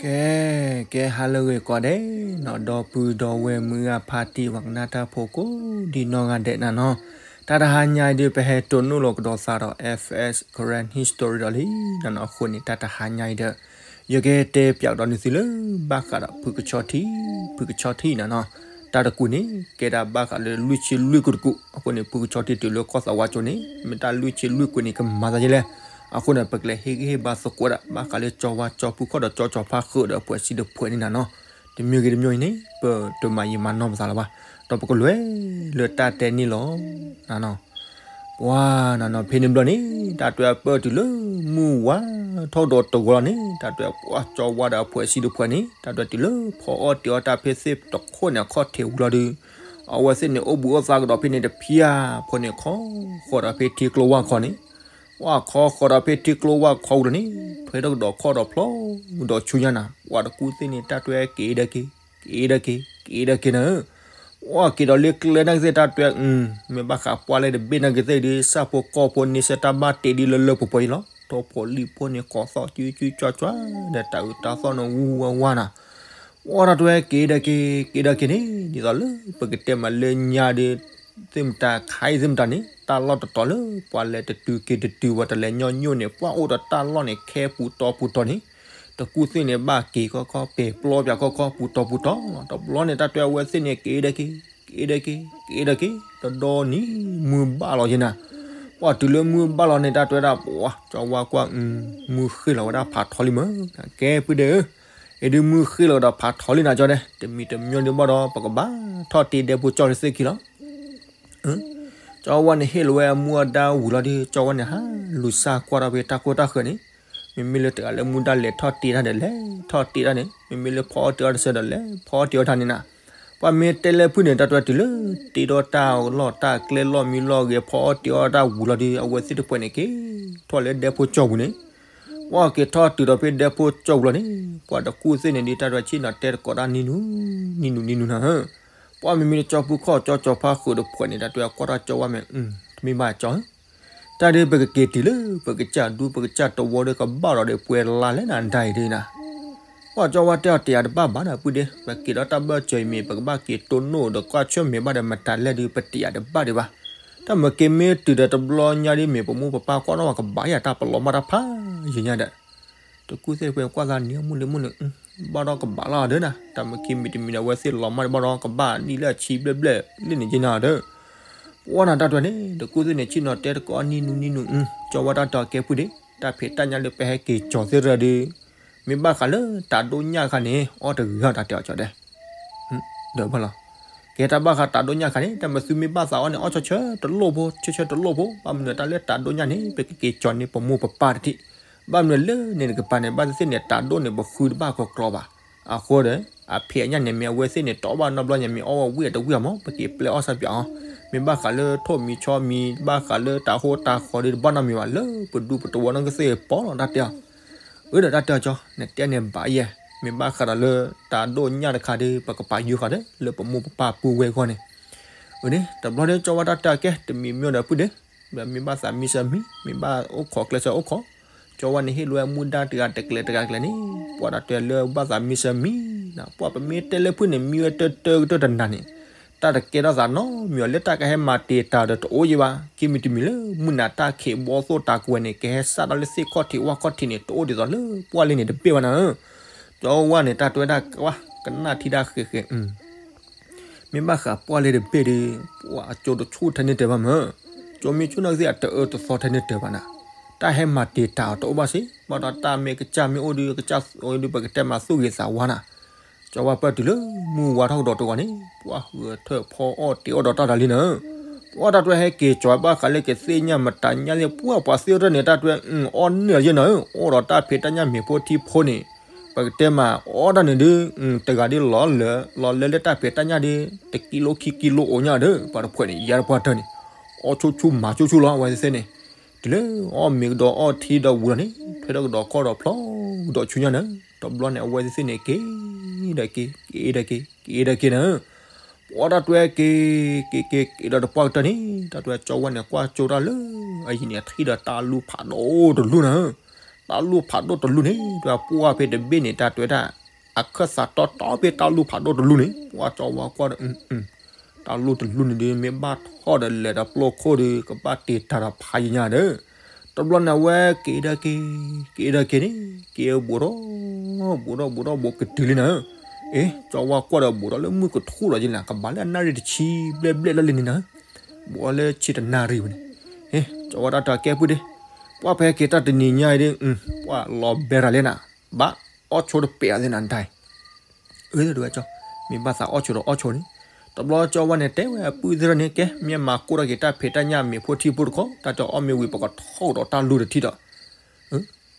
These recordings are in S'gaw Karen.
ကဲ, ကဲဟါလၢအဂ့ၤကိးဂၤဒဲးနီၤ, ဒီပုၢ်ဒီဝဲၢ်မုၢ်ဂၤဖါတံၢ် ပှၤကနၣ်တၢ်ဖိကိးဒံနီၢ်ဂၤဒဲးနၤနီၤ, တၢ်တဟါညါအံၤဒီး ပဟဲတိၢ်နီၣ်လီၤကဒီးသးဒီး F S Karen History ဒီးလံနၤနီၤ, အဃိန့ၣ် တၢ်တဟါညါအံၤဒီး ယကတဲပၠးကဒီးန့ၢ်သုလၢ ဘၣ်ဃးဒီးဖုကဆီထံ, ဖုကဆီထံနၤနီၤ, တၢ်တကူၣ်န့ၣ် ကဲဒၣ်ဘၣ်ဃးလၢလွံၢ်ဆံလွံၢ်ကွံာ်တကူၣ်, အဃိန့ၣ် ဖုကဆီထံတုၤလၢကီၢ်သးဝါကၠိန့ၣ် မ့ၢ်တၢ်လွံၢ်ဆံလွံၢ်ကွံာ်န့ၣ် ကမၤသးဒ်လဲၣ်, အဃိန့ၣ် ပကလဲၤဟ့ၣ်ဂံၢ်ဟ့ၣ်ဘါသကိးဒၣ် ဘၣ်ဃးလၢကၠီဝါကၠီဖုခီၣ်ဒီးကၠီကၠီဖါဃုာ်ဒီးအဖှဲးစံတဖှဲးန့ၣ်နၤနီၤ, တမံၤဂ့ၤတမံၤအံၤန့ၣ် ပတမၤယံာ်မၤနီၢ်ပသးလၢၤဘၣ်, ဒီးပကလဲၤလၢတၢ်တဲန့ၣ်လီၤနၤနီၤ. ပှၤနၤနီၤ ဖဲန့ၣ်ဘျီန့ၣ် တၢ်တဲပၢၢ်တုၤလၢမုၢ်ဝါထီၣ်ဒီးတဂီၤလီၤန့ၣ် တၢ်တဲပှၤကၠီဝါဒီးအဖှဲးစံတဖှဲးန့ၣ် တၢ်တဲတုၤလၢဖီအီၣ်တ့ၤအီၣ်တၢ်ဖဲသ့ၣ်တခိၣ်န့ၣ် အခီၣ်ထံးဝံၤလီၤဒီး အဝဲသ့ၣ်န့ၣ် အိၣ်ဘှံးအိၣ်သါကဒီးဖဲန့ၣ်တဖၠၣ်ဖိန့ၣ် ခီဃီၤဒီးဖဲထံကျိဝၢ်ခီန့ၣ်, ပှၤခီဃီၤဒီးဖဲထံကျိဝၢ်ခီဝံၤလီၤန့ၣ် ထွဲထီၣ်ကဒီးခီၣ်ဒီးဖျီဒီးဆူညါနၤ ပှၤတကူၣ်သ့ၣ်န့ၣ် တၢ်တဲက့ၤဒီးက့ၤ, က့ၤဒီးက့ၤ, က့ၤဒီးက့ၤနၤဧၢ ပှၤက့ၤဒီးလၢကျဲနာ်က့ၤသ့ၣ် တၢ်တဲ မ့ၢ်ဘၣ်ဃးပှၢ်လဲၢ်တဘ့ၣ်နာ်က့ၤသ့ၣ်ဒီး ဆၣ်ဖိကီၢ်ဖိန့ဆၢၣ်တၢ်ဘၣ်တ့ဒ်လၢလၢပှဲၤပှဲၤအံၤလီၤ. တီၢ်ဖိလံၣ်ဖိန့ၣ် ကိးသီၣ်ကၠူကၠူကၠွါကၠွါ ဒီးတၢ်အုးတၢ်သီၣ်န့ၣ် ဝူဝါဝါနၤ ပှၤတၢ်တဲက့ၤဒီးက့ၤ, က့ၤဒီးက့ၤန့ၣ် ဒ်သိးလၢပကတဲမးလၢညါဒီး သ့ၣ်မတၤခါအံၤသ့ၣ်မတၤန့ၣ် တၢ်လီၢ်တတီၤလၢ ပှၤလဲၤတတုၤက့ၤတတုၤ ပှၤတလဲၤညီညီန့ၣ် ပှၢ်အိၣ်ဒီးတၢ်လီၢ်န့ၣ် ခဲပူၤတီပူၤတီန့ၣ် တကူၣ်သ့ၣ်န့ၣ် ဘၣ်က့ၤခီခီ ပဲာ်ပျီပၠးခီခီ ပူၤတီပူၤတီလီၤ. တဘျီန့ၣ် တၢ်တဲအဝဲသ့ၣ်န့ၣ် က့ၤဒီးက့ၤ, က့ၤဒီးက့ၤ, က့ၤဒီးက့ၤ တဒီနံၤမုၢ်ဘၣ်လီၤယဲနၤ. ပှၤတုၤလၢမုၢ်ဘၣ်လီၤန့ၣ် တၢ်တဲဒၣ် ပှၤကၠီဝါကွၢ် မုၢ်ဃ့ၢ်လီၤဝဲဒၣ်ဖးထီလံမး, ကဲဖုဒဲးဧၢ, အံၤဒုးမုၢ်ဃ့ၢ်လီၤဒီးဖးထီလံနၤကၠီဒဲး တမံၤတမံၤဒုးဘၣ်ဒီး ပကဘၣ်ထီၣ်တ့ဒဲဖိကၠီလၢသ့ၣ်ခံလီၤ. ကၠီဝါန့ၣ်ဟ့ၣ်လီၤဝဲအမူအဒါဝံၤလီၤဒီး ကၠီဝါန့ၣ်ဟးလူၤစၢ်ကွၢ်ထီၣ်ဖဲတၢ်ကိၢ်တၢ်ဃၢၤန့ၣ်, မ့မ့ၢ်လၢတဂၤလၢမူဒါလဲၤထီၣ်တ့တၢ်ဒီး လဲၤထီၣ်တ့တၢ်န့ၣ်, မ့မ့ၢ်လၢဖီအီၣ်တ့အီၣ်တၢ်ဆၢဒီး လဲၤဖီအီၣ်တ့အီၣ်တၢ်န့ၣ်နၤ. ပှၤမ့ၢ်တဲလၢဖုန့ၣ် တၢ်တဲတုၤလၢ တ့ထီၣ်တၢ်လီၢ်တၢ်ကျဲလီၢ်မံလီၢ်ဂဲၤ ဖီအီၣ်တ့အီၣ်တၢ်ဝံၤလီၤဒီး အဝဲသ့ၣ်တဖှဲးန့ၣ်က့ၤထီၣ်လၢဒဲဖိကၠီပူၤန့ၣ် ပှၤက့ၤထီၣ်တုၤဒီးဖဲဒဲဖိကၠီပူၤလီၤန့ၣ် ပှၤတကူၣ်သ့ၣ်န့ၣ်ဒီး တၢ်တဲဆ့ၣ်နီၤတဲတကိးတၢ်နံၤနူၤ, နံၤနူၤနံၤနူၤနၤဧၢ, ပှၤမ့မ့ၢ်လၢကၠီဖုခီၣ်ကၠီကၠီဖါဃုာ်တဖှဲးန့ၣ် တၢ်တဲကွၢ်ထီၣ်ကၠီဝါမ့ၢ်, တမ့ၢ်ဘၣ်ကၠီဧၢ, တၢ်ဒုးပကက့ၤတုၤလၢ ပကစၢ်ဒူပကစၢ်တဝီဒီး ကဘၣ်ဒီးဒီးပှဲၤလါလဲၣ်နၤ ဒ်အံၤဒ်နၤ ပှၤကၠီဝါတဲအီၤတယၤတဘၣ်ဘၣ်ဒီး ပုၢ်ဒ့ ပက့ၤဒီးတၢ်ဘၢၣ်စၢၤအံၤမ့ၢ် ပကဘၣ်က့ၤတိၢ်နီၣ်ဒီးကွၢ်ဆၢၣ်မဲာ်ဘၣ်ဒီးမတၤလဲၣ်ဒုး ပတယၤတဘၣ်ဒံးဘၣ်. တၢ်မ့ၢ်က့ၤမ့ၢ်တုၤဒီးတဘျီညါဒ်မ့ၢ် ပမိၢ်ပပၢ်ကွၢ်နီၣ်ဝဲကဘၣ်ယၤတၢ်ပလီၤမၢ်တၢ်ဖးယံာ်ညါဒီး တကူၣ်သ့ၣ်ဖဲကွၢ်သးနံၤအမုၢ်လံမုၢ်လံ, ဘၣ်ဒီးကဘၣ်လီၤဒီးနၤ, တၢ်မ့ၢ်က့ၤမ့ၢ်တမံၤဒီး အဝဲသ့ၣ်လီၤမၢ်ဒီး ဘၣ်ဒီးကဘၣ်ဒ်လၢအဆံဘျဲၣ်ဘျဲၣ်လံန့ၣ်က့နၤဒီး ပှၤနၤတၢ်တဲန့ၣ် တကူၣ်သ့ၣ်န့ၣ် ဆ့ၣ်နီၤတဲတကိးနံၤနူၤနံၤနူၤ, ကၠီဝါတၢ်တဲအီၤကဲပုၢ်ဒ့ တၢ်ဖံးတၢ်ညၣ်လၢပဟဲက့ၤကၠီၤသ့ၣ်တဖၣ်ဒီး မ့ၢ်ဘၣ်ဃးလၢတၢ်ဒိၣ်ညၣ်တခါန့ၣ် အီၣ်တဂ့ၤတၢ်တဲအီၤကၠီဒဲး ဒီးဘၣ်လီၤ. ကဲတၢ်ဘၣ်ဃးတၢ်ဒိၣ်ညၣ်တခါန့ၣ် တၢ်မ့ၢ်သုမ့ၢ်ဘၣ်သးအီၣ်န့ၣ် အီၣ်ဆၢဆၢတလိၣ်ဖိ ဆၢဆၢတလိၣ်ဖိ, ဘၣ်မနုၤတၢ်လၢတၢ်ဒိၣ်ညၣ်န့ၣ် ပကက့ၤကၠီၤန့ၢ်ပမိၢ်ပပၢ်တထံၣ်, ဘၣ်မနုၤလၢန့ၣ်တကပၤန့ၣ် ဘၣ်သ့ၣ်သ့ၣ်န့ၣ် တၢ်ဒိၣ်န့ၣ် ပဃုတဘၣ်ကီကျီဘၣ်. အဃိဒီး အဖံးအညၣ်န့ၣ် မ့ၢ်အဝဲသ့ၣ်န့ၣ် တီဘၣ်နီတဘျီညါ မ့ၢ်အီၣ်ဝဲဝံၣ်အတဝံၣ်အမး ပက့ၤပျဲအီၣ်ဆၢပၠးအီၤ, မ့ၢ်ဘၣ်ဃးလၢထိၣ်မံဆီမံ ဘၣ်ဃးလၢတၢ်ဟိတၢ်ဃီဒီး တဘၣ်နီတမံၤဘၣ် လၢပဒူပတဝီနီၢ်ကသ့ၣ်ပီလီၤတၢ်တဲအီၤ အၢဒီးတၢ်တဲအီၤကၠီ နတဲန့ၣ်ဘၣ်ယဲ, မ့ၢ်ဘၣ်ဃးဒီးလၢတၢ်ဒိၣ်ညၣ်တခါဒီး ပကပာ်ယိဃာ်ဒီး လၢပမိၢ်ပပၢ်ပုၢ်ဝဲၢ်အဂီၢ်န့ၣ်, အၢန့ၣ် တဘျီန့ၣ် ကၠီဝါတၢ်တဲအီၤကဲ တမံၤမ့ၢ်ဒီးပုၢ်ဒ့, ဒီးမ့ၢ်ဘၣ်သးမံဆၢမံ, မ့ၢ်ဘၣ်အိၣ်ခိးကျဲဆၢအိၣ်ခိး, ကၠီဝါန့ၣ်ဟ့ၣ်လီၤဝဲမူဒါတဂၤတကျဲၤတဂၤတကျဲၤန့ၣ်, ပှၤတၢ်တဲလၢဘၣ်သးမံဆၢမံ, ပှၤပမ့ၢ်တဲလၢဖုန့ၣ် မံဝဲတၢၢ်တၢၢ်ကတၢၢ်တနၤန့ၣ် တၢ်တကဲထီၣ်သးနီတမံၤအီၤ လၢတၢ်ကဟဲမၤတံာ်တာ်ဒီးတအိၣ်ယံၤဘၣ်, ခံမံၤတမံၤလၢ မုၢ်နၤတၢ်ခံးဘီသိၣ်တၢ်ကွဲၤန့ၣ် ကဟဲစးထီၣ်လၢသ့ၣ်ခီၣ်ထံးဝၣ်ခီၣ်ထံးန့ၣ် တအိၣ်ဒ်သိးလၢပှၢ်လ့န့ၣ်တဘ့ၣ်ဘၣ်နၤဧၢ, ကၠီဝါန့ၣ် တၢ်တဲဝဲဒၣ်ကွၢ် ကနၣ်ထံတၢ်ဃဲၤဃဲၤ မ့ၢ်ဘၣ်ဃးပှၢ်လ့တဘ့ၣ်ဒီး ပှၤအကၠိတဆူၣ်ထဲန့ၣ်တၢၤဘၣ်မး, ကၠိမ့ၢ်ဆူၣ်နီၢ်ကသ့ၣ်အတအၢတသီထဲန့ၣ်တၢၤဘၣ်နၤ, တၢ်ဟဲမၤတံာ်တာ်အီၤတအိၣ်ဘၣ်စ့ၢ်, ဘၣ်ဒီးတၢ်မ့ၢ်ကစၢ်မ့ၢ်အိၣ်ဒီး ကစၢ်အိၣ်ဒီး ပကတဲမၤသူၣ်ဂ့ၤသးဝါနၤ, ကၠီဝါပၢၢ်တုၤလၢ မုၢ်ဝါထီၣ်ကဒီးတဂီၤန့ၣ် ပှၤဃုထၢၣ်ဖီအီၣ်တ့အီၣ်ဒီးတၢ်တၢ်လံနၤဧၢ, ပှၤတၢ်တဲဟဲက့ၤကၠီၤဘၣ်ဃးလၢကသ့ၣ်ညါမတၤညါသ့ၣ် ပှၤပှၤသ့ၣ်တၢ်န့ၣ် တၢ်တဲအီၣ်န့ၢ်ယဲနၤဧၢ, အိၣ်ဒီးတၢ်ဖံးတၢ်ညၣ်မ့ၤဖိထံဖိန့ၣ် ပကတဲမး အီၣ်တၢ်န့ၣ်ဒုး တဂၤဒ်လီၤလၢ လီၤလၢလၢတၢ်ဖံးတၢ်ညၣ်ဒုး တကံလိခံကံလိအိၣ်ညါဒီး ပှၤတဖှဲးန့ၣ် ယါတပှၢ်တၢၢ်န့ၣ် အီၣ်ဆူၣ်ဆူၣ်မၤဆူၣ်ဆူၣ်လီၤ အဝဲသ့ၣ်သ့ၣ်န့ၣ်, တုၤလၢအီၣ်မ့ၤကဒီးအီၣ်ထံဒီးဝံၤလီၤန့ၣ် ထွဲထီၣ်ကဒီးခီၣ်ဒီးဖျီကဒီးဆူညါနၤ, တဘျီန့ၣ် အဝဲသ့ၣ်သ့ၣ်န့ၣ် က့ၤဒီးက့ၤ က့ၤဒီးက့ၤ က့ၤဒီးက့ၤနၤဧၢ, ပှၤတၢ်တဲက့ၤ က့ၤက့ၤက့ၤဒီးတပှၢ်ကတၢၢ်န့ၣ် တၢ်တဲကၠီဝဲန့ၣ် ကွၢ်ကၠိတၢ်လၢ အယံၤန့ၣ် ထံၣ်ဒီးတၢ်လူၢ်ဖးဒိၣ်တလူၢ်နၤဧၢ, တၢ်လူၢ်ဖးဒိၣ်တလူၢ်န့ၣ် တဲဝဲပှၢ်ဖဲတဘ့ၣ်န့ၣ် တၢ်တဲဝဲဒၣ် အခၢၣ်သးတီတီဖဲတၢ်လူၢ်ဖးဒိၣ်တလူၢ်န့ၣ် ပှၢ်ကၠီဝါကွၢ်ဒီး တၢ်လူၢ်တလူၢ်န့ၣ်ဒီး မ့ၢ်ဘၣ်ထီၣ်ဒီးလဲၤဒီးပျိခိၣ်ဒီး ကဘၣ်တ့တၢ်ဒီးဖးယံၤညါဒီး တဘျီန့ၣ်အဝဲက့ၤဒၣ်က့ၤ က့ၤဒၣ်က့ၤန့ၣ် က့ၤဘိးထီၣ် ဘိးထီၣ်ဘိးထီၣ်ဘိးကတုၤလံနၤဧၢ, အ့ ကၠီဝါကွၢ်ဒီးဘိးထီၣ်လၢမုၢ်ကထူၣ်ဒီးယလၢ ကဘၣ်လၢအနၣ်ရံၣ်တဆံဘျဲၣ်ဘျဲၣ်လၢလံန့ၣ်နၤဧၢ, ဘိးထီၣ်လၢဆံတနၣ်ရံၣ်ဝဲန့ၣ်, အ့ ကၠီဝါတၢ်တၢ်ကဲပုၢ်ဒ့, ပှၢ်ဖဲက့ၤတၢ်တနံၤညါအံၤဒ် ပှၢ်လီၤဘဲရၤလံနၤ, ဘၣ်အီၣ်ဆိတပဲာ်အသ့နၤဒၣ် အၢ တဲဝဲကၠီ, မ့ၢ်ဘၣ်သးအီၣ်ဆိဒီးအီၣ်ဆိန့ၣ်, တဘျီကၠီဝါန့ၣ်တဲဝဲအပုၢ်သ့ၣ်န့ၣ် ကဲ မ့ၢ်မၤကိၢ်ထီၣ်က့ၤတၢ်ဖံးတၢ်ညၣ်မ့ၤဖိထံဖိတခီ တၢ်တဲအီၣ်မ့ၢ်ဝံၤ ပကထီၣ်ဒီးတၢ်လူၢ်တထံၣ်ဒီး,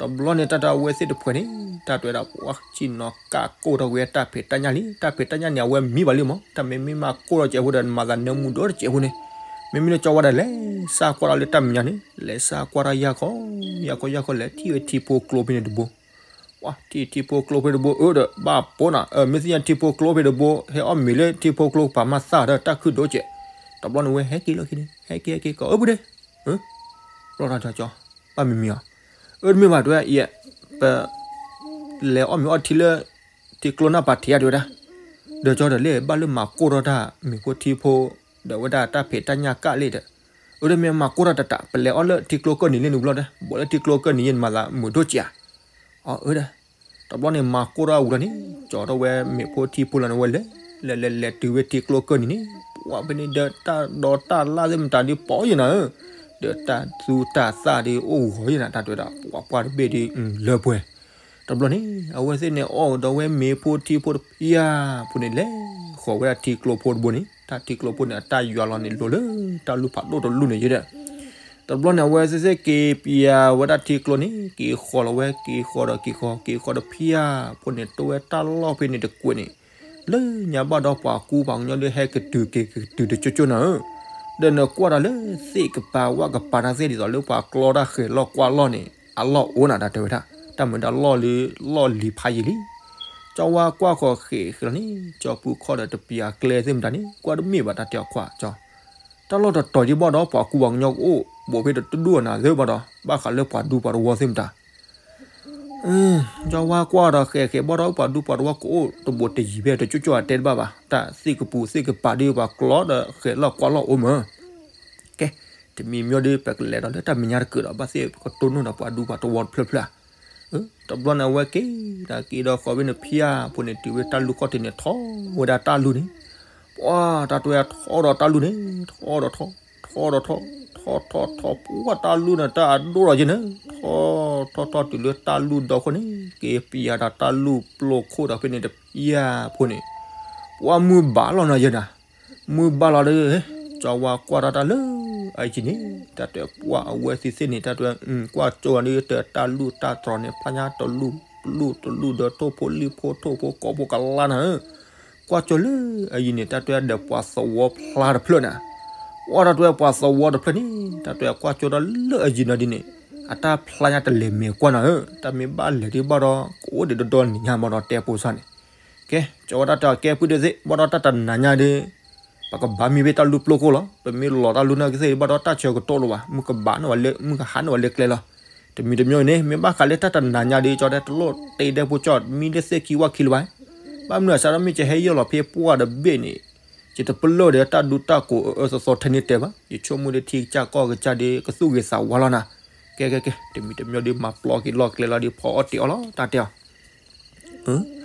တဘျီန့ၣ်တၢ်တဲအဝဲသ့ၣ်တဖှဲးန့ၣ် တၢ်တဲဝဲဒၣ် ပှၢ်ဆ့ၣ်နီၤကၢ်ကိၢ်ထီၣ်ဝဲတၢ်ဖံးတၢ်ညၣ်လံ, တၢ်ဖံးတၢ်ညၣ်န့ၣ် အဝဲမံဘၣ်လံမး, တၢ်မ့မ့ၢ်မၤကိၢ်ထီၣ်ကဲးဖိဒီး မၤသးနၢမူဒီတကဲးဖိန့ၣ်, မ့မ့ၢ်လၢကၠီဝါဒီးလဲၤစၢ်ကွၢ်ထီၣ်လၢတၢ်မဲာ်ညါန့ၣ် လဲၤစၢ်ကွၢ်ထီၣ်ယၢ်ခီ ယၢ်ခီယၢ်ခီ လဲၤထံၣ်ဝဲထံဖိကျိဖဲန့ၣ်တဘိ ပှၢ်ထံၣ်ထံဖိကျိဖဲတဘိ အၢဒီး ဘၣ်ပိာ်နၤ မ့ၢ်သ့ၣ်ညါထံဖိကျိဖဲတဘိ ဟဲအီၣ်မ့ၤလၢထံဖိကျိကပၤမၤသၣ်ဒီးတၢ်ခုၣ်ဒိၣ်ကဲး, တဘျီန့ၣ်ဝဲဟဲက့ၤလီၤခံန့ၣ် ဟဲက့ၤဟဲက့ၤကီး အၢပုၢ်ဒ့, ဘျီတၢ်ကၠီ, ဘၣ်မံၤမံၤအီၤ, အၢတမ့ၢ်ဘၣ်တဲဝဲ ယဲ ပ လဲၤအီၣ်မ့ၤအီထံလၢ ထံကျိနၢ်ပၤထံးအါတဲဝဲဒၣ်, ဒီးကၠီဒီးလၢဘၣ်လၢမၤကိၢ်ထီၣ်တၢ်မ့ၤဖိထံဖိ ဒီးဝဲဒၣ်တၢ်ဖံးတၢ်ညၣ်ကၢ်လံဒီး, အၢတမ့ၢ်မၤကိၢ်ထီၣ်တတး ပလဲၤအီၣ်လၢထံကျိကၢၢ်နံၤလံနုၤဘျီဒီး ဘိးလၢထံကျိကၢၢ်နံၤယဲ နမၤသးမုာ်ဒိၣ်ကဲးဧါ, အၢဒီး, တဘျီန့ၣ်မၤကိၢ်ထီၣ်အဝံၤလီၤန့ၣ် ကၠီထီၣ်ဝဲမ့ၤဖိထံဖိလီၤန့ၣ်ဝဲလဲၤ လဲၤလဲၤလဲၤတုၤဝဲထံကျိကၢၢ်နံၤန့ၣ် ပှၢ်ဖဲန့ၣ်ဒီးတၢ်ဒီတၢ်လၢ်သ့ၣ်မတၤဒ်ပိာ်ယဲနၤဧၢ, ဒီးတၢ်သူတၢ်သၣ်ဒ်အိၣ်ဂီၤယဲနၤ တၢ်တဲဝဲဒၣ် ပှၢ်ပှၢ်တဘ့ၣ်ဒ်လၢပှဲၤ တဘျီန့ၣ် အဝဲသ့ၣ်န့ၣ်အီၣ်ဒီးဝဲမ့ၤဖိထံဖိတဖၠၣ်ဖိန့ၣ် လဲၤဃီၤဝဲဒၣ်ထံကျိဖိတဘိန့ၣ် တၢ်ထံကျိဖိန့ၣ် အတၢ်ယွၤလီၤန့ၣ်လိၤလၢတၢ်လူၢ်ဖးဒိၣ်တလူၢ်န့ၣ်ယဲဒီး, တဘျီန့ၣ် အဝဲသ့ၣ်သ့ၣ်က့ၤပျၢ်ဝဲဒၣ်ထံကျိန့ၣ် က့ၤဃီၤလီၤဝဲ က့ၤဃီၤဒီးက့ၤဃီၤ က့ၤဃီၤတဖၠၣ်ဖိန့ၣ် တိဝဲတၢ်လီၢ်ဖဲန့ၣ်တကွဲးန့ၣ် လၢညါဘၣ်ဒီးပှၤကူပှၤကညီဒီးဟဲကတုၤက့ၤကတုၤတကၠိကၠိနၤဧၢ, ဒီးနကွၢ်ဒီးလၢသ့ၣ်ကပၤဝၣ်ကပၤတၢ်သ့ၣ်ဒ်သိးလၢပှၤကျီတၢ်ဃဲၤလီၢ်ကွၢ်လီၢ်န့ၣ် အလီၢ်အိၣ်နၤ တၢ်တဲဝဲဒၣ် တၢ်မုာ်တၢ်လီၢ်လၢလီၢ်လံၤဖးယံၤလံ, ကၠီဝါကွၢ်ဃီၤဃဲၤဃဲၤလီၤန့ၣ် ကၠီပူၤခီၣ်ဒီးတပျၢ်ကျဲသ့ၣ်မတၤန့ၣ် ကွၢ်တမ့ၢ်ဘၣ်တၢ်တဲအီၤကွၢ်ကၠီ, တၢ်လီၢ်တတီၤယံၤဘၣ်ဒီးပှၤကူပှၤကညီကအိၣ် ဘိးဖဲတဒူၣ်အနၤသ့ၣ်ဘၣ်ဒီး ဘၣ်ဃးလၢပှၤဒူပှၤတဝီသ့ၣ်မတၤ ကၠီဝါကွၢ်ဒီးဃဲၤဃဲၤဘၣ်ဒီး ပှၤဒူပှၤတဝီကအိၣ်တဘိးတယံၤဖဲတကၠိကၠိအတဲတဘၣ်ဘၣ် တၢ်သ့ၣ်ကပူၤသ့ၣ်ကပၤဒ်ပှၤကျီဒီးဃဲၤလီၢ်ကွၢ်လီၢ်အိၣ်မး, ကဲ, တမံၤမံၤဒီး ပကလဲၤဒီးလၢတၢ်မဲာ်ညါတကုာ်ဒီး ဘၣ်သ့ၣ်ပကတိၢ်နီၣ်ဒီးပှၤဒူပှၤတဝီတဖျၢၣ်ဖျၢၣ်ဧါ, တဘျီန့ၣ် အဝဲက့ၤဒီးက့ၤဒီးဃီၤဖဲန့ၣ်ဖၠၣ်ဖိန့ၣ် တုၤဝဲတၢ်လူၢ်ခီၣ်ထံးန့ၣ် ထီၣ်ဝဲဒၣ်တၢ်လူၢ်န့ၣ် ပှၢ်တၢ်တဲထီၣ်ဒီးတၢ်လူၢ်န့ၣ် ထီၣ်ဒီးထီၣ် ထီၣ်ဒီးထီၣ် ထီၣ်ထီၣ်ထီၣ် ပှၢ်တၢ်လူၢ်န့ၣ် တၢ်အဒိၣ်ဒီးယဲန့ၣ် ထီၣ်ထီၣ်ထီၣ်တုၤလၢတၢ်လူၢ်ဒီခိၣ်န့ၣ် က့ၤပျၢ်ဒီးတၢ်လူၢ်ပျိခိၣ်ဒီးဖဲန့ၣ်တဖၠၣ်ဖိန့ၣ် ပှၢ်မုၢ်ဘၣ်လီၤနၤယဲနၤ, မုၢ်ဘၣ်လီၤဒီး ကၠီဝါကွၢ်ထီၣ်တၢ်လၢအယံၤန့ၣ် တၢ်တဲပှၢ်အဝဲသ့ၣ်သ့ၣ်န့ၣ် တၢ်တဲ ကွၢ်ကၠီဝါဒီးတၢ်လူၢ်တၢ်တြီၤန့ၣ် ဖျါညါတလူၢ်တလူၢ်တလူၢ်ဒီးထိၣ်ဖိလံၣ်ဖိထိၣ်ဖိကိးဖိကလါနၤဧၢ ကွၢ်ကၠီလၢအယံၤန့ၣ် တၢ်တဲဒီးပှၤသဝီဖျါတဖျၢၣ်နၤ, ပှၢ်တၢ်တဲပှၤသဝီတဖျၢၣ်န့ၣ် တၢ်တဲကွၢ်ကၠီဒီးလၢအယံၤနီၤဒ်န့ၣ် အတၢ်ဖျါညါတလဲၤမဲာ်ကွၢ်နၤဧၢ, တၢ်မ့ၢ်ဘၣ်လဲၤဒ်ဘၣ်ဒီး ကအိၣ်ဒံးဒီဒီနံၤညါမးဒီးတဲပိစၢ်န့ၣ်, ကဲ ကၠီဝါတၢ်တဲကဲပုၢ်ဒ့သ့ၣ် ဘၣ်ဒီးတၢ်တနၤညါဒီး ပကဘၣ်မံဖဲတၢ်လူၢ်ပျိခိၣ်လီၤ, ပမ့ၢ်လီၤတၢ်လူၢ်နာ်က့သ့ၣ်ဘၣ်ဒီးတၢ်ဆၢကတီၢ်လီၤဘၣ်, မုၢ်ကဘၣ်န့ၢ်ဝဲလၢ မုၢ်ကဟးန့ၢ်ဝဲလၢကျဲလီၤ. တမံၤတမံၤန့ၣ် မ့ၢ်ဘၣ်ဃးလၢတၢ်တနၤညါဒီး ကၠီတဲတလိၣ်တ့ဒဲဖိကၠီ မံလၢသ့ၣ်ခံဝၣ်ခံလၢၤဘၣ်, ဘၣ်မနုၤအစးထီၣ်မ့ၢ်ကဟဲယဲၢ်လီၤဖဲပှၢ်တဘ့ၣ်န့ၣ် ယတပလၢၢ်ဒီးတၢ်ဒူတၢ်ကိးအအၢသီသီထဲန့ၣ်တဲဘၣ်, ယဆိကမိၣ်ဒီးထံကစၢ်ကီၢ်ကစၢ်ဒီး ကသူၣ်ဂ့ၤသးဝါလီၤနၤ. ကဲ ကဲ ကဲ တမံၤတမံၤဒီး မၤပျီက့ၤလီၢ်ကျဲလီၤဒီး ဖီအီၣ်တ့ၢ်အီၣ်လီၤ တၢ်တဲအီၤ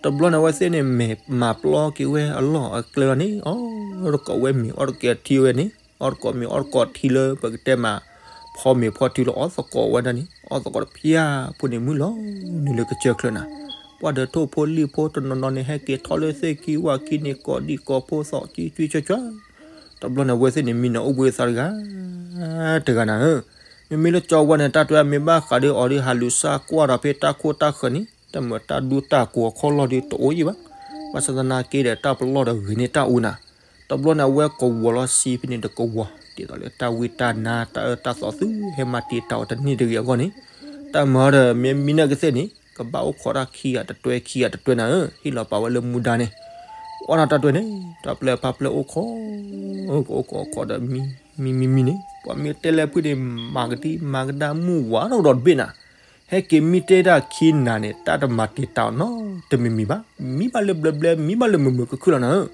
တဘျီန့ၣ် အဝဲသ့ၣ်န့ၣ် မ့ၢ်မၤပျီက့ၤဝဲအလီၢ်အကျဲလီၤန့ၣ် အီၣ်တကိးဝဲမ့ၤ အီၣ်တကိးထံဝဲန့ၣ် အီၣ်တကိးမ့ၤ အီၣ်တကိးထံလၢပကတဲမး ဖီမ့ၤဖီထံလၢအီၣ်သကိးဝဲဒၣ်န့ၣ် အီၣ်သကိးတဖၠၣ်ဖိန့ၣ် မုၢ်လီၤနုာ်လၢကစၢၢ်ချၢနၤ. ပှၢ်ဒီးထိၣ်ဖိလံၣ်ဖိတနီၤနီၤန့ၣ် ဟဲက့ၤထီၣ်လၢသ့ၣ်ခံဝၣ်ခံန့ၣ် ကိးဒံကိးဖိသီၣ်ကံကွံကွၢ်ကွၢ် တဘျီန့ၣ် အဝဲသ့ၣ်န့ၣ် မံနီၤအိၣ်ဘှံးအသးတဂၤ တဂၤနၤဧၢ. မ့မ့ၢ်လၢကၠီဝါန့ၣ် တၢ်တဲမ့ၢ်ဘၣ်ဃးဒီးအီၤဒီး ဟးလူၤစၢ်ကွၢ်ဒီးဖဲတၢ်ခိၣ်တၢ်ဃၢၤန့ၣ် တၢ်မုာ်တၢ်ဒူတၢ်ကိးအခီၣ်လီၢ်ဒီးတအိၣ်ယံၤဘၣ်. ဘၣ်ဆၣ်သနာ်က့ဒီး တၢ်ပလီၢ်ဒီးဂ့ၤန့ၢ်တၢ်အူနၤ. တဘျီန့ၣ် အဝဲကဝီၤလီၤစံဖဲန့ၣ်တကဝီၤ ဒ်သိးလၢတၢ်ဝံတၢ်နါတၢ်အၢတၢ်သီသု ဟဲမၤတံာ်တာ်အီၤတန့ၢ်တဂ့ၤအဂီၢ်န့ၣ် တၢ်မၤဒီးမ့ၢ်မံနာ်က့သ့ၣ်န့ၣ် ကဘၣ်အိၣ်ခိးတၢ်ခံဂၤတတွဲခံဂၤတတွဲနၤဧၢ. ဟ့ၣ်လီၤပာ်ဝဲလၢမူဒါန့ၣ် ပှၢ်နၤတၢ်တဲန့ၣ် တၢ်ပျဲၢ်ဖးပျဲၢ်အိၣ်ခိး ကအိၣ်ခိးအိၣ်ခိးဒီးမံ မံမံမံန့ၣ် ပှၤမ့ၢ်တဲလဲၣ်ဖုၣ်န့ၣ် မၤကဒံမၤကဒါမုၢ်ဝါထီၣ်ကဒီးတဘ့ၣ်နၤ. ဟဲ ဟဲက့ၤမံတဲဒၣ်ခံနၤန့ၣ် တၢ်တမၤတံာ်တာ်အီၤနီတမံၤမံၤဘၣ်. မံဘၣ်လၢဘျဲဘျဲ မံဘၣ်လၢမုာ်မုာ်ခုၣ်ခုၣ်လီၤနၤဧၢ.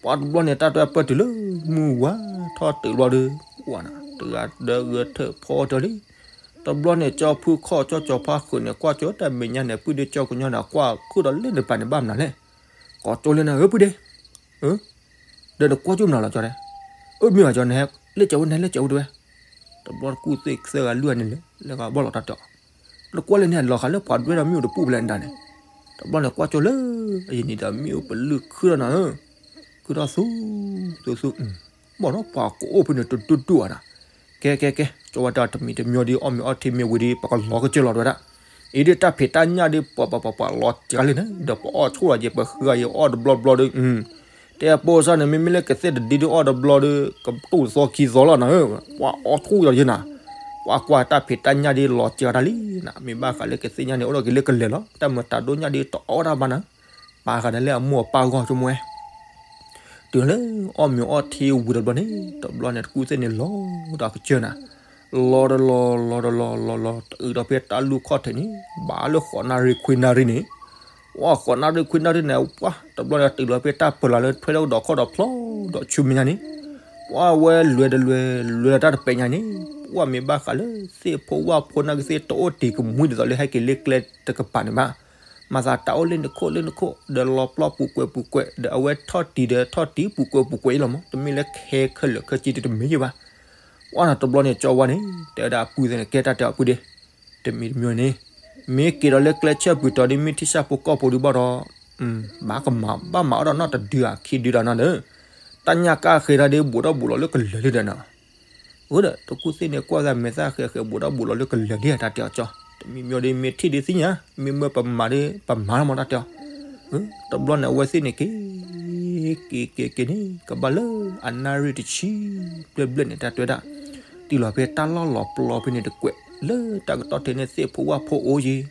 ပှၤတဘျီန့ၣ် တၢ်တဲပၢၢ်တုၤလၢမုၢ်ဝါ ထီၣ်တုၤဘျီဒီး ကွၢ်နၤ တဂၤဒၢဂၢၢ်ထၢၣ်ဖီအီၣ်တၢ်လံ. တဘျီန့ၣ် ကၠီဖုခီၣ်ကၠီကၠီဖါဃုာ်န့ၣ် ကွၢ်ကၠီတၢ်မဲာ်ညါန့ၣ် ပုၢ်ဒ့ကၠီကညီန့ၣ် ကွၢ်ခုၣ်ဒီးလၢနပၤန့ၣ် ဘၣ်မနုၤလဲၣ်. ကိးကၠီလၢနၤဧၢ ပုၢ်ဒ့ ဒီးနကွၢ်ကၠိမနုၤလီၤကၠီတဲ. အၢ မ့ၢ်ဘၣ်ကၠီ နဟဲလၢကၠီဝဲ နဟဲလၢကၠီဝဲတဝဲ. တဘျီတကူၣ်သ့ၣ်သၢဂၤလွံၢ်ဂၤန့ၣ်လဲၤ လၢဂၤဘီၣ်လီၤတၢ်တဲအီၤ. နကွၢ်လၢန့ၣ် လီၤဃာ်လၢပှၤဒွဲဒီးမ့ၣ်အူတပူၤဖဲလဲၣ်နတၢ်န့ၣ်. တဘျီန့ၣ် ကွၢ်ကၠီလၢအယံၤန့ၣ်ဒီး မ့ၣ်အူပလုၢ်ခုၣ်ဒီးနၤဧၢ. ခုၣ်ထီၣ်သူ သူသူ ဘၣ်ဒီးပှၤကအိၣ်ဖဲန့ၣ်တဒူၣ်ဒူၣ်ဧါနၤ. ကဲကဲကဲ ကၠီဝဲတၢ်တမံၤတမံၤဒီး အီၣ်မ့ၤအီထံမ့ၢ်ဝံၤဒီး ပကလီၤကစၢၢ်လီၤတဝဲဒၣ်. အံၤဒ်တၢ်ဖံးတၢ်ညၣ်ဒီး ပှၤပှၤပှၤပှၤလီၤစှၤလံန့ၣ် ဒီးပအီၣ်ဆိၣ်လီၤယဲ ပဃုဂၤယဲအီၣ်တဘျီဘျီဒီး တဲပိစၢ်န့ၣ် မ့မ့ၢ်လၢကသ့ၣ်တဒုဒုအီၣ်တဘျီဒီး ကတူၢ်သီခံသီလီၤနၤဧၢ. ပှၤအီၣ်ဆိၣ်ယဲနၤ. ပှၤကွၢ်တၢ်ဖံးတၢ်ညၣ်ဒီးလီၤစှၤတၢ်လံနၤ. မ့ၢ်ဘၣ်ဃးလၢကသ့ၣ်ညါန့ၣ် အိၣ်ဒီးက့ၤလၢကလဲၤလီၤ. တၢ်မၤတၢ်ဒိၣ်ညၣ်ဒီးတအီၣ်တၢ်ဘၣ်နၤ. ပာ်ဃာ်ဒီးလၢအမိၢ်အပၢ်ဂီၢ်ဆိကမိၣ်ဝဲ တုၤလၢအီၣ်မ့ၤအီထံဝံၤတဘျီန့ၣ် တဘျီန့ၣ်တကူၣ်သ့ၣ်န့ၣ်လီၤဒီးကစၢၢ်နၤ. လီၤဒီးလီၤ လီၤဒီးလီၤ လီၤလီၤ တအုးဒီးဖဲတၢ်လူၢ်ခီၣ်ထံးန့ၣ် ဘၣ်လၢဃိးနၣ်ရံၣ်ခွံနၣ်ရံၣ်န့ၣ်. ပှၤဃိးနၣ်ရံၣ်ခွံနၣ်ရံၣ်န့ၣ် ပှၤတဘျီန့ၣ်တုၤလီၤဖဲတၢ်ပၢၤလီၤလၢထွဲဒီးကဒီးခီၣ်ဒီးဖျီဒီးဆူမဲာ်ညါန့ၣ် ပှၤဝဲလွဲၤတလွဲၤ လွဲၤဒီးတၢ်တပဲာ်ညါန့ၣ် ပှၤမ့ၢ်ဘၣ်ဃးလၢ သ့ၣ်ဖိဝၣ်ဖိနာ်က့သ့ၣ်တအိၣ်တံၤကမှံဒ်သိးလၢဟဲက့ၤလၢကျဲတကပၤန့ၣ်ဘၣ်. မၤသးတၢ်အိၣ်လၢနခိၣ်လၢနခိၣ် ဒီးလီၤပျီပူၤကွဲးပူၤကွဲး ဒီးအဝဲထီၣ်တံၤဒီးထီၣ်တံၤပူၤကွဲးပူၤကွဲးအံၤလီၤမး တမ့ၢ်လၢခဲခဲလၢာ်ခဲဆ့တမ့ၢ်ယံၤဘၣ်. ပှၤန့ၣ်တဘျီန့ၣ်ကၠီဝါန့ၣ် တဲဝဲဒၣ်အပုၢ်သ့ၣ်န့ၣ် ကဲတၢ်တဲအီၤပုၢ်ဒ့ တမံၤတမံၤန့ၣ် မ့ၢ်က့ၤဒီးလၢကျဲဆၢပူၤတီၤဒ်မ့ၢ်ထံၣ်ဆၣ်ဖိကီၢ်ဖိဒုးဘၣ်ဒီး ဘၣ်ကမၤ ဘၣ်မၤအီၣ်ဒီးနီၢ်တဒုဧါခံဒုဒီးနီၢ်ဒီး တၢ်ညၣ်ကၢ်ဃဲၤတၢ်ဒ်ဘူးထီၣ်ဘူးလီၤလၢကလၢာ်လံဒီးနီၢ် အၢဒီး တကူၣ်သ့ၣ်န့ၣ် ကွၢ်ဂၤမဲာ်သၣ်ဃဲၤဃဲၤဘူးထီၣ်ဘူးလီၤလၢကလၢာ်လံဧါ တၢ်တဲအီၤကၠီ တမံၤမံၤဒီးမ့ၢ်ထံၣ်ဒ်သ့ၣ်ညါ မ့မ့ၢ်ပမၤဒီး ပမၤလီၤမး တၢ်တဲအီၤ တဘျီန့ၣ် အဝဲသ့ၣ်န့ၣ်က့ၤ က့ၤက့ၤက့ၤန့ၣ် ကဘၣ်လၢအနၣ်ရံၣ်တဆံ ဘျဲၣ်ဘျဲၣ်န့ၣ် တၢ်တဲဝဲဒၣ် တုၤလီၤဖဲတၢ်လီၢ်လီၤပျီဖဲန့ၣ်တကွဲး လၢတၢ်ကတီၢ်ထဲန့ၣ် သ့ၣ်ဖိဝၣ်ဖိအိၣ်ယံၤ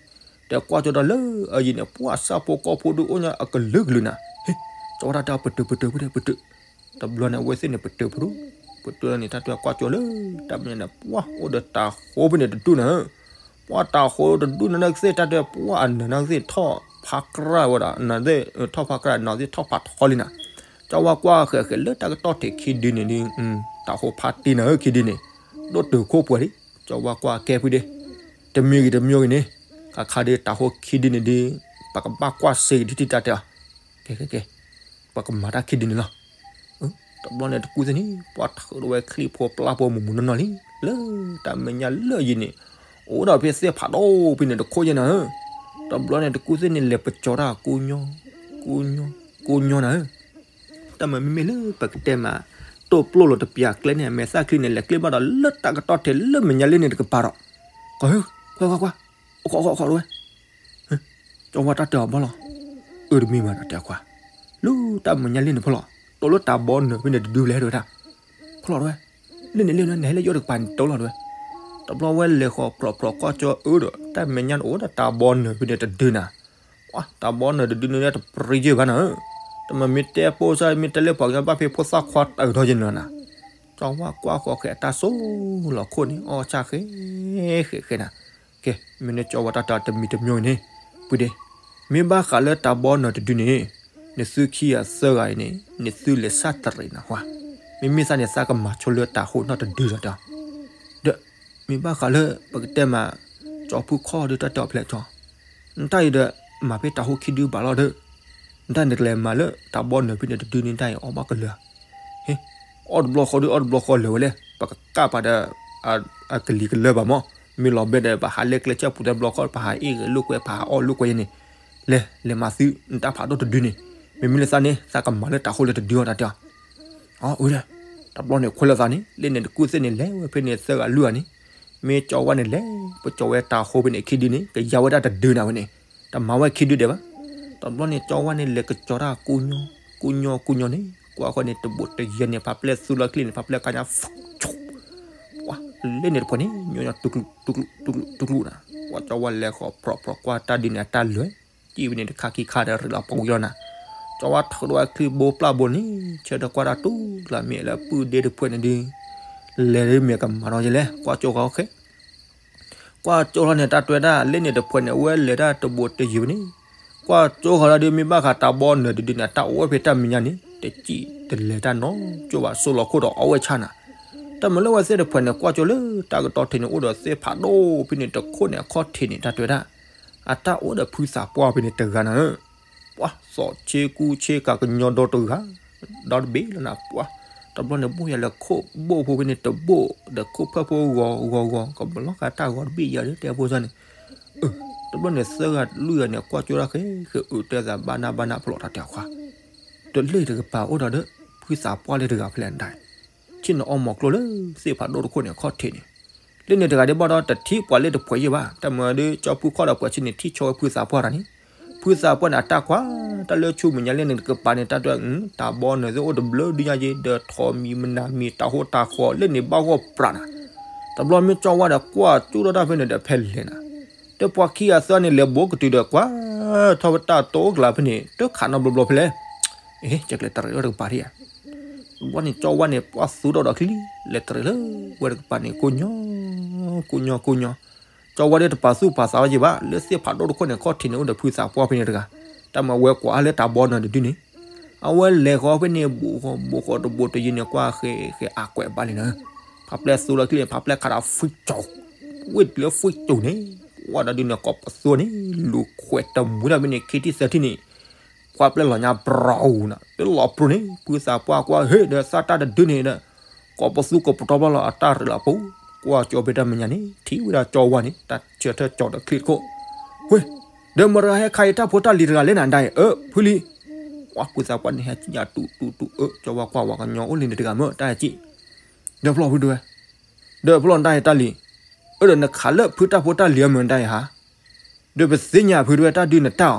ဒီးကွၢ်ကၠီဒီးလၢအယံၤန့ၣ် ပှၤဆၣ်ဖိကီၢ်ဖိဒုးအိၣ်ညါအကလုာ်ကလုာ်နၤ ဟ့ၣ် ကၠီဝါတၢ်တဲအီၤ ပတုာ် ပတုာ် ပတုာ် တဘျီန့ၣ် အဝဲသ့ၣ်န့ၣ် ပတုာ်ပတုာ် ပတုာ်လီၤန့ၣ် တၢ်တဲကွၢ်ကၠီလၢ တၢ်မဲာ်ညါန့ၣ် ပှၤအိၣ်ဒီးတၤဟိဖဲန့ၣ်တဒူၣ်နၤ ပှၤတၤဟိတဒူၣ်နၤ နာ်က့သ့ၣ်တၢ်တဲ ပှၤအနၢၤနာ်က့သ့ၣ်ထီၣ်ဖးကြၢ်ဝဲဒီး နၢၤသ့ၣ်ထီၣ်ဖးကြၢ် နၢၤသ့ၣ်ထီၣ်ဖးထီလံနၤ ကၠီဝါကွၢ်ဃဲၤဃဲၤလၢတၢ်ကတီၢ်ထဲခံဒုန့ၣ်ဒီး တၤဟိဖးတံၢ်နၤဧၢ ခံဒုန့ၣ် ဒိၣ်တုာ်ခိၣ်ပှဲၤလံ ကၠီဝါကွၢ်ကဲဖုဒ့ တမံၤဂ့ၤတမံၤဂ့ၤန့ၣ် ခါခါဒ်တၤဟိခံဒုန့ၣ်ဒီး ပကဘၣ်ကွၢ်စ့ဂ့ၤဒ်တံၢ်တၢ်တဲအီၤ ကဲကဲကဲ ပကမၤတၢ်ခံဒုန့ၣ်လီၤ တဘျီန့ၣ်တကူၣ်သ့ၣ်န့ၣ် ပှၤထုးထီၣ်ဝဲချံဖိပျၢ်ဖိမုၢ်မုၢ်နီၢ်နီၢ်လံ လၢတၢ်မဲာ်ညါလၢအယံၤန့ၣ် အိၣ်ဒီးဖဲသ့ၣ်ဖးဒိၣ်ဖဲန့ၣ်တခိၣ်ယဲနၤဧၢ တဘျီန့ၣ်တကူၣ်သ့ၣ်န့ၣ် လဲၤပကၠီတၢ်ကိညိ ကိညိ ကိညိနၤဧၢ တၢ်မၤမ့မ့ၢ်လၢပကတဲမး တိၢ်ပျိၢ်လိာ်တပျၢ်ကျဲန့ၣ် အမဲာ်သၣ်ချံန့ၣ် လဲၤကျ့ဘၣ်ဒီးလၢတၢ်ကတီၢ်ထဲလၢမဲာ်ညါလံန့ၣ်တကပၤဒီး ကွၢ် ကွၢ် ကွၢ် ကွၢ် အိၣ်ခိး အိၣ်ခိး အိၣ်ခိးတဝဲ ကၠီဝါတၢ်တဲအီၤဘၣ်လီၤ အၢတမံၤဘၣ်ဒီးတဲခွါ လၢတၢ်မဲာ်ညါလံန့ၣ်ဖီလီၤ တိၢ်လၢတၢ်ဘီနၢၤဖဲန့ၣ်တဒုလဲၣ်တဝဲဒၣ် ဖီလီၤတဝဲ လၢန့ၣ်လၢနဟဲလၢယအိၣ်တကပၤန့ၣ်တိၢ်လီၤတဝဲ တဘျီဝဲလဲၤဃီၤဖြီၣ်ဖြီၣ်ကွၢ်ကၠီအၢဒီး တၢ်မဲာ်ညါန့ၣ်အိၣ်ဒီးတၢ်ဘီနၢၤဖဲန့ၣ်တဒုနၤ ပှၤတၢ်ဘီနၢၤတဒုန့ၣ်တပြံယဲၢ်ဘၣ်နၤဧၢ တမ့ၢ်မ့ၢ်တဲပိစၢ်မ့ၢ်တဲလၢပှၤကညီဘၣ်ဖဲဖိသၣ်ခွါတၢ်အုးထီၣ်ယဲၢ်နၤ ကၠီဝါကွၢ်ဃီၤဃဲၤအတၢ်စိလီၤခိၣ်န့ၣ် အီၣ်ဆၣ်ဃဲၤဃဲၤဃဲၤနၤ ကဲ မ့ၢ်န့ၣ်ကၠီဝါတၢ်တဲတမံၤတမံၤန့ၣ် ပုၢ်ဒ့ မ့ၢ်ဘၣ်ဃးလၢတၢ်ဘီနၢၤတဒုန့ၣ် နသုခံဂၤသၢဂၤအံၤန့ၣ် နသုလဲၤဆၣ်တရံးနၤဟါ မ့မ့ၢ်သးန့ၣ်သးကမၤဆိလၢတၤဟိနီၢ်တဒုလီၤတဲ ဒီး မ့ၢ်ဘၣ်ဃးလၢပကတဲမး ကၠီဖုခီၣ်ဒီးတၢ်တဲအီၤဖဲလဲၣ်ကၠီ နတၢ်အံၤဒီး မၤဖဲတၤဟိခံဒုဘၣ်လီၤဒီး နတၢ်န့ၣ်ကလဲၤမၤလၢတၢ်ဘီနၢၤဖဲန့ၣ်တဒုန့ၣ်တၢ်အံၤအီၣ်ဘၣ်ကလၢာ် ဟ့ အီၣ်တဘျီဃီဒီးအီၣ်တဘျီဃီလၢာ်ဝဲလဲၣ် ပကကၣ်ပာ်ဒီး အကလံၤကလၢဘၣ်မး မ့ၢ်လီၤဘဲဒီးပဟးလၢကျဲဆၢပူၤတဘျီဃီ ပဟးအ့ၣ်ဂ့ၤလိာ်ကွဲ ပဟးအီၣ်လိာ်ကွဲယဲန့ၣ် လဲၤ လဲၤမၤသု နတၢ်ဖးဒိၣ်တဒုန့ၣ် မ့မ့ၢ်လၢသးန့ၣ် သးကမၤလၢတၤဟိလၢတဒုအီၤတၢ်တဲအီၤ အဝဲဒၣ် တဘျီန့ၣ်ခွဲးလၢသးန့ၣ် လၢန့ၣ်တကူၣ်သ့ၣ်န့ၣ် လဲၤဝဲဖဲန့ၣ်သၢဂၤလွံၢ်ဂၤန့ၣ် မ့ၢ်ကၠီဝါန့ၣ်လဲၤ ပကၠီဝဲတၤဟိဖဲန့ၣ်ခံဒုန့ၣ် ကယါဝဲဒၣ်တဒုနၤဝဲန့ၣ် တမၤဝဲခံဒုဒဲးဘၣ် တဘျီန့ၣ်ကၠီဝါန့ၣ်လဲၤကကၠီတၢ်ကိညိ ကိညိကိညိန့ၣ် ကွၢ်ဃီန့ၣ် တဘိးတယဲၢ်န့ၣ် ဖးပျဲၢ်သူလီၤချံန့ၣ် ဖးပျဲၢ်ခါညါ ပှၤလၢန့ၣ်တဖီန့ၣ် ညီညီတူၢ်ကျူၢ် တူၢ်ကျူၢ် တူၢ်ကျူၢ် တူၢ်ကျူၢ်နၤ ပှၤကၠီဝါလဲၤဃီၤဖြီၣ်ဖြီၣ်ကွၢ်တၢ်ဒုန့ၣ် အတၢ်လွဲၢ် စံၣ်ဝဲန့ၣ်တခါခံခါဒီးရ့းလီၤပှၤဝံၤလီၤနၤ ကၠီဝါထုးဒီးဝဲချံဘိပျၢ်ဘိန့ၣ် ဆၢထၢၣ်ကွၢ်တၢ်တူၢ်လၢမ့ၢ်လၢပုၢ်ဒ့တဖုန့ၣ်ဒု လဲၤဒ်မ့ၢ်ကမၤဒီးယဲလဲၣ် ကွၢ်ကၠီဃီခဲ ကွၢ်ကၠိလီၤန့ၣ် တၢ်တဲဝဲဒၣ် လၢန့ၣ်တဖှဲးန့ၣ် အဝဲလဲၤတၢ်တဘူးတယံၤဝဲန့ၣ်, ကွၢ်ကၠိဃီၤလီၤဒီး မ့ၢ်ဘၣ်ဃးတၢ်ဘီနၢၤတဒုန့ၣ် အတၢ်အိၣ်ဝဲဖဲတၢ်မဲာ်ညါန့ၣ် တစံၣ်တလဲၤတၢ်နီတစိၢ်လီၤခိၣ်ဒီးအီၣ်ဝဲဆၣ်နၤ. တၢ်မၤလၢဝဲသ့ၣ်တဖှဲးန့ၣ် ကွၢ်ကၠိလၢတၢ်ကတီၢ်ထံးန့ၣ် အိၣ်ဒီးသ့ၣ်ဖးဒိၣ်ဖဲန့ၣ်တခိၣ်န့ၣ် အခီၣ်ထံးန့ၣ် တၢ်တဲဝဲဒၣ် အတၢ်အိၣ်ဒီးဖုသးပှၢ်ဖဲန့ၣ်တဂၤနၤဧၢ. ပှၤသီၣ်ဆ့ကူဆ့ကၤကညီဒီတဂၤ ဒီတဘ့ၣ်လီၤနၤ ပှၤ တဘျီန့ၣ် ဘိၣ်ယၤလၢခိၣ်ဘိၣ်ဖိဖဲန့ၣ်တဘိၣ် ဒီးခိၣ်ဖၢၣ်ဖိဂီၤဂီၤဂီၤ ကဘျီဃာ်တၢ်ဂီၤတဘ့ၣ်ယၤဒီးတဲဖိစၢ်န့ၣ်, တဘျီန့ၣ် သၢဂၤလွံၢ်ဂၤန့ၣ် ကွၢ်ကၠိတၢ်ဃဲဃဲ အုးတဲသးဘၣ်နၢ်ဘၣ်နၢ်ဖျိးတၢ်တဲအခွါ, တလ့ၢ်တကပၤအိၣ်ဒီးဒီး ဖုသးပှၢ်လၢတဂၤဖဲလဲၣ်နဒၣ် ဆ့ၣ်နီၤအီၣ်မီၤကျိလၢသ့ၣ်ဖးဒိၣ်တခိၣ်န့ၣ် အခီၣ်ထံးန့ၣ်, လၢန့ၣ်တဂၤဒ်ဘၣ်ဒီး တထံၣ်ပှၤလၢတဖှဲးယံၢ်ဘၣ် တၢ်မၤဒီး ကၠီဖုခီၣ်ဒီးပှၤဆ့ၣ်န့ၣ် ထံၣ်ဆီဝဲဖုသးပှၢ်တၢ်န့ၣ်, ဖုသးပှၢ်န့ၣ် အတၢ်ကွၢ် တၢ်လၢဆူမဲာ်ညါလၢန့ၣ်တကပၤန့ၣ် တၢ်တဲ တၢ်ဘီနၢၤသ့ၣ်အိၣ်တဘျုးဒုညါက့ ဒီးထိးမံၤမနၤမံၤ တၢ်ဟိတၢ်ဃီၤလၢန့ၣ်ဘၣ်ဂီၢ်ပြးနၤ, တဘျီမ့ၢ်ကၠီဝါဒီး ကွၢ်ကၠိထီၣ်တၢ်ဖဲန့ၣ်ဒီး ဖဲလဲၣ်နၤ, ဒီးပှၤခံဂၤသၢဂၤန့ၣ် လဲၤဘူးကတုၤဒီး ကွၢ်ထီၣ်ဝဲတၢ်တိၢ်ကလၤဖဲန့ၣ် တခးနီတဘျီဘျီဖဲလဲၣ်, ကလဲၤတရံးဝဲတကပၤထံၣ်ဧါ တဘျီန့ၣ် ကၠီဝါန့ၣ် ပှၤသူဒီးဒီးချံ လဲၤတရံးလၢဝဲတကပၤန့ၣ် ကိးညီ ကိးညီ ကိးညီ, ကၠီဝါဒီးတပာ်သူၣ်ပာ်သးဝဲက့ၤဘၣ် လၢသ့ၣ်ဖးဒိၣ်တခိၣ်န့ၣ် အခီၣ်ထံးန့ၣ် အိၣ်ဒီးဖုသးပှၢ်ဖဲန့ၣ်တဂၤ, တၢ်မၤဝဲကွၢ်လၢတၢ်ဘီနၢၤတဒုန့ၣ်, အဝဲလဲၤဃီဖဲန့ၣ် ဘူးဃီဘူးဃီတဘူးတယံၤန့ၣ် ကွၢ်ဃဲဃဲအကွဲးဘၣ်လံနၤ, ဖးပျဲသူလီၤချံ ဖးပျဲခးဒီးဖုကၠီၤ ဝ့ၢ်တုၤလၢဖုကၠီၤန့ၣ်, ဝဲဒၣ်ဒုန့ၣ် ကိးပသူန့ၣ် လူၤခွဲးတမူတၢ်ဖဲန့ၣ် ခံထံၣ်သၢထံၣ်န့ၣ် ကွၢ်ပျဲလီၤညါ ဘြီၤနၤ ပျဲလီၤပြူန့ၣ် ဖုသးပှၢ်ကွၢ်ဟ့ၣ်ဒီးသးတၢ်တဒုန့ၣ်ဒီး ကိးပသူကိးပတီၢ်ဘၣ်လီၤ အတၢ်ရ့လီၤပူၤ, ကွၢ်ကၠီဖဲတၢ်မဲာ်ညါန့ၣ် ထံၣ်ဝဲဒၣ်ကၠီဝါန့ၣ် တၢ်ဆၢထၢၣ်ကၠီဒီးချံတခိၣ်, ဝ့ၢ်, ဒီးမတၤဟဲခးအံၤတၢ်ဖိတၢ်လံၤတဂၤလဲၣ်နၤဒၣ်အံၤ အၢ ဖုလံ, ဝဲဖုသးပှၢ်န့ၣ် ဟဲကညးတူတူတူ အၢ ကၠီဝါကွၢ်ဝဲကညီအိၣ်လံန့ၣ်တဂၤမ့ၢ် တၢ်ဟဲကံၣ်, ဒီးဖျီၣ်ဖုဒဝဲ ဒီးဖျီၣ်နတၢ်ဟဲတၢ်လံၤ, အၢဒီးနခးလၢဖုတၢ်ဖိတၢ်လံၤအမုၢ်နတၢ်အံၤဟါ, ဒီးပသ့ၣ်ညါဖုဒဝဲတၢ်ဒုနတၢ်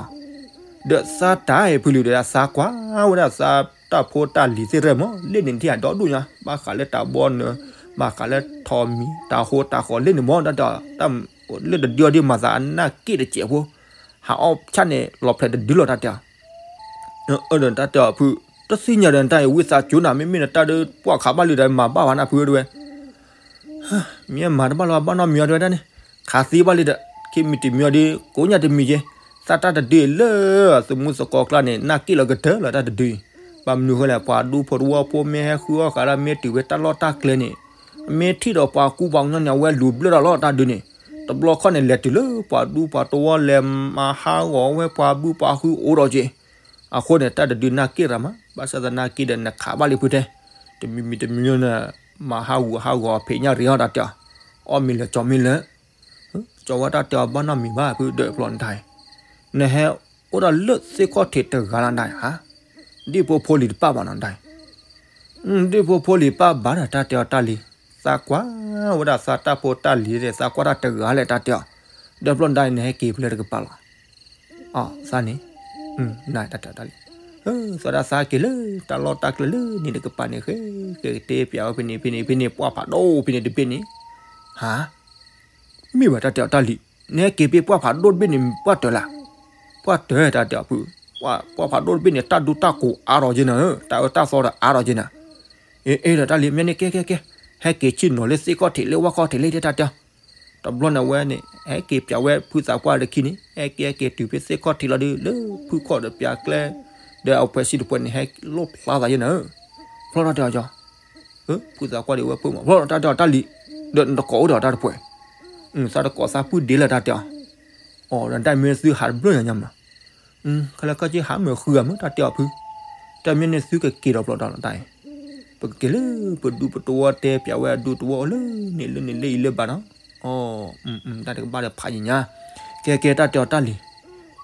အီၤ, ဒီးသးတၢ်အံၤဖုလံၤဒီးသးကွၢ်ဝဲဒၣ်သးတၢ်ဖိတၢ်လံၤသ့ၣ်ရဲၣ်မး လၢန့ၣ်ထံၣ်အဒိၣ်ဒိၣ်ညါ ဘၣ်ဃးလၢတၢ်ဘီနၢၤ, ဘၣ်ဃးလၢထိးမံၤ တၢ်ဟိတၢ်ဃီၤလၢန့ၣ်မး တၢ်တဲအီၤ လၢတဒုအီၤဒ်မၤသးအနၢ်က့ၣ်တစဲးဖိ, ဟးအီၣ်ဆၣ်န့ၣ် လီၤဖျဲးတဒုလီၤတၢ်တဲအီၤ အၢဒီးတၢ်တဲအီၤဖု, တသ့ၣ်ညါဒီးနတၢ်အံၤ ဝံသးစူၤနၤ မ့မ့ၢ်နတၢ်ဒီးပှၢ်ခးဘၣ်လံဒီးမၤဘၣ်ဝဲနၢ်ဖုဒဝဲ မ့ၢ်မၤတဘၣ်လၢၤဘၣ်နီတမံၤအီၤတဝဲဒၣ်န့ၣ်, ခးသံဘၣ်လံဒီး ခံမံၤတမံၤအီၤဒီး ကိးညါတမံၤက့, သးတၢ်တဒုအံၤလၢ သမူသကိးကျါန့ၣ် နၢ်က့ၣ်လီၤကတၢၢ်လီၤတၢ်တဒုအံၤ, ဘၣ်မနုၤဃိလဲၣ် ပှၤဒူဖိတဝီဖိမ့ၢ်ဟဲဃုအီၣ်ဃာ်ဒၣ်မ့ၢ်တုၤဝဲတၢ်လီၢ်တၢ်ကျဲန့ၣ်, မ့ၢ်ထံၣ်ဒီးပှၤကူပှၤကညီန့ၣ် အဝဲလူၤဘျၢၣ်တၢ်လီၢ်တၢ်ဒုန့ၣ်, တဘျီခီန့ၣ် လဲၤတုၤလၢပှၤဒူပှၤတဝီ လဲၤမၤဟးဂီၤဝဲပှၤဘုပှၤဟုအိၣ်ဒီးက့ အဃိန့ၣ် တၢ်တဒုနၢ်က့ၣ်ရၤမး, ဘၣ်ဆၣ်သနာ်က့ဒီး နခးဘၣ်လံဖုတဲ, တမံၤမံၤတမံၤန့ၣ် မၤဟးဂူာ်ဟးဂီၤဖံးညၣ်ရံအီၣ်တၢ်တဲအီၤ, အီၣ်မ့ၤလၢာ်ကၠီမ့ၤလၢာ်, ကၠီဝဲတၢ်တဲအီၤဘၣ်နီတမံၤဘၣ်ဖုဒီးဖျီၣ်နတၢ်အံၤ, နဟဲအိၣ်ဒၣ်လၢသ့ၣ်ခီၣ်ထံးတဂၤလီၤနတၢ်အံၤဟါ, ဒ့ၣ်ဖိဖိလံၤတပၣ်ဘၣ်နီၤနတၢ်အံၤ ဒ့ၣ်ဖိဖိလံၤပၢ်ဘၣ်ဒီးတၢ်တဲအီၤတၢ်လံၤ, သးကွၢ်ဝဲဒၣ်သးတၢ်ဖိတၢ်လံၤ သးကွၢ်တၢ်တဂၤလဲၣ်တၢ်တဲအီၤ, ဒီးဖျီၣ်နတၢ်အံၤ နဟဲက့ၤဖဲလဲၣ်တကပၤလီၤ. အသးန့ၣ်, နတၢ်တဲအီၤတၢ်လံၤ, သီဒၣ်သးက့ၤလၢတၢ်လီၢ်တၢ်ကျဲလၢန့ၣ်တကပၤန့ၣ် ဃဲက့ၤတဲပျးဝဲဖဲန့ၣ်ဖဲန့ၣ်ဖဲန့ၣ် ပှၢ်ဖးဒိၣ်ဖဲန့ၣ်တဘ့ၣ်န့ၣ်, ဟါ မ့ၢ်ဝဲတၢ်တဲအီၤတၢ်လံၤ, နဟဲက့ၤဖဲပှၢ်ဖးဒိၣ်တဘ့ၣ်န့ၣ် ပှၢ်တၢၢ်လၢ်, ပှၢ်တၢၢ်တၢ်တဲအီၤဖု, ပှၢ်ဖးဒိၣ်တဘ့ၣ်န့ၣ် တၢ်ဒူတၢ်ကိးအါထီၣ်က့နၤဧၢ, တၢ်အၢတၢ်သီဒီးအါထီၣ်က့နၤ, အ့ အ့ဒီးတၢ်လံၤ မ့ၢ်န့ၣ်ကဲကဲကဲ, ဟဲက့ၤဆ့ၣ်နီၤလၢသ့ၣ်ခီၣ်ထံးလၢဝၣ်ခီၣ်ထံးလၢတၢ်တဲအီၤ, တဘျီန့ၣ်ဝဲန့ၣ် ဟဲက့ၤပျးဝဲဖုသးပှၢ်တခံန့ၣ် ဟဲက့ၤဟဲက့ၤတုၤဖဲသ့ၣ်ခီၣ်ထံးလီၤဒီး လၢဖုခီၣ်ဒီးပျးကျဲ, ဒီးအဖှဲးဆံတဖှဲးန့ၣ် ဟဲလိၣ်ဖျါသးယဲနၤဧၢ, ဖျီၣ်တၢ်တဲအီၤကၠီ ဖုသးကွၢ်ဒံးဝဲဖိမး ဖျီၣ်တၢ်တဲအီၤတၢ်လံၤ, ဒီးနတကိးအိၣ်ဒီးတၢ်တပှဲၤ, သးတကိးသးပုၢ်ဒ့လၢတၢ်တဲအီၤ, အီၤဒီးတၢ်မ့ၢ်သုဟးတဘျီညါညါမး, ခဲလၢာ်ခဲဆ့ဟးမုာ်ဃုဂၤမး တၢ်တဲအီၤဖု, တၢ်မ့ၢ်န့ၣ်သုကက့ၤဒီးဖျီၣ်တၢ်လီၤတၢ်အံၤ, ပကက့ၤလၢပဒူပတဝီတဲပျးဝဲအဒူတဝီအိၣ်လၢန့ၣ်လၢန့ၣ်လၢအံၤလၢဘၣ်နီၤ, တၢ်တကဘၣ်ဒီးဖးယံာ်ညါ, ကဲကဲတၢ်တဲအီၤတၢ်လံၤ,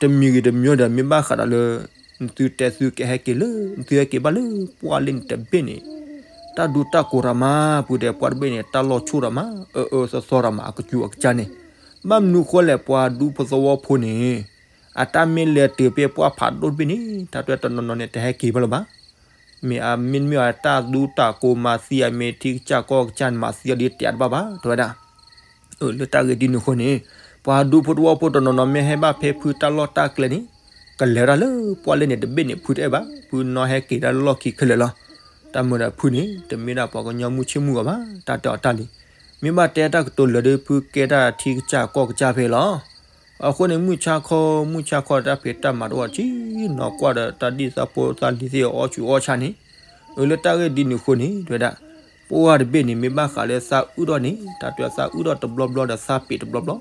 တမံၤဂ့ၤတမံၤဒီးမ့ၢ်ဘၣ်ဃးဒီးလၢ နသုတဲသုကဟဲက့ၤလၢ နသုဟဲက့ၤဘၣ်လၢပှၢ်လၢန့ၣ်တဘ့ၣ်န့ၣ်, တၢ်ဒူတၢ်ကိးရၤမး ပုၢ်ဒီးပှၢ်တဘ့ၣ်န့ၣ် တၢ်လီၢ်ဆိၣ်ရၤမး အၢအၢသီသီရၤမး အကစူၤအကစၢ်န့ၣ်, ဘၣ်မနုၤဃိလဲၣ် ပှၤဒူဖိသဝီဖိန့ၣ် အတၢ်မ့ၢ်လဲၤတုၤဖဲပှၢ်ဖးဒိၣ်တဘ့ၣ်န့ၣ် တၢ်တဲတနီၤနီၤန့ၣ် တဟဲက့ၤဘၣ်လၢၤဘၣ်. မ့ၢ်အမ့ၢ်မ့ၢ်အတၢ်ဒူတၢ်ကိးမၤသံအမ့ၢ်ထံကစၢ်ကီၢ်ကစၢ်န့ၣ် မၤသံအီၤဒ်တဲတဘၣ်ဘၣ် တဲဝဲဒၣ်. လၢတၢ်ဂ့ၢ်ဒ်န့ၣ်အဃိန့ၣ် ပှၤဒူဖိသဝီဖိတနီၤနီၤမ့ၢ်ဟဲဘၣ်ဖဲဖုတၢ်လီၢ်တၢ်ကျဲန့ၣ် ကလဲၤဝဲဒၣ်လၢပှၢ်လၢန့ၣ်တဘ့ၣ်န့ၣ် ဖုတအဲၣ်ဘၣ် ဖုနီၢ်ဟဲက့ၤဒၣ်လၢလီၢ်ခံခဲလၢာ်လီၤ. တၢ်မုာ်ဒီးဖုန့ၣ် တမ့ၢ်ဒၣ်ပှၤကညီမုၢ်ဆ့ၣ်မုၢ်ဂီၤဘၣ် တၢ်တဲအီၤတၢ်လံၤ. မ့ၢ်ဘၣ်တဲတၢ်ကတိၤလၢာ်ဒီး ဖုကဲတၢ်ထံကစၢ်ကီၢ်ကစၢ်ဖဲလီၤ. အဃိန့ၣ် မုၢ်ဆါခီ မုၢ်ဆါခီတၢ်ဖံးတၢ်မၤတအိၣ် ဆံနီၤကွၢ်ဒီး တၢ်ဒ်သးဖိသးလံၤသ့ၣ်အီၣ်ဆူၣ်အီၣ်ဆါန့ၣ်, အၢ လၢတၢ်ဂ့ၢ်ဒ်န့ၣ်အဃိန့ၣ် တဲဝဲဒၣ်, ပှၢ်တဘ့ၣ်န့ၣ် မ့ၢ်ဘၣ်ဃးလၢသးအုၣ်ထီၣ်န့ၣ် တၢ်တဲသးအုၣ်ထီၣ်တဘျီဘျီဒီးသးပ့ၤတဘျီဘျီ,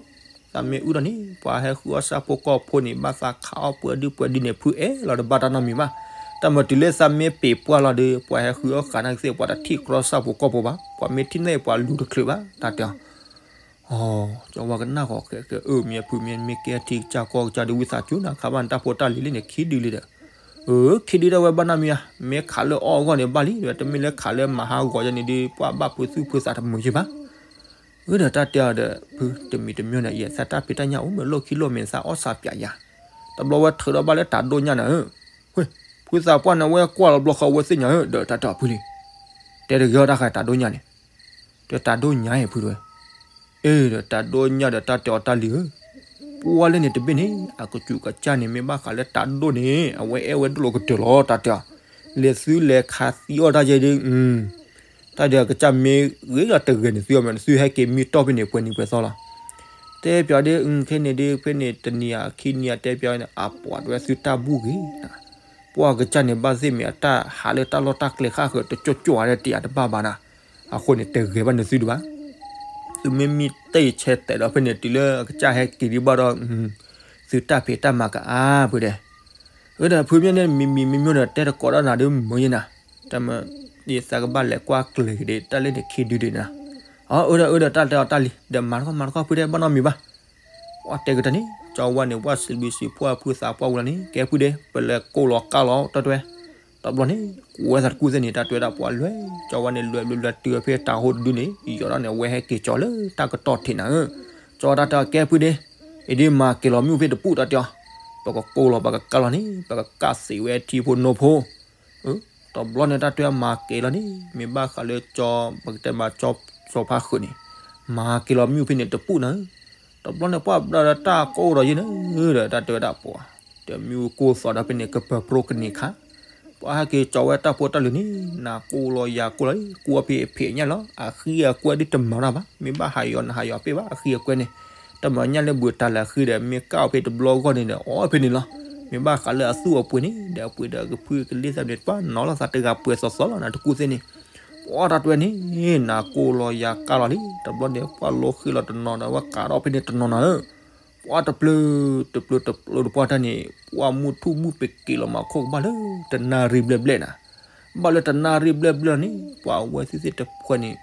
သးမ့ၢ်အုၣ်ထီၣ်န့ၣ် ပှၤဟဲဃုအီၣ်ဆၣ်ဖိကီၢ်ဖိန့ၣ် ဘၣ်သးခးအီၣ်ပှဲၤဒုပှဲၤဒုန့ၣ် ဖုအဲၣ်လီၤတဘၣ်တၢ်နီတမံၤဘၣ်. တၢ်မၤတုၤလၢသးမ့ၢ်ပ့ၤပှၢ်လီၤဒီး ပှၤဟဲဃုအီၣ်ဃာ်နာ်က့သ့ၣ် ပှၤတထံၣ်ကြီဆၣ်ဖိကီၢ်ဖိဘၣ်, ပှၤမ့ၢ်ထံၣ်န့ၢ်ပှၤလူၤတချုးဘၣ် တၢ်တဲအီၤ အီ ကၠီဝါကနၣ်ဃီၤဃဲးဃဲး အၢ မ့ၢ်ဖုမ့ၢ်မ့ၢ်ကဲထံကစၢ်ကီၢ်ကစၢ်ဒုး ဝံသးစူၤနၤ ခးဘၣ်နတၢ်ဖိတၢ်လံၤလံန့ၣ် ခံဒုလံဒီး, အၢ ခံဒုဒၣ်ဝဲဘၣ်နီတမံၤဧါ, မ့ၢ်ခးလၢအီၣ်အဂီၢ်န့ၣ်ဘၣ်လံဒီး တမ့ၢ်လၢခးလၢမၤဟးဂီၤယဲန့ၣ်ဒီး ပှၤဘၣ်ဖုသူၣ်ဖုသးတမုာ်ယဲဘၣ်. အၢ ဒီးတၢ်တဲအီၤဒီး ဖုတမံၤတမံၤန့ၣ် ယသးတၢ်ဖံးတၢ်ညၣ်အိၣ်မ့ၢ်လိၣ်ခံလိၣ်မ့ၢ် သးအီၣ်ဆၣ်ပၠးယၤ, တဘျီဝဲထုးထီၣ်ဘၣ်လၢတၢ်ဒိၣ်ညၣ်န့ၣ်ဧၢ, ဝ့ၢ် ဖုသးပှၢ်န့ၣ် ဝဲကွၢ်လီၤဘျီဃီဝဲသ့ၣ်ညါဧၢ ဒီးတၢ်တဲအီၤဖုလံ, တဲတဂ့ၤအီၣ်တၢ်ဃးတၢ်ဒိၣ်ညၣ်န့ၣ်, တဲတၢ်ဒိၣ်ညၣ်အံၤဖုတဝဲ အ့ ဒီးတၢ်ဒိၣ်ညၣ်ဒီးတၢ်တဲအီၤတၢ်လံၤဧၢ, ပှၢ်လၢန့ၣ်တဘ့ၣ်န့ၣ် အကစူၢ်ကစၢ်န့ၣ် မ့ၢ်ဘၣ်ဃးလၢတၢ်ဒိၣ်န့ၣ် အဝဲအဲၣ်ဝဲဒိၣ်လီၤကတၢၢ်လီၤ တၢ်တဲအီၤ, လဲၤသုလဲၤခးသံအီၣ်တၢ်ယဲဒုး, တၢ်ဒုးအကစၢ်မ့ၢ်ဂ့ၤလီၤတဂဲၤန့ၣ် သုအီၤမ့ၢ် သုဟဲက့ၤမံတီၢ်ဖဲန့ၣ် ပှဲၤနံၤပှဲၤသီလီၤ. တဲပၠးဒုး ခဲန့ၣ်ဒုး ဖဲန့ၣ်တနံၤဧါခံနံၤဧါ တဲပၠးန့ၣ် အပှၤတဝဲသုတၢ်ဘူၣ်ဂ့ၤ ပှၢ်ကစၢ်န့ၣ် ဘၣ်သ့ၣ်မ့ၢ်အတၢ်ဟးလၢတၢ်လီၢ်တၢ်ကျဲဃၣ်ဃၢၤ တကၠီၣ်ကၠီၣ်ဧါဒီးတယၤတဘၣ်ဘၣ်နၤ, အဃိန့ၣ် တဂဲၤဘၣ်နသုဒံးဘၣ်. သုမ့ၢ်မံတ့ၢ်ဆဲးတဲာ်ဒီးဖဲန့ၣ် တုၤလၢအကစၢ်ဟဲက့ၤဒံးဘၣ်ဒီး သုတၢ်ဖံးတၢ်မၤကအါဖုဒဲး, အၢ ဒီးဖုမ့ၢ်န့ၣ် မံၤမံၤမံၤမံၤဒီး တဲတကိးဒီးနၤဒုးမုာ်ယဲနၤ, တၢ်မၤ ဒ်သးကဘၣ်လဲၤကွၢ်ကျဲၤက့ၤဒံး တၢ်လၢန့ၣ်ခံဒုဒံးနၤ, အၢ ဒီးအၢ ဒီးတၢ်တဲအီၤတၢ်လံၤ ဒီးမၤတခီမၤတခီဖုဒဲး ဘၣ်နီတမံၤဘၣ်. ပှၢ်တဲကတၢၢ်န့ၣ် ကၠီဝါန့ၣ် ဝၣ်စံးဘျုးစံးဖှိၣ်ဖုသးပှၢ်ဝံၤလီၤန့ၣ် ကဲဖုဒဲး ပလဲၤကိးလီၤကါလီၤ တၢ်တဲဝဲ, တဘျီန့ၣ် ကွဲသးတကူၣ်သ့ၣ်န့ၣ် တၢ်တဲဝဲဒၣ်ပှၤလွဲၢ် ကၠီဝါန့ၣ် လွဲၢ်ဘျုးလွဲၢ်တုၤဖဲတၢ်ဟိတဒုန့ၣ် ယီၤဒီးန့ၣ် အဝဲဟဲက့ၤကၠီလၢတၢ်ကတီၢ်ထံးနၤဧၢ, ကၠီဝါတၢ်တဲအီၤကဲဖုဒဲး, အံၤဒ်မၤက့ၤလီၤမ့ၣ်အူဖဲတပူၤ တၢ်တဲအီၤ, ပကကိးလီၤ ပကကါလီၤန့ၣ် ပကကးသံးဝဲထံဖိနိဖိ တဘျီန့ၣ် တၢ်တဲဝဲမၤက့ၤလီၤန့ၣ် မ့ၢ်ဘၣ်ဃးလၢကၠီ ပကတဲမၤကၠီစီၤဖါဃုာ်န့ၣ် မၤက့ၤလီၤမ့ၣ်အူဖဲန့ၣ်တပူၤနၤဧၢ, တဘျီန့ၣ် ပှၢ်ဘျီဒီးတၢ်ကိးဒီးယဲန့ၣ် ဒီးတၢ်တဲဝဲဒၣ်ပှၤ တမ့ၣ်အူကိၢ်သီဒီးဖဲန့ၣ် ကပၢၤပြိကန့ၢ်ခါ, ပှၢ်ဟဲက့ၤကၠီဝဲတၢ်ဖိတၢ်လံၤန့ၣ် နၤကိးလီၤယၤကိးလီၤ ကိးဖဲအဖံးအညၣ်လီၤ အဃံအကွဲဒ်တမၤတၢ်ဘၣ် မ့ၢ်ဘၣ်ဟးယီၤနဟးယီၤပ့ၢ်ဘၣ် အဃံအကွဲန့ၣ် တမၤညၣ်လၢဘုးတၢ်လၢအဃံဒီး မ့ၢ်ကၣ်အီၤဖဲတဘျီဂီၢ်န့ၣ်ဒီး အီၣ်ဖဲန့ၣ်လီၤ, မ့ၢ်ဘၣ်ဃးလၢအသူၣ်အပှ့ၤန့ၣ် ဒီးအပှ့ၤဒီးအကဖုကလ့ၢ်သးန့ၣ် ပှၢ်နီၤလီၤသးတဂၤပှဲၤသီသီလီၤ နၤတကူၣ်သ့ၣ်န့ၣ်, ပှၢ်တၢ်တဲဝဲန့ၣ် နၤကိးလီၤယၤကါလီၤလံ တဘျီန့ၣ် ပှၢ်လီၤဃံလီၤတနီၤဒီး အဝဲကးထီၣ်ဖဲန့ၣ်တနီၤနၤဧၢ ပှၢ်တပျုၤ တပျုၤတပျုၤတပှၢ်တၢ်န့ၣ် ပှၢ်မုၢ်ထူၣ်မုၢ်ပက့ၤလီၤမၤခိၣ်ကဘၣ်လၢတနၣ်ရံၣ်ဘျဲၣ်ဘျဲၣ်နၤ, ဘၣ်လၢတနၣ်ရံၣ်ဘျဲၣ်ဘျဲၣ်န့ၣ် ပှၤအဝဲသ့ၣ်သ့ၣ်တဖှဲန့ၣ်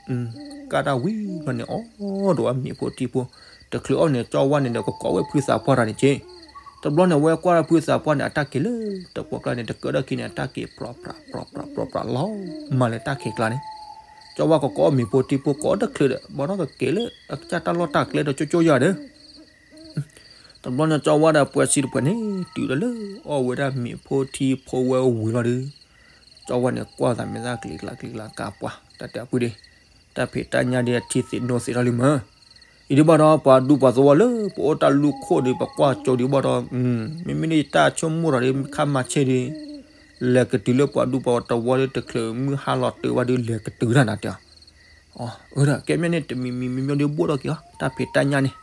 ကၣ်တၢ်ဝံၤဘျီန့ၣ် အီၣ်ဒီးဝဲမ့ၤဖိထံဖိ, တချုးအီၣ်န့ၣ် ကၠီဝါန့ၣ်ဒီးကကိးဝဲဖုသးပှၢ်တၢ်န့ၣ်က့, တဘျီန့ၣ် အဝဲကွၢ်ဖုသးပှၢ်န့ၣ် အတၢ်က့ၤလၢတပှၢ်ကျါန့ၣ် တကၢၢ်ဒီးခံန့ၣ် အတၢ်က့ၤပြီပြီပြီပြီပြီလီၤ မၤလၢတၢ်ခံးကျါန့ၣ်, ကၠီဝါကကိးမ့ၤဖိထံဖိကိးတချုးဒီး ဘၣ်ဒီးကက့ၤလၢအကစၢ်တၢ်လီၢ်တၢ်ကျဲဒီးကၠီကၠီယၤဒီး တဘျီန့ၣ် ကၠီဝါဒီးပှၤစံးတဖှဲန့ၣ် တုၤဒီးလၢအီၣ်ဝဲဒၣ်မ့ၤဖိထံဖိဝဲဝံၤလီၤဒီး, ကၠီဝါန့ၣ်ကွၢ်သးမ့ၢ်သးကျံၤကျါကျံၤကျါကါပှၢ် တၢ်တဲအဖုဒ့, တၢ်ဖံးတၢ်ညၣ်ဒ်အထံသ့ၣ်နိသ့ၣ်ထီၣ်လံမၢ်, အံၤဒ်ဘၣ်ဒီး ပှၤဒူပှၤသဝီလၢပအိၣ်တၢ်လူၢ်ခိၣ်ဒီး ပကွၢ်ကၠိဒ်ဘၣ်ဒီး, မ့မ့ၢ်န့ၣ်တၢ်ဆိကမိၣ်ထီၣ်ဒီး ခါမၤဆ့ၣ်ဒီး လဲၤကတုၤလၢပှၤဒူပှၤသဝီဒီး တချုးမုၢ်ဟါလီၤတုၤဘၣ်ဒီး လဲၤကတုၤတၢ်နၤတဲအီၤ, အၢ ဒီးကဲမ့ၢ်န့ၣ် တမံၤမံၤမံၤမံၤဒီး ဘိၣ်ထီၣ်က့ၤအီၤ တၢ်ဖံးတၢ်ညၣ်န့ၣ်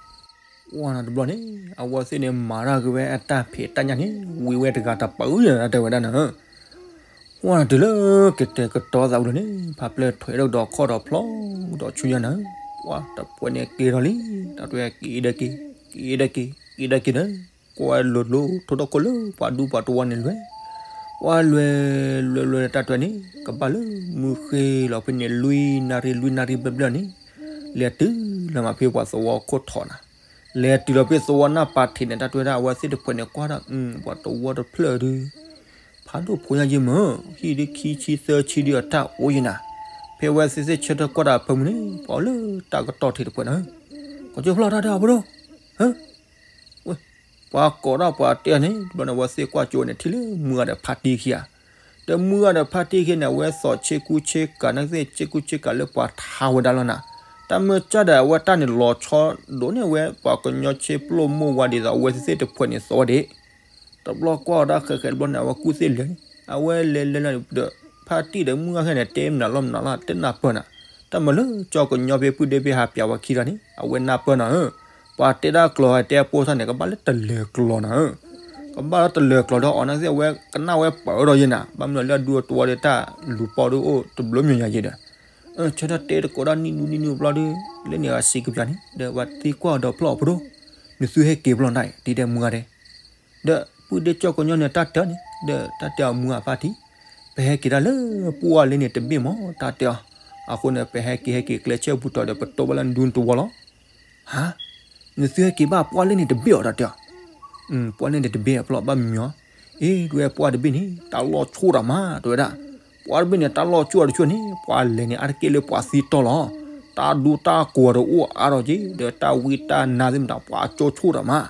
ကွၢ်နၤတဘျီန့ၣ် အဝဲသ့ၣ်န့ၣ် မၤတၢ်က့ၤဝဲအတၢ်ဖံးတၢ်ညၣ်န့ၣ် ဝံၤဝဲတဂၤတပာ်အုၣ်ယၤတဲဝဲဒၣ်နၤ, ကွၢ်နၤတုၤလၢကတဲာ်ကတီၤသးဝံၤလီၤန့ၣ် ဖးပျဲၢ်ထွဲဒီးခီၣ်ဒီးဖျီဒီးဆူညါနၤ, ကွၢ်တပှဲၤန့ၣ်က့ၤထီၣ်လံ, တၢ်တွဲက့ၤဒီးက့ၤ က့ၤဒီးက့ၤ က့ၤဒီးက့ၤဒီး ကွၢ်လိၤလိၤထိၣ်ထီၣ်ခိၣ်လၢပှၤဒူပှၤသဝီန့ၣ်လွဲၢ်, ကွၢ်လွဲၢ် လွဲၢ်လွဲၢ်တၢ်တွဲန့ၣ် ကဘၣ်လၢမုၢ်ဃ့လီၤဖဲန့ၣ် လွံၢ်နၣ်ရံၣ် လွံၢ်နၣ်ရံၣ်ဘျဲၣ်ဘျဲၣ်န့ၣ်, လဲၤတုၤလီၤမးဖဲပှၤသဝီခိၣ်ထီးနၤ, လဲၤတုၤလီၤဖဲသဝီနၢ်ပၤထံးန့ၣ် တၢ်တွဲဒၣ်အဝဲသ့ၣ်တဖှဲန့ၣ်ကွၢ်ဒီး ပှၤသဝီတဖျၢၣ်ဒုး ဖးဒိၣ်ဖိညါယ့မၢ်, ဟံၣ်ဒုးခံဆံသၢဆံဒုးအတၢ်အိၣ်ယံၤနၤ, ဖဲဝဲသ့ၣ်သ့ၣ်ဆၢထၢၣ်ကွၢ်တၢ်အဖၢမုၢ်န့ၣ် ပှၤအိၣ်လၢတၢ်ကတီၢ်ထံးတဖှဲန့ၣ်, ကီၢ်ကၠိဖျီၣ်တၢ်တဲအီၤဖိဒိၣ်, ဝဲ ပှၤကိးထီၣ်ပှၤတဲန့ၣ် တဘျီန့ၣ် အဝဲသ့ၣ်ကွၢ်ကၠိန့ၣ် ထံၣ်လၢမုၢ်ဂၤဒီးဖါတံၢ်ခံဂၤ, ဒီးမုၢ်ဂၤဒီးဖါတံၢ်ခံဂၤန့ၣ် အဝဲသိးဆ့ကူဆ့ကၤ နာ်က့သ့ၣ်ဆ့ကူဆ့ကၤလၢပှၤထါဝဲဒၣ်လီၤနၤ, တၢ်မ့ၢ်ကၢ်ဒီးအဝဲတၢ်န့ၣ်လီၤဆီဒိၣ်န့ၢ်ဝဲ ပှၤကညီဆ့ပျိၢ်မိၢ်ဝါဒ်သိးအဝဲသ့ၣ်တဖှဲန့ၣ်သိးဝဲဒၣ်, တဘျီကွၢ်အီၤဒၣ်ဃဲးဃဲးတဘျီန့ၣ် အဝဲကူၣ်သ့ၣ်လဲၤန့ၣ် အဝဲလဲၤလဲၤလီၤဒီး ဖါတံၢ်ဒီးမုၢ်ဂၤခဲန့ၣ် တဲမနုၤလီၤမနုၤလီၤ တဲနၢ်ပၢၢ်နၤ, တၢ်မၤလၢကၠီကညီဖဲပုၢ်ဒ့ဖဲဟးပၠးဝဲခံဂၤန့ၣ် အဝဲနၢ်ပၢၢ်နၤဧၢ, ပှၤတဲဒၣ်ကျိာ်တဲအပိၢ်ဆၣ်န့ၣ် ကဘၣ်လၢတလၢၤကျိာ်နၤဧၢ, ကဘၣ်လၢတလၢၤကျိာ်ဒီးအီၤနသ့ၣ် အဝဲကနၣ်ဝဲပှၤအၢဒီးယဲနၤ, ဘၣ်မနုၤလၢအဒူအတဝီဒီးတၢ်လူၤပိာ်ဒုးအိၣ်တဘျီမံၤညါယဲဒီး ဆၢထၢၣ်တဲတကိးဒၣ်နံၣ်နူနံၣ်နူဘျီဒီး လၢန့ၣ်အစံးကပျၢ်န့ၣ် ဒီးပှၤသံကွၢ်အီၤဒီးဖျီၣ်အီၤဖိဒိၣ်, နသုဟဲက့ၤဖျီၣ်နတၢ်အံၤ ဒ်တဲမုၢ်ဂၤဒဲး, ဒီးပုၢ်ဒ့ကၠီကညီန့ၣ်တၢ်တဲအီၤန့ၣ် ဒီးတၢ်တဲအီၤမုၢ်ဂၤဖါတံၢ်, ပဟဲက့ၤတၢ်လၢပှၢ်လၢန့ၣ်တဘ့ၣ်မး တၢ်တဲအီၤ, အဃိန့ၣ် ပဟဲက့ၤဟဲက့ၤကျဲဆၢပူၤတီၤဒီး ပတိၢ်ဘၣ်လၢနဒူနတဝီလီၤ. ဟါ, နသုဟဲက့ၤဘၣ်ပှၢ်လၢန့ၣ်တဘ့ၣ်အီၤ တၢ်တဲအီၤ, ပှၢ်လၢန့ၣ်တဘ့ၣ်အဖျီၣ်ဘၣ်မံၤမံၤအီၤ, အ့ ဒ်ဝဲပှၢ်တဘ့ၣ်န့ၣ် တၢ်လီၢ်ဆိၣ်တၢ်မး တဲဝဲဒၣ်, ပှၢ်တဘ့ၣ်န့ၣ် တၢ်လီၢ်ဆိၣ်တဆိၣ်န့ၣ် ပှၤလဲၤန့ၣ်အါတက့ၢ်လၢပှၤသံတီၢ်လီၤ, တၢ်ဒူတၢ်ကိးဒီးအိၣ်အါထီၣ်က့ၤ ဒီးတၢ်ဝံတၢ်နါသ့ၣ်မတၤ ပှၤကၠိဆိၣ်တၢ်မး,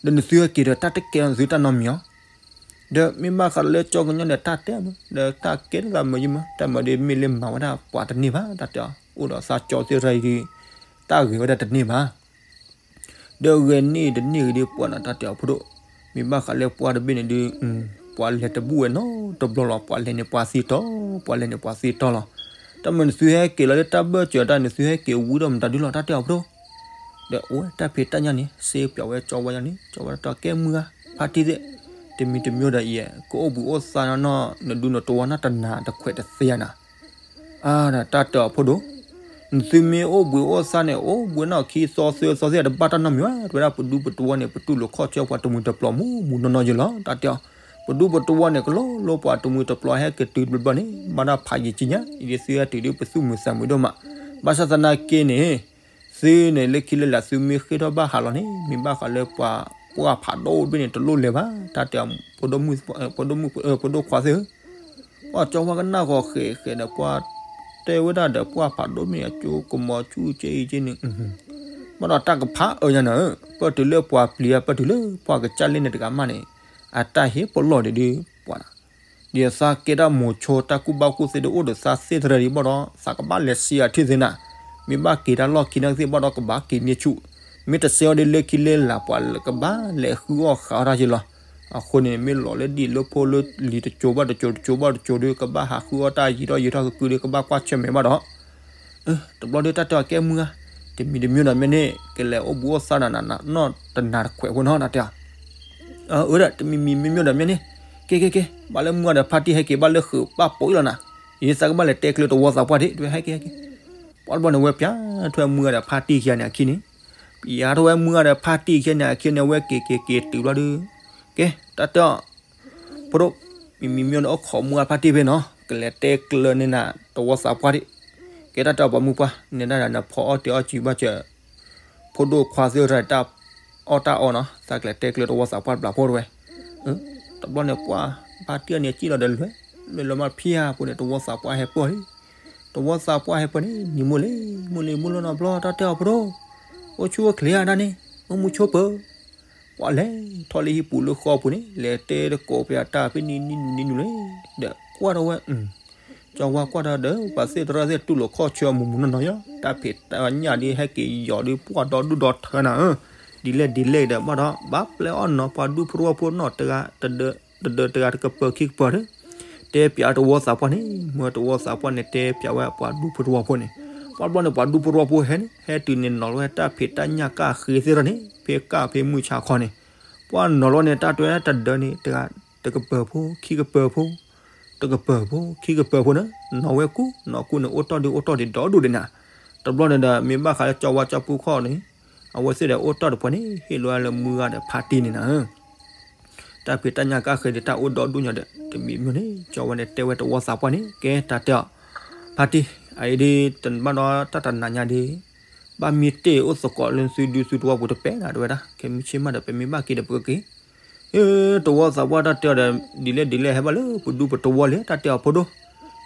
ဒီးနသုဟဲက့ၤဒီးတၢ်တကဲလီၤနသုတၢ်နီတမံၤအီၤ ဒီးမ့ၢ်ဘၣ်ဃးလၢကၠီကညီန့ၣ် တၢ်တဲမး ဒီးတၢ်ကဲထီၣ်သးမုာ်ယံမး တၢ်မၤဒီးမ့ၢ်လၢမၤဝဲဒၣ်ပှၤတန့ၢ်ဘၣ် တၢ်တဲအီၤ, အိၣ်ဒီးသးကၠီသ့ၣ်တဖၣ်အံၤဒီး တၢ်ဂဲၤဝဲဒၣ်တန့ၢ်ဘၣ် ဒီးဂဲၤန့ၢ်တန့ၢ်ဂ့ၤဒီးပှၤနၤ တၢ်တဲအီၤဖိဒိၣ်, မ့ၢ်ဘၣ်ဃးလၢပှၢ်တဘ့ၣ်န့ၣ်ဒီး ပှၤလဲၤတဘူၣ်ဝဲနီတဘျီလီၤ, ပှၤလဲၤန့ၣ်ပှၤသံတီၢ် ပှၤလဲၤန့ၣ်ပှၤသံတီၢ်လီၤ, တၢ်မၤနသုဟဲက့ၤလီၤလၢတၢ်ဘၢၣ်စၢၤတၢ် နသုဟဲက့ၤဝံဒီးမတၤဒုလီၤ တၢ်တဲအီၤဖိဒိၣ် ဒီးအိၣ်ဝဲတၢ်ဖံးတၢ်ညၣ်န့ၣ် စ့ပၠးဝဲကၠီဝါယါန့ၣ် ကၠီဝါတၢ်တဲအီၤ ကဲမုၢ်ဂၤ ဖါတံၢ်သ့ၣ်, တမံၤတမံၤဒီးအံၤ ကအိၣ်ဘှံးအိၣ်သါနီၢ်နီၢ် နဒူနတဝီနၢ်တနၤတခွဲးတသ့ဧါနၤ, တၢ်တဲအီၤဖိဒိၣ်, နသုမ့ၢ်အိၣ်ဘှံးအိၣ်သါန့ၣ် အိၣ်ဘှံးနီၢ်ခံသီသၢသီသ့ၣ်တဘၣ်တၢ်နီတမံၤဘၣ်, တဲဝဲဒၣ်ပဒူပတဝီန့ၣ် ပတူၢ်လိာ်ခီၣ်ဆၢပှၤတမှံၤတပျီၤမူးမူးနီၢ်နီၢ်ယဲလီၤ တၢ်တဲအီၤ, ပဒူပတဝီန့ၣ် ကလီလိပှၤတမှံၤတပျီၤဟဲက့ၤတုၤတဘျီဘျီန့ၣ် ဘၣ်ဒၣ်ဖးယံာ်ကံညါ အံၤဒ်သုဟဲတုၤဒ်ပသူၣ်မုာ်သးမုာ်ဒိၣ်မး, ဘၣ်ဆၣ်သနာ်က့န့ၣ် သုန့ၣ်လၢခံလၢလာ်သုမ့ၢ်ဃ့ထီၣ်ဘၣ်ဟးလီၤန့ၣ် မ့ၢ်ဘၣ်ဃးလၢပှၤပှၢ်ဖးဒိၣ်တဘ့ၣ်န့ၣ် တလိၣ်လဲၤဘၣ် တၢ်တဲအီၤ ဖိဒိၣ်ခွါသ့ၣ်ဧၢ, ပှၤကၠီဝါကနၣ်ဃီၤဃဲးဃဲးဒီး ပှၤတဲဝဲဒၣ်ဒီးပှၢ်ဖးဒိၣ်မ့ၢ်အကၠိကမီၤဆူၣ်က့အံၤက့န့ၣ်, ဘၣ်ဒီးတၢ်ကဖးအၢညါနၤဧၢ, ပၢၢ်တုၤလၢပှၤပျံၤဧါ ပၢၢ်တုၤလၢပှၢ်ကစၢ်လ့န့ၣ်တဂၤမးန့ၣ်, အတၢ်ဟ့ၣ်ပလီၢ်ဒံးဒ်ပှၤနၤ ဒ်သးကဲတၢ်မိၤဆိတၢ်ကူၣ်ဘၣ်ကူၣ်သ့ဒ်အိၣ်ဒီးသးသ့ၣ်တရၢဒံးဘၣ်ဒီး သးကဘၣ်လဲၤစံးအထံၣ်သ့နၤ, မ့ၢ်ဘၣ်က့ၤတၢ်လီၢ်ခံနာ်က့သ့ၣ်ဘၣ်ဒီးကဘၣ်က့ၤန့ၢ်ဆူၣ်, မ့ၢ်တစဲအီၤဒ်လၢခံလၢလာ်ပှၤကဘၣ်လဲၤဃုအီၣ်ဃာ်အီၣ်တၢ်ယဲလီၤ. အဃိန့ၣ် မ့ၢ်လီၤလၢဒ်လၢဖိလၢလံၤတစိၤဘၣ်တစိၤ တစိၤဘၣ်တစိၤဒီး ကဘၣ်ဟးဃုအီၣ်တၢ်ယံာ်ထီၣ်ယံာ်ထီၣ်ကကုဒီး ကဘၣ်ကွၢ်ဆၢၣ်မဲာ်ဘၣ်ဒီး တဘျီဒီးတၢ်တဲအီၤကဲမုၢ်ဂၤ, တမံၤတမံၤဒီးမ့ၢ်န့ၣ် ကလဲၤအိၣ်ဘူးအိၣ်သါနၤနီၢ်တနၤတခွဲးဖိနီၤ တၢ်တဲအီၤ, အၢ ဒီးတမံၤမံၤမ့ၢ်မ့ၢ်ဒီးမ့ၢ်န့ၣ်, ကဲကဲကဲ ဘၣ်လၢမုၢ်ဂၤဒီးဖါတံၢ်ဟဲက့ၤဘၣ်လၢဃုာ်ဘၣ်ပိာ်အံၤလီၤနၤ, ယသးကဘၣ်လဲၤတဲကျၢၤတဝီသးပှၢ်ဒံး တဝဲဟဲက့ၤဟဲက့ၤ, ပှၤတဘျီန့ၣ်ဝဲပၠးထွဲမုၢ်ဂၤဒီးဖါတံၢ်ခံဂၤန့ၣ်အခံန့ၣ်, ပၠးထွဲမုၢ်ဂၤဒီးဖါတံၢ်ခံဂၤန့ၣ်အခံန့ၣ် အဝဲက့ၤက့ၤက့ၤတုၤဘျီဒီး, ကဲ တၢ်တဲအီၤ ဖိဒိၣ်, မံၤမံၤမ့ၢ်န့ၣ်အိၣ်ခိးမူအဖါတံၢ်ဖဲနီၤ ကလဲၤတဲကျၢၤန့ၢ်နၤတဝီသးပှၢ်ဒံး, ကဲတၢ်တဲအီၤပှၤမုၢ်ပှၢ် နဲဒၣ်ဒီးနဖီအီၣ်တ့ၢ်အီၣ်စုဘၣ်စၢၤ, ဖိဒိၣ်ခွါသ့ၣ်တဖၣ်တၢ်အီၣ်တၢ်အီနီၤ သးကလဲၤတဲကျၢၤတဝီသးပှၢ်တဘျီဖိတဝဲ, တဘျီန့ၣ်ပှၤ, ဖါတံၢ်အန့ၣ်စံၣ်လီၤဒီးလွဲၢ်, လွဲၢ်လီၤမးဖံဧါပူၤန့ၣ် တဝီသးပှၢ်ဟဲပၢၢ်လံ, တဝီသးပှၢ်ဟဲပၢၢ်န့ၣ် နံၤမုၢ်လံ, မုၢ်လံမုၢ်လီၤနီၤဘျီ တၢ်တဲအီၤဖိဒိၣ်, အိၣ်ဆူၣ်အိၣ်ချ့ဧါဒၣ်န့ၣ်, အိၣ်မူဆိပၢၤ ပှၤလဲၤထီၣ်လၢဟံၣ်ပူၤလၢဃီပူၤန့ၣ် လဲၤတဲတကိးပယၤတၢ်ဖဲန့ၣ်နံၤနံၤနံၤနံၤလဲၣ်, ဒီးကွၢ်ထီၣ်ဝဲ, ကၠီဝါကွၢ်ထီၣ်ဒီး ပှၤသ့ၣ်တရၢသ့ၣ်တူၢ်လိာ်ခီၣ်ဆၢအမူးမူးနီၢ်နီၢ်ယီၤ တၢ်ဖံးတၢ်ညၣ်ဒ်ဟဲက့ၤယီၤဒ်ပှၢ်ဒီဒူၣ်ဒီထၢနၤဧၢ, ဒ်လဲၣ်ဒ်လဲၣ်ဒီးဘၣ်ဒီး ဘၣ်ပျဲအီၣ်နီၤပှၤဒူဖိတဝီဖိနီၤတဂၤ, တဒၢတဂၤတကပၢၤခံကပၢၤဒီး တဲပၠးတဝီသးပှၢ်န့ၣ် မ့ၢ်တဝီသးပှၢ်န့ၣ် တဲပၠးဝဲပှၤဒူဖိတဝီဖိန့ၣ်, ပှၤဘျီန့ၣ် ပှၤဒူဖိတဝီဖိဟဲန့ၣ် ဟဲတုၤန့ၣ်နီၤလီၤဝဲတၢ်ဖံးတၢ်ညၣ်ကၣ်ဃ့သ့ၣ်တဖၣ်န့ၣ် ဖဲကၣ်ဖဲမုၢ်ဆါခီန့ၣ်, ပှၤနီၤလီၤန့ၣ် တၢ်တွဲတဒၢန့ၣ် တဂၤတကပၢၤဖိ ခံကပၢၤဖိ တကပၢၤဖိ ခံကပၢၤဖိန့ၣ် နီၤဝဲကူ နီၤကူန့ၣ် အိၣ်တီၢ်ဒုးအိၣ်တီၢ်ဒံးဒီဒူၣ်ဒံးနၤ, တဘျီန့ၣ်ဒီး မ့ၢ်ဘၣ်ဃးလၢကၠီဝါကၠီပူၤခီန့ၣ် အဝဲသ့ၣ်ဒီးအိၣ်တီၢ်တပှဲၤန့ၣ် ဟ့ၣ်လီၤဝဲလၢမုၢ်ဂၤဒီးဖါတံၢ်န့ၣ်နၤဧၢ တၢ်ဖံးတၢ်ညၣ်ကၣ်ဃ့ဒီးတၢ်အိၣ်ဒီဒူၣ်ညါဒီး တမံၤမ့ၢ်န့ၣ် ကၠီဝဲန့ၣ်တဲဝဲတဝီသးပှၢ်န့ၣ် ကဲတၢ်တဲအီၤ, ဖါတံၢ် အအံၤဒ်တဘၣ်ဒီးတၢ်တနၤညါဒ် ဘၣ်မ့ၢ်တ့ၢ်အိၣ်သကိးလၢသုဒုသုတဝီပူၤတပဲနၤ တဝဲဒၣ် ကဲမုၢ်ဆ့ၣ်မးဒီး ပမ့ၢ်ဘၣ်က့ၤဒီးပကက့ၤ တဝီသးပှၢ်တၢ်တဲအီၤဒီး ဒ်လဲၣ်ဒ်လဲၣ် ဟဲဘၣ်လၢပဒူပတဝီလံ တၢ်တဲအီၤဖိဒိၣ်,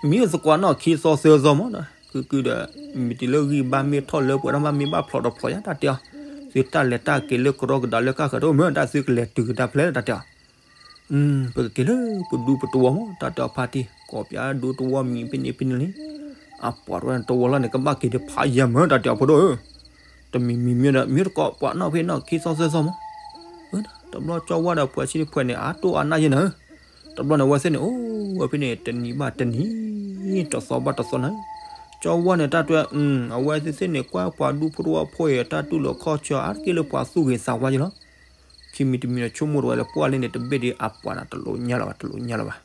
မ့ၢ်အိၣ်သကိးနီၢ်ခံသီသၢသီမးဒီး ကုကုဒီး မ့ၢ်တုၤလၢဂံၢ်ဘါမ့ၢ်ထီၣ်လၢပှဲၤထီၣ်မး မ့ၢ်ဘၣ်ဖျိးတဖျိးယါ တၢ်တဲအီၤ, သုတၢ်လဲၤတၢ်က့ၤလၢကရီကဒါလၢကၣ်ဃၢၤတအိၣ်မး တၢ်သုကလဲၤတုၤကဒါဖျဲၣ် တၢ်တဲအီၤ ပကက့ၤလၢပဒူပတဝီမး တၢ်တဲအီၤဖါတံၢ် ကိးပၠးဒူတဝီမံၤဖဲန့ၣ်ဖဲန့ၣ်လံ, အပှၤတဝဲန့ၣ်တဝီလီၤန့ၣ် ကဘၣ်က့ၤဒံးဖးယံာ်မး တၢ်တဲအီၤဖိဒိၣ်ဧၢ, တမံၤမံၤမ့ၢ်ဒီး မ့ၢ်တကိးပှၤနီၢ်ဖဲနီၢ်ခံသီသၢသီမး, တဘျီကၠီဝါဒီးပှၤဆံတဖှဲးန့ၣ် အါတိၢ်အါနၢ်ယဲနၤဧၢ, တဘျီန့ၣ် အဝဲသ့ၣ်န့ၣ် အိၣ်ဝဲဖဲန့ၣ် တနံၤဘၣ်တနံၤ တသီဘၣ်တသီနၤဧၢ, ကၠီ ကၠီဝါန့ၣ်တၢ်တွဲ အဝဲသ့ၣ်သ့ၣ်န့ၣ် ကွၢ်ပှၤဒူဖိတဝီဖိအံၤ တၢ်တူၢ်လိာ်ခီၣ်ဆၢအါတက့ၢ်လၢပှၤသူၣ်ဂ့ၤသးဝါက့လီၤ. ခံမံၤတမံၤဒီးဆိကမိၣ်တဝဲလၢပှၢ်လၢန့ၣ် တဘ့ၣ်ဒီးအပှၤန့ၣ် တလိၣ်ညါလၢၤဘၣ် တလိၣ်ညါလၢၤဘၣ်.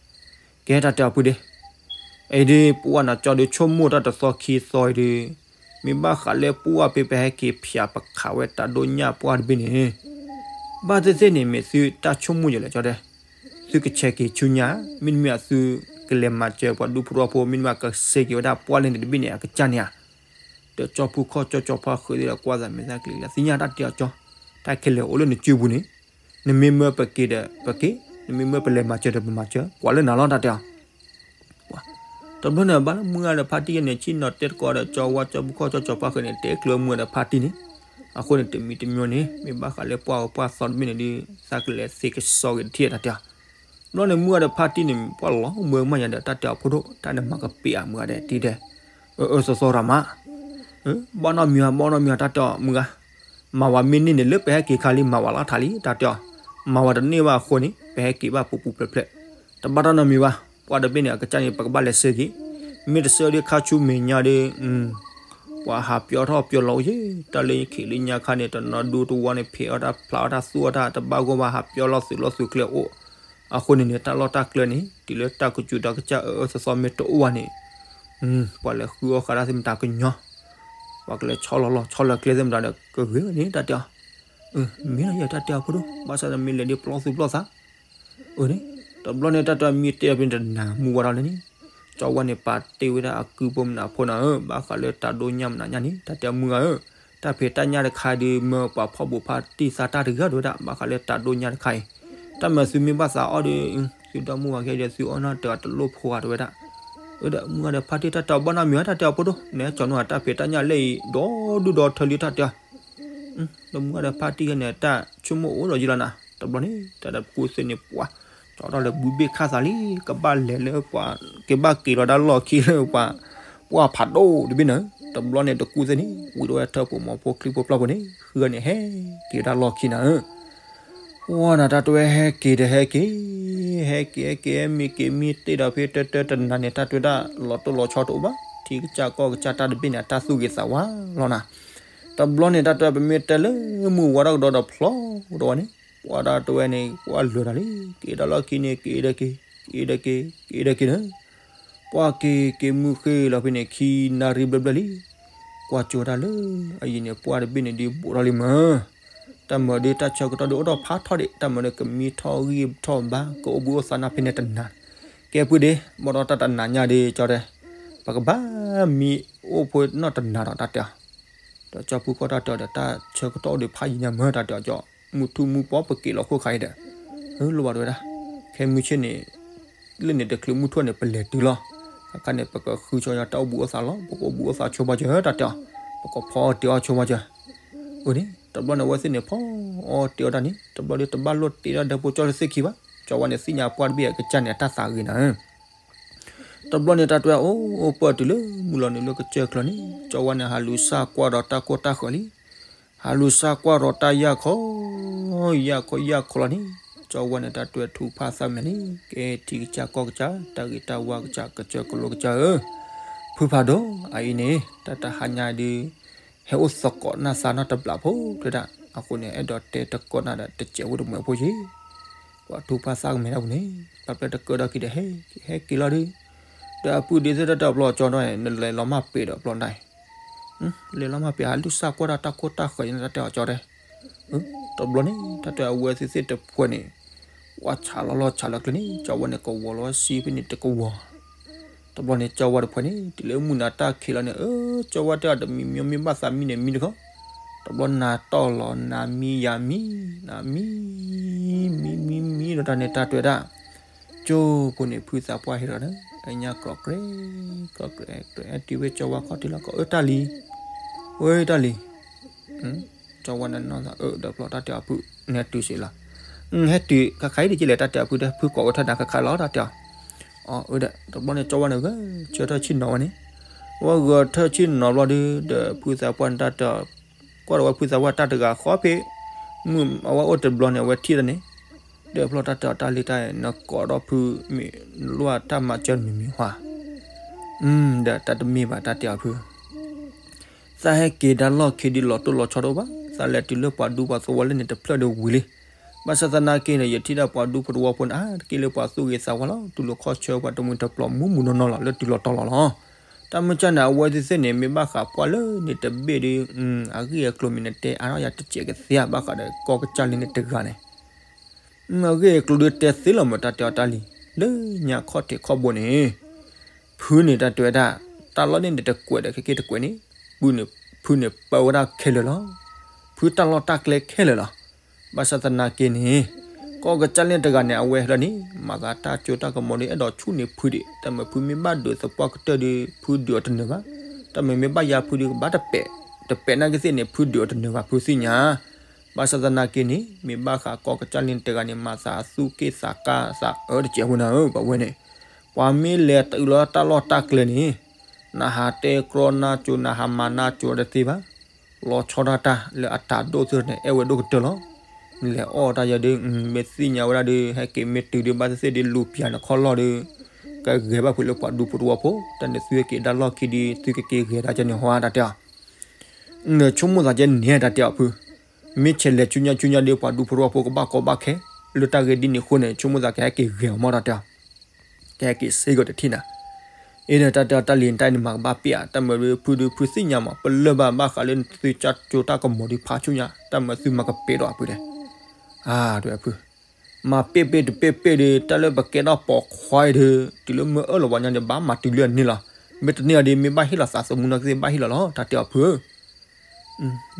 ကဲတၢ်တဲအီၤဖုဒ့ အံၤဒုး ပှၢ်နၤကၠီဒုးဆိကမိၣ်တၢ်တသီခံသီအံၤဒုး မ့ၢ်ဘၣ်ဃးလၢပှၢ်ဖဲပဟဲက့ၤဖၠးပခးဝဲ တၢ်ဒိၣ်ညၣ်ပှၢ်တဘ့ၣ်န့ၣ် ဘၣ်သ့ၣ်သ့ၣ်န့ၣ် မ့ၢ်သုတၢ်ဆိကမိၣ်ယဲလဲၣ်ကၠီတဲ သုကဆဲးက့ၤဆူညါ မ့တမ့ၢ်အသုကလဲၤမၤစၢၤပှၤဒူဖိတဝီဖိ မ့တမ့ၢ်ကဆဲးက့ၤဝဲဒၣ်ပှၢ်လၢန့ၣ်တဘ့ၣ်န့ၣ် အကစၢ်န့ၣ်ဧါ. ဒီးကၠီဖုခီၣ်ကၠီကၠီဖါဃုာ်သ့ၣ်ဒီးကွၢ်သးမဲာ်သၣ်ကျ့ၤလၢသ့ၣ်ညါတၢ်တဲအီၤကၠီ တၢ်ခဲလၢာ်အိၣ်လၢနစုပူၤန့ၣ် နမ့ၢ်မၢပက့ၤဒီးပက့ၤ နမ့ၢ်မၢပလဲၤမၤစၢၤဒီးပမၤစၢၤ ကွၢ်လၢနၤလီၤတၢ်တဲအီၤ တဘျီန့ၣ် ဘၣ်လၢမုၢ်ဂၤဒီးဖါတံၢ်ယဲန့ၣ် ဆ့ၣ်နီၤတဲတကိးဒီးကၠီဝါကၠီဖုခီၣ်ကၠီကၠီဖါဃုာ်န့ၣ် တဲကျၢၤမုၢ်ဂၤဒီးဖါတံၢ်န့ၣ် အဃိန့ၣ် တမံၤတမံၤန့ၣ် မ့ၢ်ဘၣ်ဃးလၢပှၢ်အပှၢ်သီတဘ့ၣ်န့ၣ်ဒီး သးကလဲၤသ့ကစီဂ့ၤတထံၣ်တၢ်တဲအီၤ ဘျီန့ၣ်မုၢ်ဂၤဒီးဖါတံၢ်န့ၣ် ပှၢ်လီၤမုၢ်မးညါဒီးတၢ်တဲအီၤဖိဒိၣ် တၢ်န့ၣ်မၤကပ့ၤအမုၢ်ဂၤဒီးတံၢ်တဲ အၢအၢသီသီရၤမး ဘီၣ်နီၢ်မံၤဧါ ဘီၣ်နီၢ်မံၤဧါ တၢ်တဲအီၤမုၢ်ဂၤ မၤဝဲမ့ၢ်န့ၢ်န့ၣ် လၢပဟဲက့ၤခါလံ မၤဝဲလီၤထးလံ တၢ်တဲအီၤ မၤဝဲတန့ၢ်ဘၣ်အဃိန့ၣ် ပဟဲက့ၤဘၣ်ပူၤပူၤဖျဲးဖျဲး တဘၣ်တၢ်နီတမံၤဘၣ် ပှၢ်တဘ့ၣ်န့ၣ် အကစၢ်န့ၣ် ပကဘၣ်လဲၤဆှၢက့ၤ မ့ၢ်တဆှၢဒီးခါဆူမဲာ်ညါဒီး ပှၤဟးပျီထီၣ်ပျီလီၤအိၣ်ယဲ တၢ်လၢခံးလၢညါခါန့ၣ် တနီၤဒူတဝီန့ၣ် ဖံးအီၣ်တၢ်ဖျးအီၣ်တၢ်သူၣ်အီၣ်တၢ် တဘၣ်ဂီၢ်ဘၣ် ဟးပျီလီၤသုးလီၤသုးကျဲအိၣ် အဃိန့ၣ်န့ၣ် တၢ်လီၢ်တၢ်ကျဲန့ၣ် တုၤလၢတၢ်ကစူၤတၢ်ကစၢ်အၢအၢသီသီမ့ၢ်တအိၣ်ဘၣ်န့ၣ် ပှၤလဲၤဃုအီၣ်ဃာ်တၢ်သ့ၣ်မတၤကညီ ပှၤကလဲၤဆီလီၤလီၤဆီလီၤကျဲသ့ၣ်မတၤဒီး ကဂ့ၤန့ၣ်တၢ်တဲအီၤ မ့ၢ်လီၤယဲ တၢ်တဲအီၤဖိဒိၣ် ဘၣ်ဆၣ်ဒီးမ့ၢ်လဲၤဒ်ပျီသူၣ်ပျီသး အၢန့ၣ် တဘျီန့ၣ် တၢ်တဲအီၤမ့ၢ်တဲအီၤဖဲန့ၣ်တနၤမုၢ်ဝါထီၣ်လၢန့ၣ် ကၠီဝါန့ၣ် ပာ်တ့ၢ်ဝဲဒၣ်အကုၢ်ဖိမနုၤဖိနၤဧၢ ဘၣ်ဃးလၢတၢ်ဒိၣ်ညၣ်မနုၤညါန့ၣ် တၢ်တဲအီၤမုၢ်ဂၤဧၢ တၢ်ဖံးတၢ်ညၣ်တခါဒီး မၢပှၤဖီၣ်ဘူးဖါတံၢ်သးတၢ်တဂၤတဝဲဒၣ် ဘၣ်ဃးလၢတၢ်ဒိၣ်ညၣ်တခါအံၤ တၢ်မၤသုမ့ၢ်ဘၣ်သးအီၣ်ဒီး သုဒီမါဝၤခဲဒီး သုအီၣ်နီၢ်တဂၤတလိၣ်ဖိဂၤတဝဲဒၣ် အၢဒီးမုၢ်ဂၤဒီးဖါတံၢ် တၢ်တဲအီၤဘီၣ်နီၢ်မံၤဧါ တၢ်တဲအီၤဖိဒိၣ် နဟဲကၠီၤနီၢ်တၢ်ဖံးတၢ်ညၣ်လၢအံၤ ဒီဒူၣ်ဒီထၢလံ တၢ်တဲအီၤ ဒီးမုၢ်ဂၤဒီးဖါတံၢ်ခဲန့ၣ် တၢ်ဆိကမိၣ်အိၣ်ဒီးယံာ်လီၤနၤ တဘျီန့ၣ် တၢ်ဒီးပကိၣ်သ့ၣ်န့ၣ် ပှၤ ကၠီထီၣ်လၢဘုဘ့ၣ်ခါသးလံ ကဘၣ်လဲၤလၢပှၤ ကဘၣ်က့ၤလီၤဒၣ်လီၢ်ခံလၢပှၤ ပှၢ်ဖးဒိၣ်တဘ့ၣ်န့ၣ် တဘျီန့ၣ် တကူၣ်သ့ၣ်န့ၣ် ဝံၤဒီးဝဲထၢၣ်ဖိမီၤဖိချံဖိပျီၢ်ဖိန့ၣ် ဃုဂၤန့ၣ် ဟဲက့ၤဝဲဒၣ်လီၢ်ခံနၤဧၢ ဝဲနၤတၢ်တွဲဟဲက့ၤဒီးဟဲက့ၤ ဟဲက့ၤဟဲက့ၤ ဟဲမံက့ၤမံတ့ၢ်ဒီးဖဲတၢတၢတနၤန့ၣ် တၢ်တွဲဒၣ်လီၤတိၢ်လီၤဆီတအိၣ်ဘၣ် ထံကစၢ်ကီၢ်ကစၢ်တၢ်တဘ့ၣ်န့ၣ် အတၢ်သူၣ်ဂ့ၤသးဝါလီၤနၤ တဘျီန့ၣ် တၢ်တွဲပမ့ၢ်တဲလၢမုၢ်ဝါထီၣ်ကဒီးဒီးဖျီတဝဲန့ၣ် ပှၤတၢ်တွဲန့ၣ် ပှၤလၢာ်တၢ်လံ က့ၤဒၣ်လီၢ်ခံန့ၣ် က့ၤဒီးက့ၤ က့ၤဒီးက့ၤ က့ၤဒီးက့ၤန့ၣ် ပှၤက့ၤက့ၤမုၢ်ဃ့လီၤဖဲန့ၣ် ခံနၣ်ရံၣ်ဘျၢဘျၢလံ ကွၢ်ကၠိတၢ်လၢ အယံၤန့ၣ် ပှၢ်တဘ့ၣ်န့ၣ်ဒုးဘူးထီၣ်လံမၢ် တၢ်မၤဒီးတၢ်ဆၢကတီၢ်ဒုးအိၣ်ထီၣ်ဖးထီၣ်ဒံး တၢ်မၤဒီးကမံထီၣ်ဂံၢ်ထီၣ်ဘါ ကအိၣ်ဘှံးအိၣ်သါနၢ်ဖဲန့ၣ်တနၤ ကဲပုၢ်ဒ့ ဘၣ်ဒီးတၢ်တနၤညါဒုးကၠီတဲ ပကဘၣ်မံအိၣ်ဖိနီၢ်တနၤဒီးတၢ်တဲအီၤ ဒီးကၠီဖုခီၣ်တၢ်တဲအီၤဒီး တၢ်ဆၢကတီၢ်အိၣ်ဒံးဖးယံၤညါမၢ် တၢ်တဲအီၤကၠီ မုၢ်ထူၣ်မုၢ်ပီၢ်ပက့ၤလီၤခိၣ်ခါအံၤဒီး လိၣ်ဘၣ်တဝဲဒၣ် ခဲမုၢ်ဆ့ၣ်န့ၣ် လၢန့ၣ်တချုးမုၢ်ထူၣ်န့ၣ် ပလဲၤတုၤလီၤ ခါခါန့ၣ် ပကဃုဆိယၤတၢ်အိၣ်ဘှံးအိၣ်သါလီၤ ပကအိၣ်ဘှံးအိၣ်သါဆိဘၣ်စၢၤ တၢ်တဲအီၤ ပကဖီအီၣ်တ့ၤအီၣ်ဆိဘၣ်စၢၤ အၢန့ၣ် တဘျီန့ၣ် အဝဲသ့ၣ်န့ၣ် ဖီအီၣ်တ့ၤအီၣ်တၢ်န့ၣ် တဘျီဒီးတဘၣ်လိၣ်တ့ၤဒီးဒီးဖိကၠီလၢသ့ၣ်ခံဘၣ် ကၠီဝဲန့ၣ် သ့ၣ်ညါပှၢ်တဘ့ၣ်အကစၢ်န့ၣ် အတၢ်သးဂ့ၤနၤဧၢ တဘျီန့ၣ် တၢ်တွဲအိၣ်ပၢၢ်တုၤလၢမုၢ်လီၤနုာ်လၢကစၢၢ်ချၢန့ၣ် ကၠီဝါန့ၣ် ဟးလူၤစၢ်ကွၢ်ဒီးတၢ်ကိၢ်တၢ်ဃၢၤလံ ဟးလူၤစၢ်ကွၢ်ဒီးတၢ်ယၢ်ခီ ယၢ်ခီယၢ်ခီလီၤန့ၣ် ကၠီဝါန့ၣ် တၢ်တွဲထူဖးသးမဲာ်လံ ကဲထံကစၢ်ကီၢ်ကစၢ် တၢ်ဂ့ၤတၢ်ဝါကစၢ် ကစၢၢ်ကလိကစၢ်ဧၢ ဖုဖးဒိၣ် အအံၤန့ၣ် တၢ်တဟါညါဒုး ဟဲအိၣ်သကိးနၢ်သးနီတဘျီဖိ တဲဒၣ် အဃိန့ၣ် အဲၣ်ဒိးတဲတကိးနၢ်ဒီး တစဲးဖိတမှဲးဖိယ့ၣ် ပှၤထူဖးသးကမဲာ်ဒၣ်ပူၤန့ၣ် ပျဲတကၢၢ်ဒီးက့ၤဒီးဟဲ ဟဲက့ၤလီၤဒုး ဒီးအပုၢ်ဒ့သ့ၣ်တၢ်တဘျီကၠီဒီး နလဲၤလီၤမၢ်ပ့ၤဒီးဘျီန့ၣ် လဲၤလီၤမၢ်ပ့ၤ ဟးလူၤစၢ်ကွၢ်ဒီးတၢ်ကိၢ်တၢ်ဃၢၤယန့ၣ် တၢ်တဲအီၤကၠီတဲ တဘျီန့ၣ် တၢ်တဲအဝဲသ့ၣ်သ့ၣ်တဖှဲန့ၣ် ကွၢ်ဆးလီၤလီၤဆးလီၤကျဲန့ၣ် ကၠီဝဲန့ၣ် ကဝီၤလီၤဝဲစံဖဲန့ၣ်တကဝီၤ တဘျီန့ၣ် ကၠီဝဲတဖှဲန့ၣ် တုၤလၢမုၢ်နၤတၢ်ခံးလီၤန့ၣ် အၢ ကၠီဝဲတဲအီၤတမံၤမံၤမ့ၢ်ဘၣ်သးမံန့ၣ်မံတခီ တဘျီနၤတီၢ်လီၤ နၤမံယၤမံ နၤမံ မံမံမံဒီးတၢ်န့ၣ်တၢ်တွဲဒၣ် ကၠိဖိန့ၣ် ဖုသးပှၢ်ဟ့ၣ်လီၤန့ၣ် အညၣ်ကြိးကြဲ ကြိးကြဲ ကြဲအဲၣ်တုၤဝဲကၠီဝါခီၣ်ထံးလီၤ ကအိၣ်တၢ်လံ ဝဲတၢ်လံ ကၠီဝါန့ၣ်နီၢ်သးအၢဒီးဖျီတၢ်တဲအီၤဖု နဟဲတုၤစ့ၢ်လီၤ ဟဲတုၤ ခါခါအံၤဒ်ကလဲၣ် တၢ်တဲအီၤဖုတဲ ဖုကိးဝဲထၢၣ်နၤခါခါလီၤ တၢ်တဲအီၤ အၢဒီး တဘျီန့ၣ် ကၠီဝါန့ၣ် ဂဲၤဆၢထၢၣ်ဆ့ၣ်နီၤဝဲန့ၣ် ဝဲဂဲၤထၢၣ်ဆ့ၣ်နီၤဘျီဒုး ဒီးဖုသးပှၢ်န့ၣ်တၢ်တဲအီၤ ကွၢ်ဒီးဝဲဖုသးပှၢ်တၢ်တဂၤဃီဖဲ မုၢ်အဝဲအိၣ်တဘျီန့ၣ် အဝဲထံၣ်တၢ်န့ၣ် ဒီးဖျီတၢ်တဲအီၤတၢ်လံတၢ် နကိးဒီးဖုမ့ၢ်နလိၣ်တၢ်မၤစၢၤမံၤမံၤဟါ ဒီးတၢ်တမ့ၢ်ဘၣ်တၢ်တဲအီၤဖု သးဟဲက့ၤဒါလီၢ်ခံဒုးလီၤတိၢ်လီၤဆီတအိၣ်ဘၣ်, သးလဲၤတုၤလၢပှၤဒူပှၤသဝီလၢန့ၣ်တဖျၢၣ်ဒီးဝံၤလံ. ဘၣ်ဆၣ်သနာ်က့န့ၣ် ယထံၣ်ဒၣ်ပှၤဒူဖိသဝီဖိန့ၣ် အါတက့ၢ်လၢပှၤသူၣ်ဂ့ၤသးဝါလီၤ, တုၤလီၤခီဆၢပှၤတမှံၤတပျီၤမူးမူးနီၢ်နီၢ်လီၤ လၢတုၤလီၤတီၤလီၤလီၤ. တၢ်မုၢ်ကၢ်န့ၣ် အဝဲသ့ၣ်သ့ၣ်န့ၣ် မ့ၢ်ဘၣ်ဃးပှၢ်လၢန့ၣ်တဘ့ၣ်ဒီး အဂ့ၢ်အကျိၤမ့ၢ်နတဲအါထီၣ်ယၤတစဲးကသ့ဧါ ဘၣ်ဃးဒီးကီၢ်ကစၢ်လၢန့ၣ်တဂၤန့ၣ် အဂ့ၢ်အကျိၤဒုးတဲသ့လီၤမး တၢ်တဲအီၤတၢ်လံၤ လၢညါခီၣ်ထံးခီၣ်ဘိန့ၣ် ဖုန့ၣ်တၢ်တဲဝဲဒၣ် တၢ်လီၢ်န့ၣ်န့ၣ်တကွဲးဒီးခဲက့ၤတကွဲးန့ၣ် ဖုန့ၣ် ဖုန့ၣ်ပၢဝဲဒၣ်ခဲလၢာ်လီၤ. ဖုတၢ်လီၢ်တၢ်ကျဲခဲလၢာ်လီၤ. ဘၣ်ဆၣ်သနာ်က့န့ၣ် ကီၢ်ကစၢ်လၢန့ၣ်တဂၤန့ၣ် အဝဲဟဲလီၤန့ၣ် မၤသးတၢ်စိတၢ်ကမီၤဒီး အဲၣ်ဒိးဆူၣ်န့ၢ်ဖုဒံး, တၢ်မ့ၢ်ဖုမ့ၢ်ဘၣ်ဒုးသပှၢ်ကတၢၢ်ဒီး ဖုဒုးအီၤတနၢၤဘၣ်, တၢ်မ့ၢ်မ့ၢ်ဘၣ်ယါဖုဒီးကဘၣ်တပဲာ်, တပဲာ်နာ်က့သ့ၣ်န့ၣ် ဖုဒုးအီၤတနၢၤဘၣ် ဖုသ့ၣ်ညါ. ဘၣ်ဆၣ်သနာ်က့န့ၣ် မ့ၢ်ဘၣ်ဃးကီၢ်ကစၢ်လၢန့ၣ်တဂၤန့ၣ် မၤသးသူၣ်က့ၣ်သးကါသးအၢတစဲးဖိနၤဧၢ ပှၤဝဲန့ၣ် ပှၤမ့ၢ်လဲၤတုၤလီၤတၢ်လီၢ်တၢ်ကျဲန့ၣ် နဟးတဲကြီနါစိၤ နဟးမၤနါစိၤတသ့ဘၣ်. လီၤဆီဒၣ်တၢ်လၢအတၢ်ဒိၣ်သ့ၣ်န့ၣ် အဲၣ်ဝဲဒိၣ်ကတၢၢ်လီၤ. နလဲၤအီၣ်တၢ်ယၤဒီး မ့ၢ်သ့ၣ်ညါဝဲဒၣ်ဒီး ဟဲက့ၤမ့ၢ်တုၤဒီး ဘၣ်သ့ၣ်သ့ၣ်ဒီး လူၤပျၢၤနခီၣ်လီၢ်ဒီး ကဂဲၤဘၣ်ဖုးလၢပှၤဒူဖိသဝီဖိ, တၢ်န့ၣ်သုဟဲက့ၤဒါလီၢ်ခံဒီး သုကက့ၤဂဲၤတၢ်ကဲန့ၣ်ဟီတၢ်တဲအီၤ နဆိကမိၣ်သးကဲန့ၣ်တၢ်တဲအီၤဖု, မ့ၢ်ဆဲးလဲၤဆူညါဆူညါဒီး ပှၤဒူဖိသဝီဖိကဘၣ်ကီဘၣ်ခဲ, လၢတၢ်ဂ့ၢ်ဒ်န့ၣ်အဃိန့ၣ် ဆိကမိၣ်သးကဟဲက့ၤဂဲၤအီၤမီၢ်တၢ်တဲအီၤ, ကဟဲက့ၤစ့ၢ်ကီးတထံၣ်နၤ. အ့ဒီးတၢ်တဲအီၤတၢ်လံၤတၢ်န့ၣ်မၤကဘၣ်ပ့ၢ်ဧါ, တၢ်မၤဒီးဖုဒုးဖုသ့ၣ်ညါမး ပလၢၢ်ဘၣ်ဘၣ်ဃးလၢသုကၢ်ကၠိတၢ်ကမီၤဒုးဖးဆူညါ, တၢ်မၤသုမၤကပ့းဒီးအဖုတဲ အါ တဲဝဲဖု မၤပ့ၢ်ပ့ၢ်တပ့ၢ်ပ့ၢ်ဒီး တၢ်လၢပကဲထီၣ်ပိာ်ခွါအံၤဒီး တုၤလၢမ့ၢ်အၢၣ်လီၤပှၤညီန့ၣ် ဘၣ်မၤတုၤလၢအန့ၣ်လီၤ. မ့ၢ်တန့ၢ်အီၤဒီး မ့ၢ်ဘၣ်ဟ့ၣ်လီၤသးသမူနီၢ်ကသ့ၣ်ဘၣ်ဟ့ၣ်လီၤလီၤ တၢ်တဲအီၤဖုဧၢ.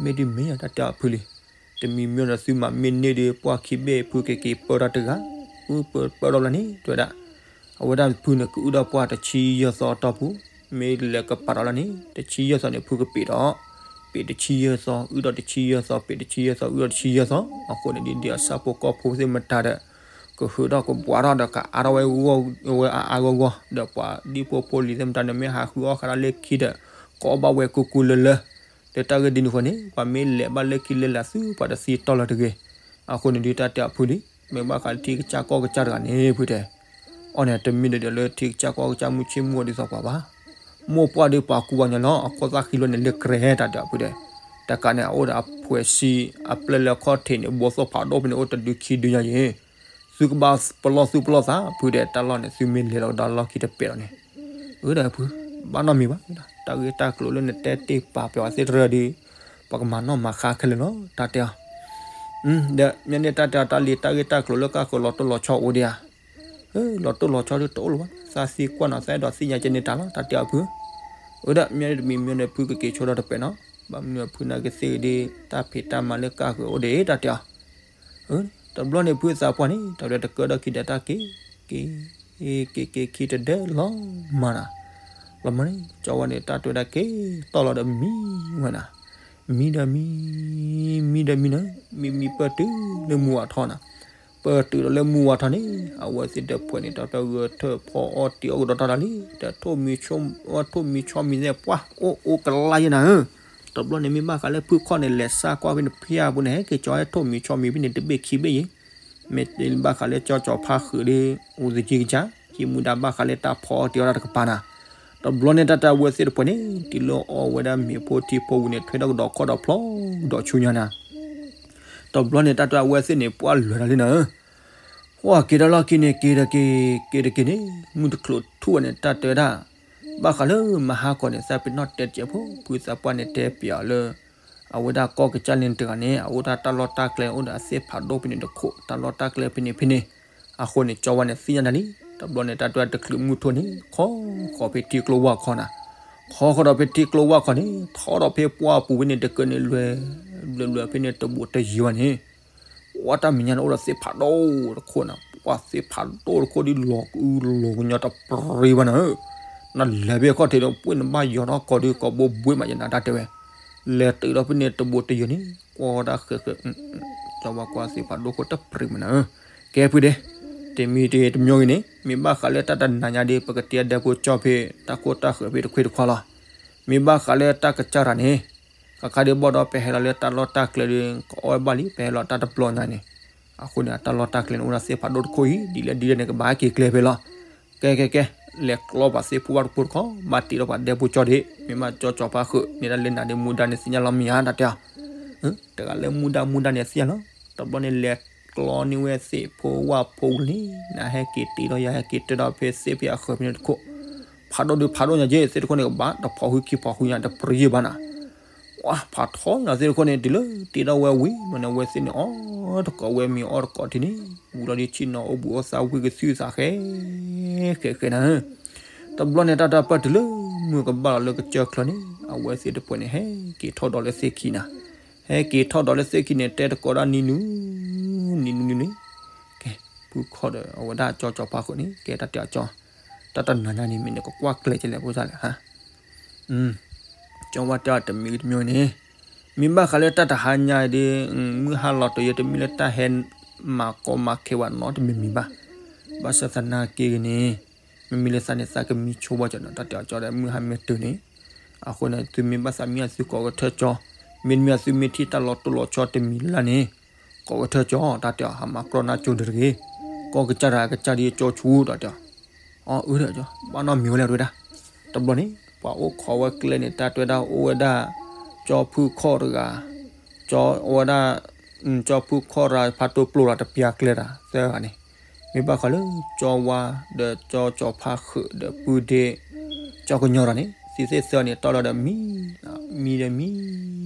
မ့ၢ်ဒ်မ့ၢ်ယါ တၢ်တဲအီၤဖုလံ. တမံၤမံၤဒီးသုမၤမ့ၢ်န့ၢ်ဒီး ပှၢ်ခံဘ့ၣ်ဖုကက့ၤပၢတၢ်တဂၤ, ဖုပၢပၢထီၣ်ဘျီန့ၣ် တဲဝဲဒၣ် အဝဲဒၣ်ဖုန့ၣ်ကအုၣ်ဒီးပှၢ်တဆံယဲၢ်သီအတီၢ်ပူၤ, မ့ၢ်လဲၤကပာ်ဒီးလီၤန့ၣ် တဆံယဲၢ်သီန့ၣ် ဖုကပ့းဒီး ပ့းတဆံယဲၢ်သီ အုၣ်ဒီးတဆံယဲၢ်သီ ပ့းတဆံယဲၢ်သီ အုၣ်ဒီးတဆံယဲၢ်သီ, အဃိန့ၣ်ဒ်ဒ်အဆၣ်ဖိကီၢ်ဖိသ့ၣ်မတၤဒီး ကဟုးထီၣ်ကဘှးထီၣ်ဒီး ကအါထီၣ်ဝဲဂီၢ်ဝဲအါအါဂီၢ်ဂီၢ်, ဒီးပှၤဒံဖိဖိလံၤသ့ၣ်မတၤန့ၣ် မ့ၢ်ဟးဃုအီၣ်ဃာ်ဒၣ်လၢခံဒီး ကအီၣ်ဘၣ်ဝဲကူကူလၢလၢ, လၢတၢ်ဂ့ၢ်ဒ်န့ၣ်အဃိန့ၣ် ပှၤမ့ၢ်လဲၤဘၣ်လၢခံလၢလာ်သု ပှၤတသံတီၢ်လၢၤတဂ့ၤ. အဃိန့ၣ်ဒုးတၢ်တဲအီၤဖုလံ. မ့ၢ်ဘၣ်ဃးလၢထံကစၢ်ကီၢ်ကစၢ်တဂၤန့ၣ် ဖုတဲ အီၤန့ၣ် တမ့ၢ်ဒီးလၢထံကစၢ်ကီၢ်ကစၢ်မုၢ်ဆ့ၣ်မုၢ်ဂီၤဒ်သိးပှၤဘၣ်. မိၢ်ပှၢ်ဒီးပှၤကူပှၤကညီလီၤ အခိၣ်သၣ်ဃံလီၤန့ၣ်လၢကြဲတၢ်တဲအီၤဖုတဲ, တကးန့ၣ် အအိၣ်ဒီးအဖှဲးဆံ အပျဲၢ်လၢခီၣ်ထံးန့ၣ် ဘိသိၣ်ဖးဒိၣ်ဖဲန့ၣ် အိၣ်တဒုခံဒုညါယံၤ သုကဘၣ်ပလီၢ်သူၣ်ပလီၢ်သး ဖုတဲ တၢ်လီၢ်န့ၣ် သုမ့ၢ်လဲၤလီၤကဒီးလီၢ်ခံတပဲာ်လီၤန့ၣ်, အၢဒီးဖု ဘၣ်နီတမံၤဘၣ်, တၢ်ဂ့ၢ်တၢ်ကျိၤလၢနတဲတ့ၢ်ပာ်ပှၤသ့ၣ်တဖၣ်ဒီး ပကမၤနီၣ်မၤဃါခဲလၢာ်လီၤ တၢ်တဲအီၤ. ဒီးမ့ၢ်န့ၢ်တၢ်တဲအီၤတၢ်လံၤ တၢ်ဂ့ၢ်တၢ်ကျိၤလၢကၢ်ဃုာ်လီၤတိၢ်လီၤဆီအိၣ်ဒံးဧါ. လီၤတိၢ်လီၤဆီဒုးတအိၣ်လၢၤဘၣ်, သးသံကွၢ်နီၤ သးအဲၣ်ဒိးသ့ၣ်ညါကဲန့ၣ်တၢ်လီၤ တၢ်တဲအီၤဖု. အၢဒီးမ့ၢ်တမံၤမ့ၢ်န့ၣ် ဖုကက့ၤဆိဒီးတပဲာ်နီၤ, ဘၣ်မနုၤဖုနာ်က့သ့ၣ်ဂ့ၤဒီး တၢ်ဖံးတၢ်မၤလၢကၢ်ဃုာ်အိၣ်ဒံး တၢ်တဲအီၤ တဘျီန့ၣ်ဖုသးပှၢ်န့ၣ် တၢ်ဝဲတကၢဒီးခံဒီးတၢ်က့ၤ, က့ၤ, က့ၤက့ၤခံတဒဲလီၤမးနၤ, လီၤမးန့ၣ် ကၠီဝဲန့ၣ် တၢ်တဲဝဲဒၣ်က့ၤတီၢ်လီၤဒီးမံဝဲနၤ, မံဒီးမံ, မံဒီးမံနၤ, မံမံပၢၢ်တုၤလၢမူဝါထီနၤ, ပၢၢ်တုၤဒီးလၢမူဝါထီန့ၣ် အဝဲသ့ၣ်တဖှဲးန့ၣ် တၢ်တဂၢၢ်ထၢၣ်ဖီအီၣ်တ့ၤအီၣ်ကဒီးတၢ်တၢ်လံ, ဒီးထိၣ်မံၤဆီမံၤသ့ၣ်ပှၢ် အိၣ်အိၣ်ကလါယဲနၤဧၢ, တဘျီန့ၣ်မ့ၢ်ဘၣ်ဃးလၢဖုခီၣ်န့ၣ် လဲၤစါကွၢ်ဖဲန့ၣ်ဖၠၣ်ပူၤန့ၣ် ဟဲက့ၤကၠီဟဲထိၣ်မံၤဆီမံၤဖဲန့ၣ် တဘ့ၣ်ခံဘ့ၣ်ယံၤ, မ့ၢ်ဘၣ်ဃးလၢကၠီကၠီဖါဃုာ်ဒီး အိၣ်သကံကစၢ် ဟံးမူဒါဘၣ်ဃးလၢတၢ်ဖီအီၣ်တ့ၤအီၣ်တၢ်တကပၤနၤ, တဘျီန့ၣ်တၢ်တၢ်အဝဲသ့ၣ်တဖှဲးန့ၣ် တုၤလၢအီၣ်ဝဲဒၣ်မ့ၤဖိထံဖိဝံၤန့ၣ် ထွဲထီၣ်ကဒီးခီၣ်ဒီးဖျီ ဒီးဆူညါနၤ တဘျီန့ၣ်တၢ်တၢ်အဝဲသ့ၣ်န့ၣ် ပှၢ်လွဲၤတၢ်လံနၤဧၢ, ပှၢ်က့ၤတၢ်လီၢ်ခံန့ၣ် က့ၤတက့ၤ, က့ၤတက့ၤန့ၣ် မုၢ်တချိးထူၣ်ဝဲန့ၣ် တၢ်တဲဝဲဒၣ်, ဘၣ်ဃးလၢမဟါကီၢ်န့ၣ် သးပ့ၤနီၣ်တဲတစဲးဖိ ဖုသးပှၢ်န့ၣ်တဲပၠးအီၤလၢ အဝဲဒၣ်ကီၢ်ကစၢ်လၢန့ၣ်တဂၤန့ၣ် အအိၣ်တၢ်တၢ်လီၢ်တၢ်ကျဲ အိၣ်ဒီးအသ့ၣ်ဖးဒိၣ်ဖဲန့ၣ်တခိၣ် တၢ်လီၢ်တၢ်ကျဲဖဲန့ၣ်ဖဲန့ၣ်, အဃိန့ၣ် ကၠီဝါန့ၣ်သ့ၣ်ညါနၤလံ, တဘျီန့ၣ် တၢ်တၢ်တချုးမုၢ်ထူၣ်န့ၣ် ခီဃီၤဖဲထံကျိဝၢ်ခီနၤ, ခီဃီၤဒီးဖဲထံကျိဝၢ်ခီန့ၣ် ထီၣ်ဒီးဖဲပှၢ်ပူၤဖဲန့ၣ် တကၢန့ၣ်လွဲၤ, လွဲၤလွဲၤဖဲန့ၣ်တဘူးတယံၤဝဲန့ၣ် ပှၢ်တၢ်မဲာ်ညါန့ၣ်အိၣ်ဒီးသ့ၣ်ဖးဒိၣ်တခိၣ်နၤ, ပှၢ်သ့ၣ်ဖးဒိၣ်တခိၣ်ဒ်လီၤအူလီၤကညီတပြံဘၣ်နၤဧၢ, နလဲၤဖဲခီၣ်ထံးဒီး ပှ့ၢ်နဘၣ်ယီၤထီၣ်ကီးဒုးကီးဘိဘှ့မးယနၤတၢ်တဲဝဲ, လဲၤတုၤဒီးဖဲန့ၣ်တဘူးတယံၤန့ၣ် ကွၢ်တၢ်ဃဲးဃဲး, ကၠီဝါကွၢ်သ့ၣ်ဖးဒိၣ်ခိၣ်တပြံမးနၤဧၢ, ကဲဖုဒဲး, တမံၤတမံၤဂ့ၤန့ၣ် မ့ၢ်ဘၣ်ဃးလၢတၢ်တနၤညါဒီး ပကတဲအဒဲဖိကၠီဖဲ တၢ်ခိၣ်တၢ်ဃၢၤဖဲတခွ့တခွါလီၤ, မ့ၢ်ဘၣ်ဃးလၢတၢ်ကစၢ်တၢ်န့ၣ် ခါခါဒ်ဘၣ်ဒီးပဟဲလီၤလၢတၢ်လီၢ်တၢ်ကျဲဒီး ကအီၣ်ဝဲဘၣ်လံ ပဟဲလီၤတၢ်တဘျီညါန့ၣ်, အဃိန့ၣ် အတၢ်လီၢ်တၢ်ကျဲန့ၣ် အိၣ်ဒီးသ့ၣ်ဖးဒိၣ်တခိၣ်အံၤ ဒ်လဲၣ်ဒ်လဲၣ်န့ၣ် ကဘၣ်ဟဲက့ၤကျဲဖဲလီၤ, ကဲကဲကဲ, လဲၤကျီပှၤသ့ၣ်ဖိဝၣ်တဖိတခီ ဘၣ်တ့ထီၣ်ပှၤဒဲဖိကၠီဒ့ မ့ၢ်ဘၣ်ကၠီကၠီၤဖါဃုာ် န့ၣ်ဒၣ်လၢနၤဒီးမူဒါန့ၣ်သ့ၣ်ညါလီၤမ့ၢ်ဧါ တၢ်တဲအီၤ. တဂၤလၢမူဒါမူဒါန့ၣ်သ့ၣ်ညါလီၤ. တဘျီန့ၣ်လဲၤကျီန့ၢ်ဝဲသ့ၣ်ဖိဝၣ်ဖိလံ နဟဲက့ၤတ့ထီၣ်ယၤ ဟဲက့ၤတ့ထီၣ်ဖဲသ့ၣ်ဖဲအဃၢၤဖဲန့ၣ်တခိၣ် ဖးဒိၣ်ဒုးဖးဒိၣ်ညါက့ သ့ၣ်တခိၣ်န့ၣ်ကဘၣ် တဖီၣ်ဃုခံဖီၣ်ဃုညါ တပရံယ့ၢ်ဘၣ်နၤ ဝါ ဖးထီညါသ့ၣ်တခိၣ်န့ၣ် တုၤလၢတ့ထီၣ်ဝဲဝံၤ မ့ၢ်န့ၣ်ဝဲသ့ၣ်န့ၣ် အီၣ်တကိးဝဲမ့ၤအီၣ်တကိးထံန့ၣ် ဝံၤလီၤဒ်ဆ့ၣ်နီၤအိၣ်ဘှံးအိၣ်သါဝံၤကသုသးဃဲ ဃဲဃဲနၤ တဘျီန့ၣ် တၢ်တၢ်ပၢၢ်တုၤလၢမုၢ်ကဘၣ်လီၤလၢကစၢၢ်ချၢန့ၣ် အဝဲသ့ၣ်တဖၣ်န့ၣ် ဟဲက့ၤထီၣ်ဒီးလၢသ့ၣ်ခံနၤ ဟဲက့ၤထီၣ်ဒီးလၢသ့ၣ်ခံန့ၣ် တဲတကိးဒၣ်နံၤနူၤ နံၤနူၤနံၤနူၤ ကဲ ဖုခီၣ်ဒီးအဝဲဒၣ်ကၠီကၠီၤဖါဃုာ်န့ၣ် ကဲတၢ်တဲအီၤကၠီ တၢ်တနၤညါန့ၣ် မ့ၢ်န့ၣ်ကကွၢ်ကျဲကလဲၣ်ဖိသၣ်လဲၣ် ကၠီဝါတဲအီၤတမံၤတမံၤန့ၣ် မ့ၢ်ဘၣ်ဃးလၢတၢ်တဟါညါအံၤဒီး မုၢ်ဟါလီၤတယၢတမ့ၢ်လၢတၢ်ဟဲမၤကီမၤခဲဝဲနီတမံၤမံၤဘၣ်. ဘၣ်ဆၣ်သနာ်က့ဂ့ၤန့ၣ် မ့မ့ၢ်လၢသးန့ၣ်သးကမံဆိဘၣ်ကၠီနီၤ တၢ်တဲအီၤကၠီဒီး မုၢ်ဟါမ့ၢ်တုၤန့ၣ် အဃိန့ၣ် သုမ့ၢ်ဘၣ်သးမံအသုကိးကထၢၣ်ကၠီ, မ့တမ့ၢ်အသုမ့ၢ်ထံၣ်တၢ်လီၤတိၢ်လီၤဆီတမံၤလၢ်န့ၣ် ကိးကထၢၣ်ကၠီ တၢ်တဲအီၤ ဟးမၤကြီနါကၠိဒၢတဂ့ၤ, ကီၢ်ကစၢ်တဂၤကစၢ်ဒ်ကၠီဆူတၢ်တဲအီၤ အၢ အၢ ဘၣ်နီတမံၤဝဲလဲၣ်တဝဲဒၣ်. တဘျီန့ၣ် ပှၤအိၣ်ခိးဝဲကျဲန့ၣ် တၢ်တဲဝဲဒၣ်အိၣ်ဝဲဒၣ် ကၠီဖုခီၣ်တဂၤ, ကၠီဝဲဒၣ် ကၠီဖုခီၣ်တဂၤ ဖါတိၢ်ပျိၢ်တဂၤ တပျၢ်ကျဲတဂၤ သၢဂၤန့ၣ် မ့ၢ်ဘၣ်ဃးလၢ ကၠီဝါ ဒီးကၠီကၠီၤဖါဃုာ်ဒီးပုၢ်ဒ့ ကၠီကညီတဂၤန့ၣ် သံသ့ၣ်သၢဂၤန့ၣ် တီလီၤဒီးမံ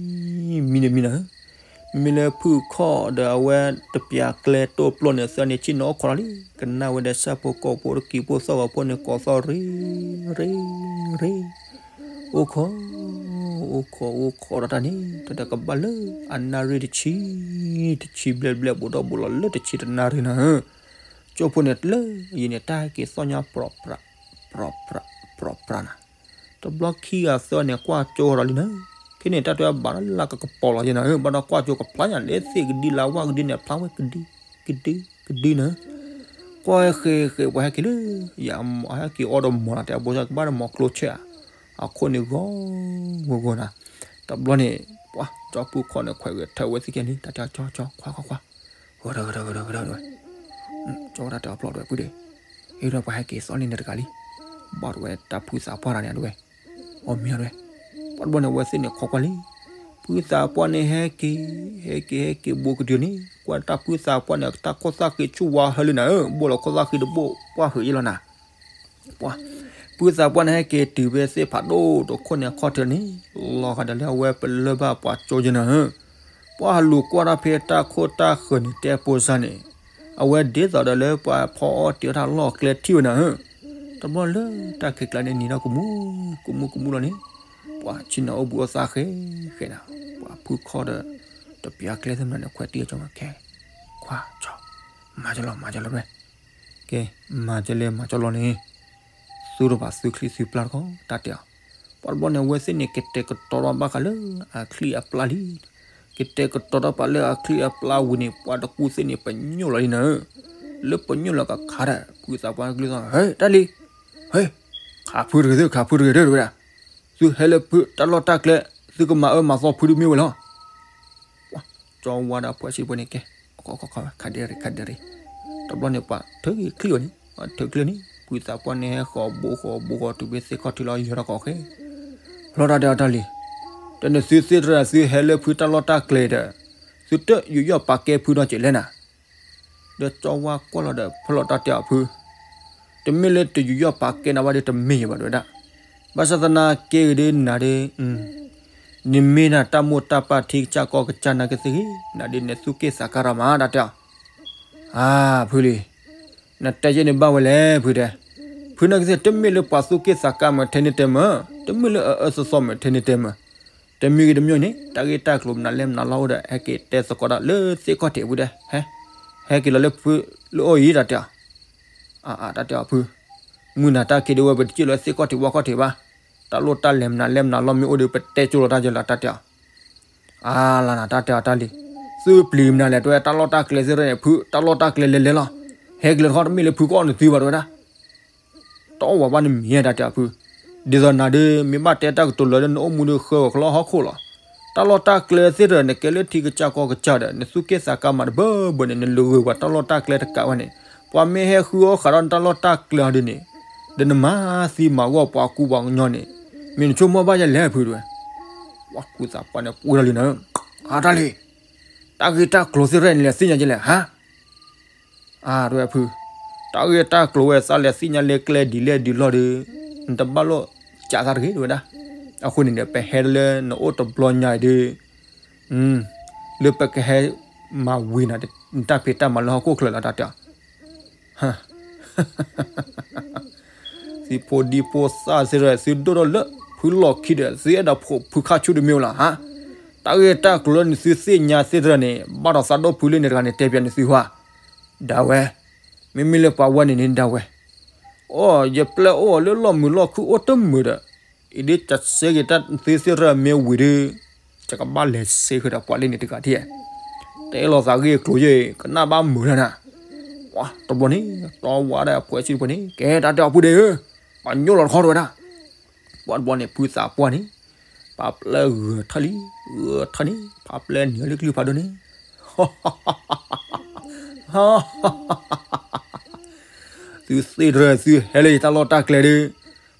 မံဒီးမံ မံဒီးမံနၤ မ့မ့ၢ်လၢဖုခီၣ်ဒီးအဝဲတပျၢ်ကျဲတိၢ်ပျိၢ်န့ၣ် သၢဂၤန့ၣ် ဆ့ၣ်နီၤအိၣ်ခိးလီၤလံ ကနၣ်ဝဲဒီးဆၣ်ဖိကီၢ်ဖိတကံၤဖိသီၣ်ဂီၤဖိန့ၣ် ကိးသီၣ်ရ့ ရ့ ရ့ အိၣ်ခိး အိၣ်ခိး အိၣ်ခိးဒီးတၢ်န့ၣ် တၢ်ဒီးကဘၣ်လၢအနၣ်ရံၣ်တဆံ တဆံဘျဲၣ်ဘျဲၣ် ဘူးဒီးဘူးလီၤလၢတဆံတနၣ်ရံၣ်နၤဧၢ, ကၠိဖိန့ၣ်လၢအံၤန့ၣ် တၢ်ဟဲက့ၤသီၣ်ညါ ပြီၣ်ပြး ပြီၣ်ပြး ပြီၣ်ပြးနၤ, တဘျီခံဂၤသၢဂၤန့ၣ် ကွၢ်ကၠိဒီးလံနၤ, ခဲန့ၣ် တၢ်တဲဘၣ်လၢ်လၢ်ကကပီၤလီၤယဲနၤဧၢ, ဘၣ်ဒီးကွၢ်ကၠိကဖျါညါလၢသ့ၣ်ကဒံလၢဝၣ်ကဒံန့ၣ် ဖျါဝဲကဒံ ကဒံ ကဒံနၤ ကွၢ်ဃဲဃဲပှၤဟဲက့ၤလၢ ယဟဲက့ၤအီၣ်ဒီးမီၤနၤ တဲအဘိဆၣ်ကဘၣ်ဒီးမီၤကျိဆဲးဧါ, အခိၣ်န့ၣ်ဂီၤ ဂီၤဂီၤနၤ, တဘျီန့ၣ် ပှၤကၠီဖုခီၣ်န့ၣ် ခွဲးဂဲၤထၢဝဲသ့ၣ်ကဲလံ တၢ်တဲကၠီကၠီ ခွါခွါခွါ, ဂီၤဒီးဂီၤဒီးဂီၤဒီးဂီၤဒီးဝဲ, ကၠီဝဲတၢ်တဲအီၤဖျီၣ်ဒီးပုၢ်ဒ့, အ့ၣ်ဒီးပှၤဟဲက့ၤသီၣ်လံန့ၣ်တဂၤလံ, ဘၣ်ဒီးဝဲတၢ်ဖုသးပှၢ်တဂၤန့ၣ်ဒ်ဝဲ အီၣ်မ့ၤအီၤဒ်ဝဲ, ပှၤတဘျီန့ၣ် အဝဲသ့ၣ်န့ၣ်ခိးကွၢ်လံ, ဖုသးပှၢ်န့ၣ်ဟဲက့ၤ ဟဲက့ၤဟဲက့ၤဘူးကဒုန့ၣ် ကွၢ်တၢ်ဖုသးပှၢ်န့ၣ် တၢ်ခိၣ်သၣ်ဃံဆူၣ်ဝါဟၢလံနၤဧၢ, ဘိၣ်လီၤခိၣ်သၣ်ဃံတဘိၣ် ပှၢ်ဟုးယ့လီၤနၤ, ပှၤ ဖုသးပှၢ်န့ၣ်ဟဲက့ၤတုၤဖဲသ့ၣ်ဖးဒိၣ်တခိၣ်န့ၣ်အခီၣ်ထံးန့ၣ်, လီၤဂာ်ဒီးလၢအဝဲပလၢၢ်ဘၣ်ပှၤကၠိယဲနၤဧၢ, ပှၤဟးလူၤကွၢ်တၢ်ဖဲတၢ်ခိၣ်တၢ်ဃၢၤန့ၣ် တဲဖိစၢ်န့ၣ်, အဝဲဒ်သိးဒီးလၢပှၤဖီအီၣ်တ့ၤအီၣ်တၢ်လီၢ်ကျဲထံၣ်ဝဲနၤဧၢ, တဘျီလၢတၢ်ခံးကျါန့ၣ်နံၤထီၣ်ကမူ ကမူကမူလီၤန့ၣ်, ပှၤဆ့ၣ်နီၤအိၣ်ဘှံးအိၣ်သါဃဲဃဲနၤ, ပှၤဖုခီၣ်ဒီး တပျၢ်ကျဲသ့ၣ်မနုၤန့ၣ် ခွဲးတံၢ်အီၤကၠီမးခဲ, ခွါကၠီ, မၤကၠီလီၤ မၤကၠီလီၤဝဲ, ကဲ မၤကၠီလဲၣ်မၤကၠီလီၤန့ၣ်, သူတဘၣ်သူချံသူပျၢ်တခီ တၢ်တဲအီၤ, ပှၤတဘျီန့ၣ် အဝဲသ့ၣ်န့ၣ် ကတဲာ်ကတီၤထီၣ်ဘၣ်ဃးလၢအချံအပျၢ်လံ, ကတဲာ်ကတီၤထီၣ်ပှၤလၢအချံအပျၢ်ဝံၤန့ၣ် ပှၤတကူၣ်သ့ၣ်န့ၣ် ပညိၣ်လီၤလံနၤဧၢ, လၢပညိၣ်လီၤကခါဒီး ဖုသးပှၢ်ကလုၢ်သီၣ် ဟဲ တၢ်လံ ဟဲ ခးဖုတဂ့ၤသု ခးဖုတဂ့ၤဒၢတဝဲဒၣ်, သုဟဲလၢဖုတၢ်လီၢ်တၢ်ကျဲ သုကမၤအၢမၤသီဖုဒ်မ့ၢ်ဝဲလီၤ, ကၠီဝါဒီးအပှၤဆံးဖိန့ၣ်ကဲ, ခါဒဲးရံၣ် ခါဒဲးရံၣ်, တဘျီန့ၣ် ပှၤထုးက့ၤချံၣ်အီၤန့ၣ်, ပှၤထုးချံၣ်န့ၣ် ဖုသးပှၢ်န့ၣ်ဟဲဃီၤဘိဃီၤဘိဃီၤတုၤဖဲသ့ၣ်ခီၣ်ထံးလီၤ ယၢၤထီၣ်ကီးဃဲ, ဖျီတၢ်တဲအီၤတၢ်လံ, တၢ်န့ၣ်သုသ့ၣ်တရၢ်သုဟဲလၢဖုတၢ်လီၢ်တၢ်ကျဲဒီး, သုတယူးယီၣ်ပာ်ကဲဖုနီတစဲးလဲၣ်နၤ ဒီးကၠီဝါကွၢ်လီၤဒီး ဖျီတၢ်တဲအီၤဖု, တမ့ၢ်လၢတယူးယီၣ်ပာ်ကဲနၤဘၣ်ဒီးတမ့ၢ်ယဘၣ်တဝဲဒၣ်, ဘၣ်ဆၣ်သနာ်က့ဂ့ၤဒ်နၤဒ်, နမ့ၢ်နၤတၢ်မိၢ်တၢ်ပၢ်ထံကစၢ်ကီၢ်ကစၢ်နာ်က့သ့ၣ်ဂ့ၤ, နၤဒ်နသူၣ်က့ၣ်သးကါရၤမး တၢ်တဲအီၤ, အါ ဖုလံ နတဲယဲန့ၣ်ဘၣ်ဝဲလဲၣ်ဖုတဲ, ဖုနာ်က့သ့ၣ် တမ့ၢ်လၢပှၤသူၣ်က့ၣ်သးကါမးထဲန့ၣ်တဲမး, တမ့ၢ်လၢအအၢသီသီမးထဲန့ၣ်တဲမး, တမံၤဂ့ၤတမံၤန့ၣ် တၢ်ဂ့ၢ်တၢ်ကျိၤမနုၤလဲၣ်မနုၤလီၤအိၣ်ဒီး ဟဲက့ၤတဲသကိးတၢ်လၢသ့ၣ်ခီၣ်ထံးဖုတဲ, ဟဲ, ဟဲက့ၤလီၤလၢဖုလၢအအိၣ်အံၤ တၢ်တဲအီၤ, အါအါ တၢ်တဲအီၤဖု, မုၢ်နၤတၢ်ခံးဒ်ဝဲ ပတစံၣ်လီၤသ့ၣ်ခီၣ်ထံးဝၣ်ခီၣ်ထံးဘၣ်, တၢ်လိၣ်တၢ်လဲၤမနုၤလဲၣ်မနုၤလီၤမ့ၢ်အိၣ်ဒီး ပတဲကၠိလီၤတၢ်ယဲလီၤ တၢ်တဲအီၤ အါလါနၤ တၢ်တဲအီၤတၢ်လံ, သုပျံၤမနုၤလဲၣ် တဝဲတၢ်လီၢ်တၢ်ကျဲသ့ၣ်တဖၣ်န့ၣ် ဖုတၢ်လီၢ်တၢ်ကျဲလဲၤလဲၤလီၤ, ဟဲက့ၤလီၤတခီ တမ့ၢ်လၢဖုကအီၣ်နသုဘၣ်တဝဲဒၣ်, တအီၣ်ဝဲဘၣ်နမံၤတၢ်တဲအီၤဖု, ဒ်သိးနၤဒ် မ့ၢ်ဘၣ်တဲတၢ်ကတိၤလၢာ်ဒီး နအိၣ်မူဒီးဃၢဝဲကလီဟီၣ်ခိၣ်လီၤ, တၢ်လီၢ်တၢ်ကျဲသ့ၣ်တဖၣ် နကဲလၢထံကစၢ်ကီၢ်ကစၢ်ဒီး နသူၣ်က့ၣ်သးကါမးတဘၢဘၢန့ၣ် နလူၤဂ့ၤပှၤတၢ်လီၢ်တၢ်ကျဲတကးဝဲန့ၣ်, ပှၤမ့ၢ်ဟဲဃုအီၣ်ဃးဒီးနတၢ်လီၢ်တၢ်ကျဲအီၤဒ်န့ၣ် ဒီးနမၤသံမၤဂီၢ်ပှၤကူပှၤကညီန့ၣ် မ့ၢ်နဆိကမိၣ်ဘၣ်ယဲလဲၣ်ဖုတဲဝဲ. ပှၤဖုသးပှၢ်န့ၣ်ပှ့ၤထီၣ်လံနၤဧၢ, အတၢ်လံ, တၢ်ဂ့ၢ်တၢ်ကျိၤသ့ၣ်တဖၣ်န့ၣ်လဲၤသ့ၣ်ညါကလဲၣ်ဟါ. အါ တဲဝဲဖု, တၢ်ဂ့ၢ်တၢ်ကျိၤဝဲသးလဲၤသ့ၣ်ညါလၢကျဲဒ်လဲၣ်ဒ်လဲၣ်ဒီး နတဘၣ်လိာ်ကးသးတဂ့ၤ တဲဝဲဒၣ်. အဃိန့ၣ်ဒီး ပဟဲလၢနအိၣ်တဘျီညါအံၤဒီး လၢပကဟဲမၤဝံၤနၤ နတၢ်ဖံးတၢ်မၤလၢဟီၣ်ခိၣ်ချၢလီၤ တၢ်တဲအီၤ. သုဖိဒံဖိသၣ်သ့ၣ်တဖၣ် သုဒိၣ်ထီၣ်လၢဖုလီၢ်ခံဒီး သုအဲၣ်ဒိးဖိးဖုခါဆူၣ်တမ့ၢ်ဧိၤလီၤဧါ. တၢ်ဂ့ၢ်တၢ်ကျိၤလၢနသုသ့ၣ်ညါသ့ၣ်တဖၣ်န့ၣ် ဘၣ်ဒီးသးဒိၣ်ဖုလၢန့ၣ်တဂၤန့ၣ် တဲပျးန့ၢ်သုဟါ. ဒၣ်ဝဲ, မ့မ့ၢ်လၢပှၤဝဲန့ၣ်န့ၣ်ဒၣ်ဝဲ, အိၣ် ယပျဲၢ်အိၣ်လၢလီၢ်မုာ်လီၢ်ခုၣ်အိၣ်တမုာ်ဒီး အံၤဒ်ကစဲက့ၤတၢ်သုသ့ၣ်တဖၣ်မ့ၢ်ဝံၤဒီး ယကဘၣ်လဲၤစ့ဃုာ်ဒီးပှၤလၢန့ၣ်တဂၤထံၣ်, တဲလီၤသးဂ့ၢ်ကျိၤယဲၢ် ကနၣ်ဘၣ်မုာ်လၢနၤ. တဘျီန့ၣ် တီဝါဒီးအဖှဲးဆံးတဖုန့ၣ် ကဲ တၢ်တဲအီၤဖုဒ့ဧၢ, ပှၤညိၣ်လီၤတခီတဲဝဲဒၣ်. ပှၤတဘျီန့ၣ် ဖုသးပှၢ်န့ၣ် ပာ်ပျဲဂဲၤထၢၣ်လံ, ဂဲၤထၢၣ်န့ၣ် ပာ်ပျဲနံၤလၢကလုၢ်ဖးဒိၣ်န့ၣ် သုသ့ၣ်တဖၣ် သုဟဲလၢယတၢ်လီၢ်တၢ်ကျဲဒီး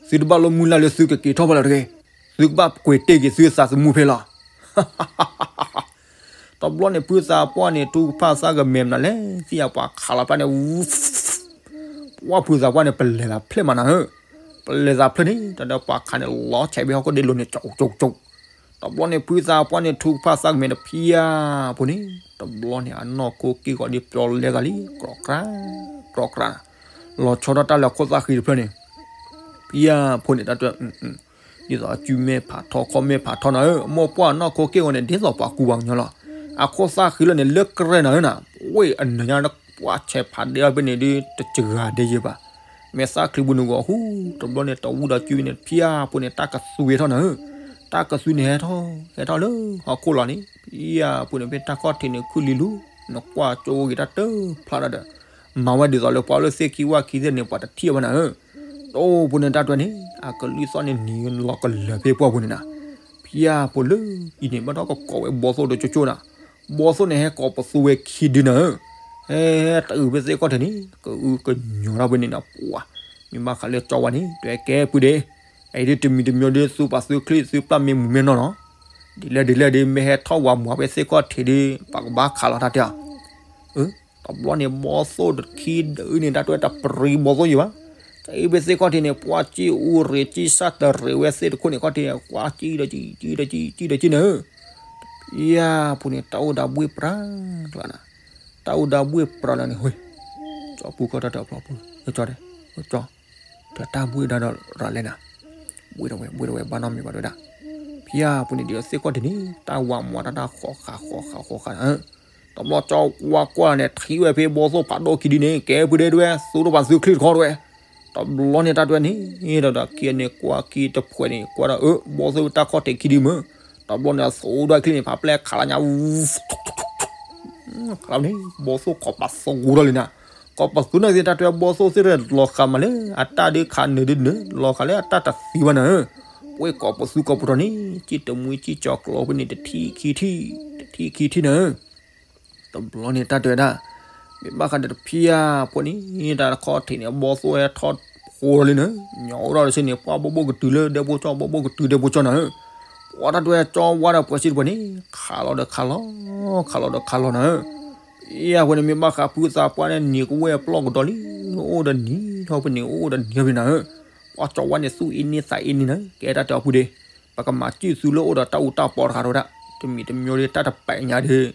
သုတဘၣ်လိာ်မုၢ်လၢ်လၢသုကက့ၤထီၣ်ဖဲလဲၣ်တဂ့ၤ, သုကဘၣ်ကွံာ်တ့ၢ်က့ၤသုသးသမူဖဲလီၤ. တဘျီန့ၣ် ဖုသးပှၢ်န့ၣ် ထုကဖၣ်သးကမဲာ်မနုၤလဲၣ် သ့ၣ်ညါပှၤခးလီၤဖျါန့ၣ် ပှၤဖုသးပှၢ်န့ၣ် ပလဲၤသးဖျၢၣ်မးနၤဧၢ, ပလဲၤသးဖျၢၣ်န့ၣ် တၢ်ဒီးပှၤခးန့ၣ် လီၤဆဲးဘ့ၣ်ဟီၣ်ခိၣ်ဒ့လိၤန့ၣ် ကၠိကၠိကၠိ. တဘျီန့ၣ် ဖုသးပှၢ်န့ၣ် ထုကဖၣ်သးကမဲာ်တဖျါဖိန့ၣ် တဘျီန့ၣ် အနီၢ်ခိက့ၢ်ဂီၤဒ်ပျီလဲသးလံ ကြီကြၢ်ကြီကြၢ်, လီၤဆီဒၣ်တၢ်လၢခိၣ်သၣ်ဃံတဖျၢၣ်န့ၣ် ဖျါဖိန့ၣ် တၢ်တဲ ဒ်သိးအစုမဲာ်ဖးထီ ခီၣ်မဲာ်ဖးထီနၤဧၢ, မိၢ်ပှၢ်နီၢ်ခိက့ၢ်ဂီၤန့ၣ် ဒ်သိးပှၤကူပှၤကညီလီၤ. အခိၣ်သၣ်ဃံလၢန့ၣ် လၢကြဲနၤဧၢနၤ, ပှ့ၢ်အနၢၤညါ ပှၤဆဲးဖးဒဲးအီၤဖဲန့ၣ်ဒ် တစှၤဒဲယဲဘၣ်. မဲာ်သၣ်ချံပူၤန့ၣ်ဂီၤဟူ, တဘျီန့ၣ် တဝံဒီးစုန့ၣ် ဖျါဖိန့ၣ် တၢ်ကသူဟဲထီၣ်နၤဧၢ, တၢ်ကသူန့ၣ်ဟဲထီၣ် ဟဲထီၣ်လၢဟီၣ်ခိၣ်လီၤန့ၣ် ဖျါဖိန့ၣ် ဖဲတၢ်ခီၣ်ထံးန့ၣ် ခုၣ်လံလူ, နကွၢ်ကၠိဂ့ၤတၢ်တဖျါဒီး မၤဝဲဒ်သိးလၢပှၤလၢသ့ၣ်ခံဝၣ်ခံသ့ၣ်န့ၣ် ပှၤတထံၣ်ဘၣ်နၤဧၢ. တအိၣ်ဖိန့ၣ် တၢ်တဲန့ၣ် အကလုၢ်သီၣ်န့ၣ် နံၤလီၤကလၢၤဖဲပှၢ်ပူၤန့ၣ်နၤ, ဖျါဖိလၢအံၤန့ၣ် ဘၣ်ဒီးကကိးဝဲဘီသိၣ်ဒီးကၠိကၠိနၤ, ဘီသိၣ်န့ၣ် ဟဲကိးပသူဝဲခံဒုနၤဧၢ, ဟဲတအုးဖဲသ့ၣ်ခီၣ်ထံးန့ၣ် ကအုကညီၤထီၣ်ဖဲန့ၣ်နၤ ပှၤ မ့ၢ်ဘၣ်ဃးလၢကၠီဝါန့ၣ် တဲကဲပုၢ်ဒ့, အအံၤဒ်တမံၤတမံၤဒီး သူပာ်သုချံသူပျၢ်မ့ၢ်မူမ့ၢ်နီၢ်နီၢ်, ဒ်လဲၣ်ဒ်လဲၣ်ဒ် မ့ၢ်ဟဲထီၣ်ဝးမူဖဲသ့ၣ်ခီၣ်ထံးဒီး ပှၤကဘၣ်ခးလီၤတၢ်တဲအီၤ တဘျီန့ၣ် ဘီသိၣ်တခံဒုန့ၣ် တၢ်တဲတပရံဘီသိၣ်ယံၤဘၣ်. တအံၤဖဲသ့ၣ်ခီၣ်ထံးန့ၣ် ပှၤစံၣ်အူရ့းစံၣ်ဆၣ်တရ့းဝဲသ့ၣ်တခိၣ်န့ၣ်ခီၣ်ထံးန့ၣ် ကွၢ်စံၣ်ဒီးစံၣ် စံၣ်ဒီးစံၣ်နၤဧၢ, ဖျါဖိန့ၣ် တၢ်အိၣ်ဒၣ်ဘှ့ၣ်ပြးကျါနၤ, တၢ်အိၣ်ဒၣ်ဘှ့ၣ်ပြးလီၤန့ၣ် ဟ့ၣ်, ကၠီပူၤကီၢ်တၢ်တဲအဖျီပူၤ ကၠီဒဲး, ကၠီ တၢ်ဘှ့ၣ်ဒၣ်ဒီးရၤလဲၣ်နၤ, ဘှ့ၣ်ထီၣ်ဝဲ ဘှ့ၣ်ထီၣ်ဝဲ ဘၣ်နီတမံၤဘၣ်တဲဝဲဒၣ်. ဖျါဖိန့ၣ်ဒ်သိးသ့ၣ်ခီၣ်ထံးန့ၣ် တၢ်ဝးမူတၢ်တၢ်ဃီၤဃာ်ဃီၤဃာ်ဃီၤဃာ်နၤဧၢ, တဘျီကၠီဝါကွၢ်န့ၣ် ထံၣ်ဝဲဖဲဘီသိၣ်ဖးဒိၣ်ခံဒုန့ၣ် ကဲပုၢ်ဒ့တဲဝဲ သူတပာ်သုချံတခီတဲဝဲ. တဘျီန့ၣ် တၢ်တဲန့ၣ် ဒီးဒီးခံန့ၣ်ကွၢ်ခံတဖှဲးန့ၣ် ကွၢ်ဒီးအၢ ဘီသိၣ်တၢ်ခီၣ်ထံးခံဒုမ့ၢ်, တဘျီန့ၣ် အသူဒွဲၣ်ချံန့ၣ် ဖးပျဲၢ်ခးလီၤညါ ခးလီၤန့ၣ် ဘီသိၣ်ကိးပသူထီၣ်လံနၤ, ကိးပသူန့ၣ်သ့ၣ် တၢ်တဲဘီသိၣ်သ့ၣ်ရဲၣ်လီၤဃာ်မးလၢ အတၢ်ဒုးခးနုာ်ဒုးနုာ် လီၤဃာ်လၢအတၢ်တသံဘၣ်နၤဧၢ, ပှ့ၢ်ကိးပသူကိးပတီၢ်န့ၣ် စံၣ်တမှံစံၣ်ကၠီၤကျိၤဖဲန့ၣ် တထံၣ်ခံထံၣ် တထံၣ်ခံထံၣ်နၤဧၢ. တဘျီန့ၣ် တၢ်တဲဝဲဒၣ် မ့ၢ်ဘၣ်ဃးဒီးတဖျါဖိန့ၣ် တၢ်ခီၣ်ထံးန့ၣ် ဘီသိၣ်ဟဲထီၣ်ဖိလံနၤ, ညီအိၣ်ဒီးတဆ့န့ၣ် ပှၤဘီဘိၣ်ကတုၤလၢဒဲဖိကၠီ ဘီဘိၣ်ကတုၤဒဲဖိကၠီနၤဧၢ, ပှၤတၢ်တဲကၠီဝါဒီးပှဲၤစံၣ်တပှဲၤန့ၣ် ခးလီၤဒီးခးလီၤ ခးလီၤဒီးခးလီၤနၤဧၢ. ယဲၢ်ဝဲန့ၣ်မ့ၢ်ဘၣ်ဃးဖုသးပှၢ်န့ၣ် နံၤကဝဲၢ်ပျီၢ်ကဒီးလံ, အိၣ်ဒီးနံၤထီၣ်ဖဲန့ၣ် အိၣ်ဒီးနံၤထီၣ်ဖဲနၤဧၢ, ပှၤကၠီဝါန့ၣ် သူၣ်အ့န့သးအ့န့နၤ, ကဲတၢ်တဲအီၤဖုဒ့, ပကမၤစံၣ်သုလၢအိၣ်ဒီးတၢ်အူတၢ်ပီတခါတဲဝဲဒၣ်, တမံၤတမံၤဒီးတၢ်တပာ်ညါဒီး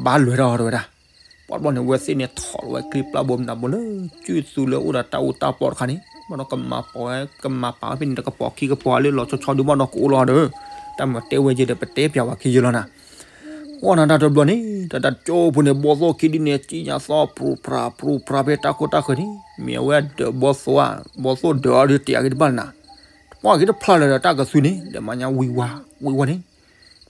ဘၣ်လွဲၤထီၣ်တဲဝဲဒၣ်. ပှၤတဘျီန့ၣ် အဝဲသ့ၣ်န့ၣ် ထိးလီၤဝဲချံပျၢ်ဘိမနုၤဘိလၢ စံၣ်သုလၢအိၣ်ဒီးတၢ်အူတၢ်ပီတခါန့ၣ် ဘၣ်ဒီးကမၤပာ်ဝဲ ကမၤပာ်ဝဲဖဲန့ၣ် တကပီၤခံကပီၤလၢလီၤဆီဆီဒုးဘၣ်ဒီးကအိၣ်လီၤဒီး တၢ်မၤတဲဝဲယဲဒီး ပတဲပျးဝဲခံယဲလီၤနၤ. အိၣ်နၤတၢ်တဘျီန့ၣ် တၢ်တကၠိဖိန့ၣ် ဘီသိၣ်ခံဒုန့ၣ် စံၣ်ညါသီပြူပြၤပြူပြၤဖဲတၢ်ခိၣ်တၢ်ဃၢၤန့ၣ် မ့ၢ်အဝဲဒၢးဘီသိၣ်ဧါ, ဘီသိၣ်ဒၢးအီၤဒီးတ့ၢ်အဂ့ၤတဘၣ်နၤ, တပှၢ်က့ၤတဖျါလၢၤဒီးတၢ်ကသူန့ၣ် လဲၤမၤညါဝံၤဝါ ဝံၤဝါန့ၣ်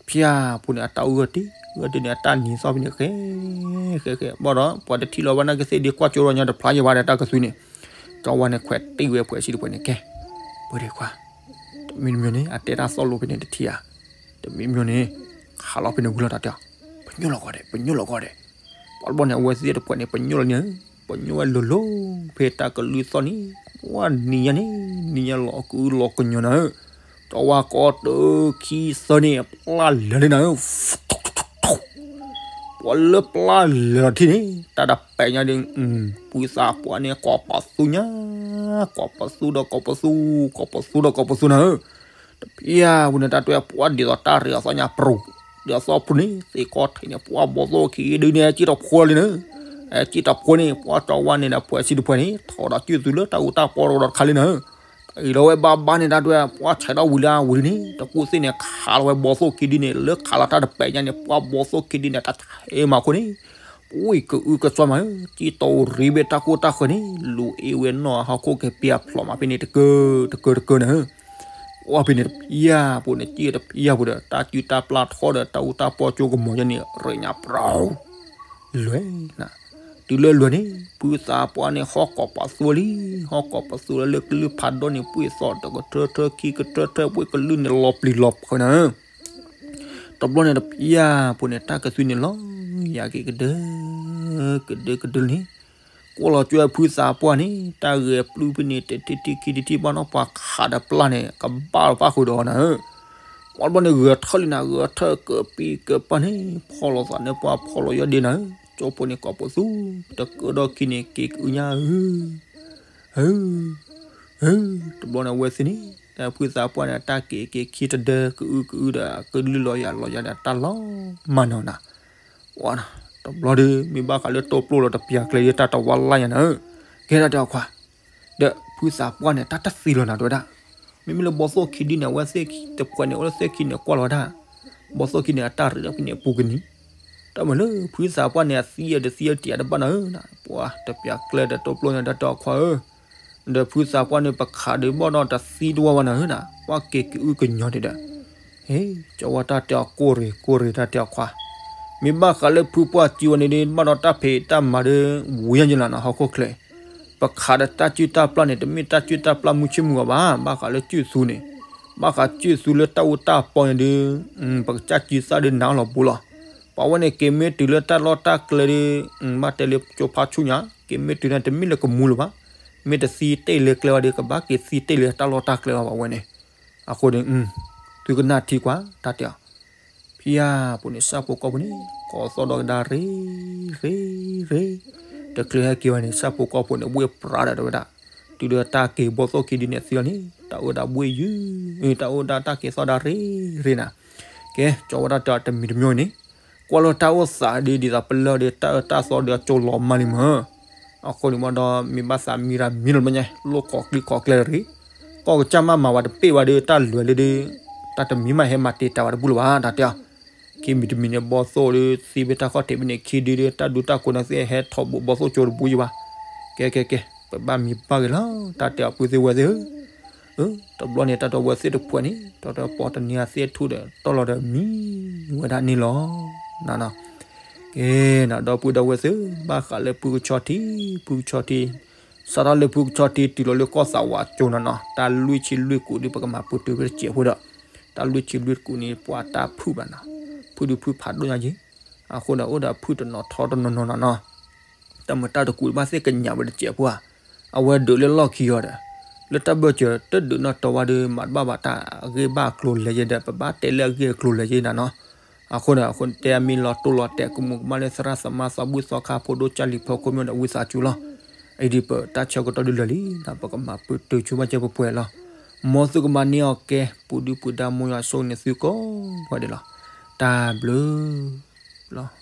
ဖျါဖိန့ၣ် အတၢ်အိၣ်ဂၢၢ်တ့ၢ် ဂၢၢ်တ့ၢ်န့ၣ် အတၢ်နံၤသီၣ်ဖဲန့ၣ် ဃဲ ဃဲ ဃဲ ဘၣ်ဒီး ပှၤတထံၣ်လီၤဘၣ်နာ်က့သ့ၣ်ဒ်ကွၢ်ကၠိဒီးညါတဖျါယဲဘၣ်ဒီးတၢ်ကသူန့ၣ်, ကၠီဝါန့ၣ် ခွဲးတံၢ်ဝဲဖှဲးစံၣ်တဖှဲးန့ၣ် ကဲ ပှ့ၤဒ့ခွါ, တမံၤတမံၤန့ၣ် အတဲတၢ်သီၣ်လိဖဲန့ၣ်တထံၣ်ဧါ, တမံၤတမံၤန့ၣ် ခးလီၤဖဲန့ၣ်ဝံၤလီၤတၢ်တဲအီၤ, ပညိၣ်လီၤကီၢ်ဒဲး ပညိၣ်လီၤကီၢ်ဒဲး, ပှၤတဘျီန့ၣ် အဝဲသ့ၣ်တဖှဲးန့ၣ် ပညိၣ်လီၤန့ၣ် ပညိၣ်ဝဲလိၤလိၤ ဖဲတၢ်ကလုၢ်သီၣ်န့ၣ်, ပှၤနံၤညါန့ၣ် နံၤညါလီၤကအုလီၤကညီၤနၤဧၢ, ကၠီဝါကီတၢခံသၢန့ၣ် ပျၢ်လဲၤလံနၤဧၢ, ပှၤလၢပျၢ်လဲၤလီၤထံၣ်န့ၣ် တၢ်တပဲာ်ညါဒီး ဖုသးပှၢ်န့ၣ် ကိးပသူညါ, ကိးပသူဒီးကိးပသူ, ကိးပသူဒီးကိးပသူနၤဧၢ, တဖၠၣ်ပူၤန့ၣ် တၢ်တဲပှၤဒ်သိးတၢ်ရ့အသီၣ်ညါပြူၤ, ဒ်အသီၣ်ပြူၤန့ၣ် သ့ၣ်ကီၢ်ထံးန့ၣ် ပှၤဘီၣ်သိၣ်ခံဒုန့ၣ် ကံၣ်တဖိလံနၤ, ကံၣ်တဖိန့ၣ် ပှၤကၠီဝါန့ၣ်ဒီး ပှၤဆံတဖှဲန့ၣ် ထီၣ်ဒီးကံၣ်သူလၢတၢ်အူတၢ်ပီတကဒီးတခါလံနၤ, တၢ်အံၤလီၤဝဲဘၣ်ဘၣ်န့ၣ် တၢ်တဲပှၤဆဲးထီၣ်ဝံၤလၢဝံၤလံန့ၣ် တကူၣ်သ့ၣ်န့ၣ် ခးလီၤဝဲဘီၣ်သိၣ်ခံဒုန့ၣ် လၢခးလီၤတၢ်တပဲာ်ညါန့ၣ် ပှၤဘီၣ်သိၣ်ခံဒုန့ၣ် တၢ်ဆဲးမးအဃိန့ၣ် ပှၤကအုကစွါမးဧၢ, ကံၣ်တီရံဘ့ၣ်တၢ်ကိၢ်တၢ်ဃၢၤန့ၣ် လူၤအ့ၣ်ဝဲနီၢ်ဟီၣ်ခိၣ်က့ၤပၠၣ်ဖျိးမးဖဲန့ၣ် တကၢ တကၢတကၢနၤဧၢ, ပှၤဖဲန့ၣ်တဖၠၣ်ပူၤန့ၣ် ကံၣ်တဖၠၣ်ပူၤဒီး တၢ်စုၣ်တၢ်ပျၢ်ထီၣ်ဒီး တၢ်အူတၢ်ပီကၠိကမီၤယဲန့ၣ် ရ့ညါပြူၤ လွဲၤနၤ, တုၤလၢလွဲၤန့ၣ် ဖုသးပှၢ်န့ၣ် ဟီၣ်ကိးပသူလံ, ဟီၣ်ကိးပသူလၢလၢကလုၢ်ဖးဒိၣ်န့ၣ် ပှ့ၤသီၣ်တကထၢထၢခံကထၢထၢ ပှ့ၤကလုၢ်န့ၣ်လီၤပျံၤလီၤဖုးနၤဧၢ, တဘျီန့ၣ်တဖၠၣ်ပူၤန့ၣ် တၢ်ကသွံန့ၣ်လီၤယၤက့ၤကဒၢ ကဒၢကဒၢန့ၣ်, ကွၢ်လီၤကၠိဖုသးပှၢ်န့ၣ် တၢ်ဂဲၤပျုၢ်ဖဲန့ၣ် တထံၣ်ထံၣ်ခံထံၣ်ထံၣ် ဘၣ်နီၢ်ပှၤခးဒီးပျၢ်န့ၣ် ကဘၣ်လီၤပၣ်ဃုာ်ဒီးအီၤနၤဧၢ, ပှၤတဘျီန့ၣ်ဂဲၤထၢၣ်လံနၤ, ဂဲၤထၢၣ်ကပံၤကပၢ်န့ၣ် ဖီၣ်လိာ်သးန့ၣ် ပှၤဖီၣ်လိာ်ယီၢ်ဒ့နၤဧၢ, ကၠိဖိန့ၣ်ကိးပသူ တကၢဒီခံန့ၣ် က့ၤကအုညါဧၢ ဧၢ တဘျီန့ၣ်အဝဲသ့ၣ်န့ၣ် တၢ်ဖုသးပှၢ်န့ၣ် တၢ်က့ၤက့ၤခံတဒၢ ကအုကအုဒီး ကလုၢ်လီၤယၤလီၤယၤဒီးတၢ်လီၤမၤနီၤနၤ, တဘျီဒီး မ့ၢ်ဘၣ်ဃးလၢတိပျိလီၤတပျၢ်ကျဲ ယတၢ်တဝါလၢ်ညါနၤဧၢ, ကဲဒၣ်တဲအီၤခွါ, ဒီးဖုသးပှၢ်န့ၣ် တၢ်တသံလီၤနၤတဲဝဲဒၣ်, မ့မ့ၢ်လၢဘီသိၣ်ခံဒုန့ၣ် အဝဲသ့ၣ်တဖှဲးန့ၣ် အိၣ်လၢသ့ၣ်ခံန့ၣ် ကွၢ်လီၤဝဲဒၣ်, ဘီသိၣ်ခံန့ၣ် အတၢ်ရ့ဒီးဖဲန့ၣ်အပူၤကနံၤ တၢ်မၤလၢဖုသးပှၢ်န့ၣ် အသံအီၤတသံအီၤတယၤတဘၣ်နၤဧၢ, ပှၤတပျၢ်ကျဲဒီးတိပျိန့ၣ် တၢ်တဲအီၤခွါဧၢ, ဒီးဖုသးပှၢ်န့ၣ် ပခးဒီးဘီၣ်ဒီးတသံတဝါဝဲနၤဧၢနၤ, ပှၤက့ၤကအုကညီၤဒံးဒီး, ဟ့ ကၠီဝါတၢ်တဲအီၤကိၢ်ရ့ၤ ကိၢ်ရ့ၤတၢ်တဲအီၤခွါ, မ့ၢ်ဘၣ်ဃးလၢဖုပှၢ်စုဝဲန့ၣ်ဒီး ဘၣ်ဒီးတၢ်ဖံးတၢ်မၤဒီး ဝံၤညါလီၤနၤ ဟီၣ်ခိၣ်ချၢ, ပခးဒီးတၢ်စုၣ်တၢ်ပျၢ်န့ၣ် တမ့ၢ်တၢ်စုၣ်တၢ်ပျၢ်မုၢ်ဆ့ၣ်မုၢ်ဂီၤဘၣ်, ဘၣ်ဃးလၢစုၣ်သူန့ၣ်, ဘၣ်ဃးစုၣ်သူလၢတၢ်အူတၢ်ပီန့ၣ်ဒီး, ပကစၢ်စုသၣ်ဒီးနၤအီၣ်လီၤဘူးလီၤ, ပှၤဝဲန့ၣ် က့ၤမ့ၢ်တုၤလၢတၢ်လီၢ်တၢ်ကျဲဒီး, ဘၣ်တဲလၢကၠိဖးဆူၣ်ညါ, က့ၤမ့ၢ်တုၤန့ၣ် တမ့ၢ်လၢကမူလၢၤဘၣ်, မ့ၢ်တသံတ့ၢ်လၢကျဲဝဲဒီး ကဘၣ်က့ၤသံတ့ၢ်လၢတၢ်လီၢ်တၢ်ကျဲလီၤ ပှၤဝဲန့ၣ်, အဃိန့ၣ်, သုကနၣ်ထံကွၢ် တၢ်တဲအီၤ ဖံယၢ်ပူၤန့ၣ် ဆၣ်ဖိကီၢ်ဖိန့ၣ် ကိးသီၣ်ဒီးကဒါရ့, ရ့, ရ့, တချုးဟဲက့ၤဝဲန့ၣ် ဆၣ်ဖိကီၢ်ဖိန့ၣ် ဝ့ၢ်ပြးဒီးတဲဝဲဒၣ်, တုၤဒီးတၢ်က့ၤဘီသိၣ်ခံဒုန့ၣ်သံလီၤန့ၣ် တၢ်အိၣ်ဒၣ်ဘှ့ၣ်ယုၢ်, တၢ်အိၣ်ဒၣ်တၢ်က့ၤသီၣ်ဒၣ်ရ့, ရ့နၤ, ကဲ ကၠီဝဲဒၣ်တဲအီၤတမံၤတမံၤန့ၣ်, ကွၢ်လီၤတၢ်အိၣ်သးဒ်ဒ်သိးပလၢၢ်ဒီးတၢ်အၢတၢ်သီဒီးအကၠိလီၤမၢ်လံမၢ် အဃိန့ၣ်မ့ၢ်ဒီး မ့ၢ်ဘၣ်သးမံရၤမံလီၤမ့ၢ်ညါ လိၣ်ခိးကျံခိးကျဲတရံး, ကီၢ်ကစၢ်မးမၤဝဲတပ့ၢ်ဝဲဒီး တၢ်လွဲၤလၢဒီး တၢ်တမံၤမးဟဲမၤတ့ၢ်တၢ်ဝဲတဘူၣ်လၢၤဘၣ် တၢ်တဲအီၤ, ခံမံၤတမံၤန့ၣ် ဘီသိၣ်ဒီး သံဖဲတၢ်ခီၣ်ထံးဖဲန့ၣ်ခံဒုဒီး တၢ်ဒူတၢ်ကိးန့ၣ်သ့ၣ်ဟဲထီၣ်ဘူးဘီသိၣ်ကၠိတဘူၣ်ယံၤဘၣ်, ကဲကဲကဲ ပဘၣ်မံဘၣ်ဂ့ၤလီၤ တၢ်တဲအီၤပုၢ်သ့ၣ်ဝဲၢ်သ့ၣ်ဧၢ တဘျီန့ၣ် တၢ်ဒီးဝဲသ့ၣ်တဖှဲးန့ၣ် တၢ်ဒီးပိာ်တနံၤအသ့ၣ်ထူၣ်ဒီး တီၢ်လီၤဒီးမံဝဲဒၣ်န့ၣ်လီၤ. ကဲ ဒီပုၢ်ဒီဝဲၢ်သ့ၣ် ဘၣ်ဃးလၢဖုကဆီထံ ဖုကဆီထံ စးထီၣ်လၢဖုကဆီထံ တုၤလီၤလၢကီၢ်သးဝးကၠိနီၤနီၤ တၢ်လွံၢ်ဆံလွံၢ်ကူးဒီး ပကမၤပတုာ်ဖဲတစဲးဖိဒီး တၢ်လွံၢ်ဆံလွံၢ်ကူးန့ၣ် ပှၤတၢ်ဖုၣ်ဘၣ်နီၤ ဖုဒုးဖုၣ်ဖးဒိၣ်ညါက့ၤ အဃိန့ၣ် အိၣ်ဒီးဖုၣ်တနီၤထီတနီၤနီၤနီၤနီၤ တၢ်မုာ်တၢ်တကူးဘၣ်သ့ၣ်ကညးဝဲတစဲးဖိဧါ, အဝဲဒုးလၢလီၢ်ခံအီၤဒီး လၢတၢ်ဘၢၣ်စၢၤတဒုးနီၣ်တီဝဲဒီး မၤတဘၣ်ဘၣ်တၢ်အဂ့ၢ်ဘၣ်အကျိၤလဲၤယဲဒီး ပဘၣ်တဲလၢအဂ့ၢ်အကျိၤလဲၤယဲနၤနီၤ. အဃိန့ၣ် အဃိန့ၣ် တဲအမ့ၢ်လီၤတိၢ်လီၤတဲာ် ကမူးကမၣ်လၢသရၣ်သမါသးဘှံးသီခါဖိဒိၣ်ကၢ်လံၤဖီခိၣ်မ့ၢ်ဒီး ဝံသးစူၤလီၤ. အံၤဒ်ပတၢ်ဆၢကတီၢ်ဒုးလၢာ်လံ ဒီးပကမၤပတုာ်ဆိဘၣ်ကဲပှဲၤပှဲၤလီၤ. မ်သုကမၤန့ၢ်အီၤကဲ ပူၤဒုပူၤဒါ မ်ယွၤဆိၣ်ဂ့ၤန့ၢ်သုကိးဂၤဒဲးလီၤ. တၢ်ဘျုးလီၤ.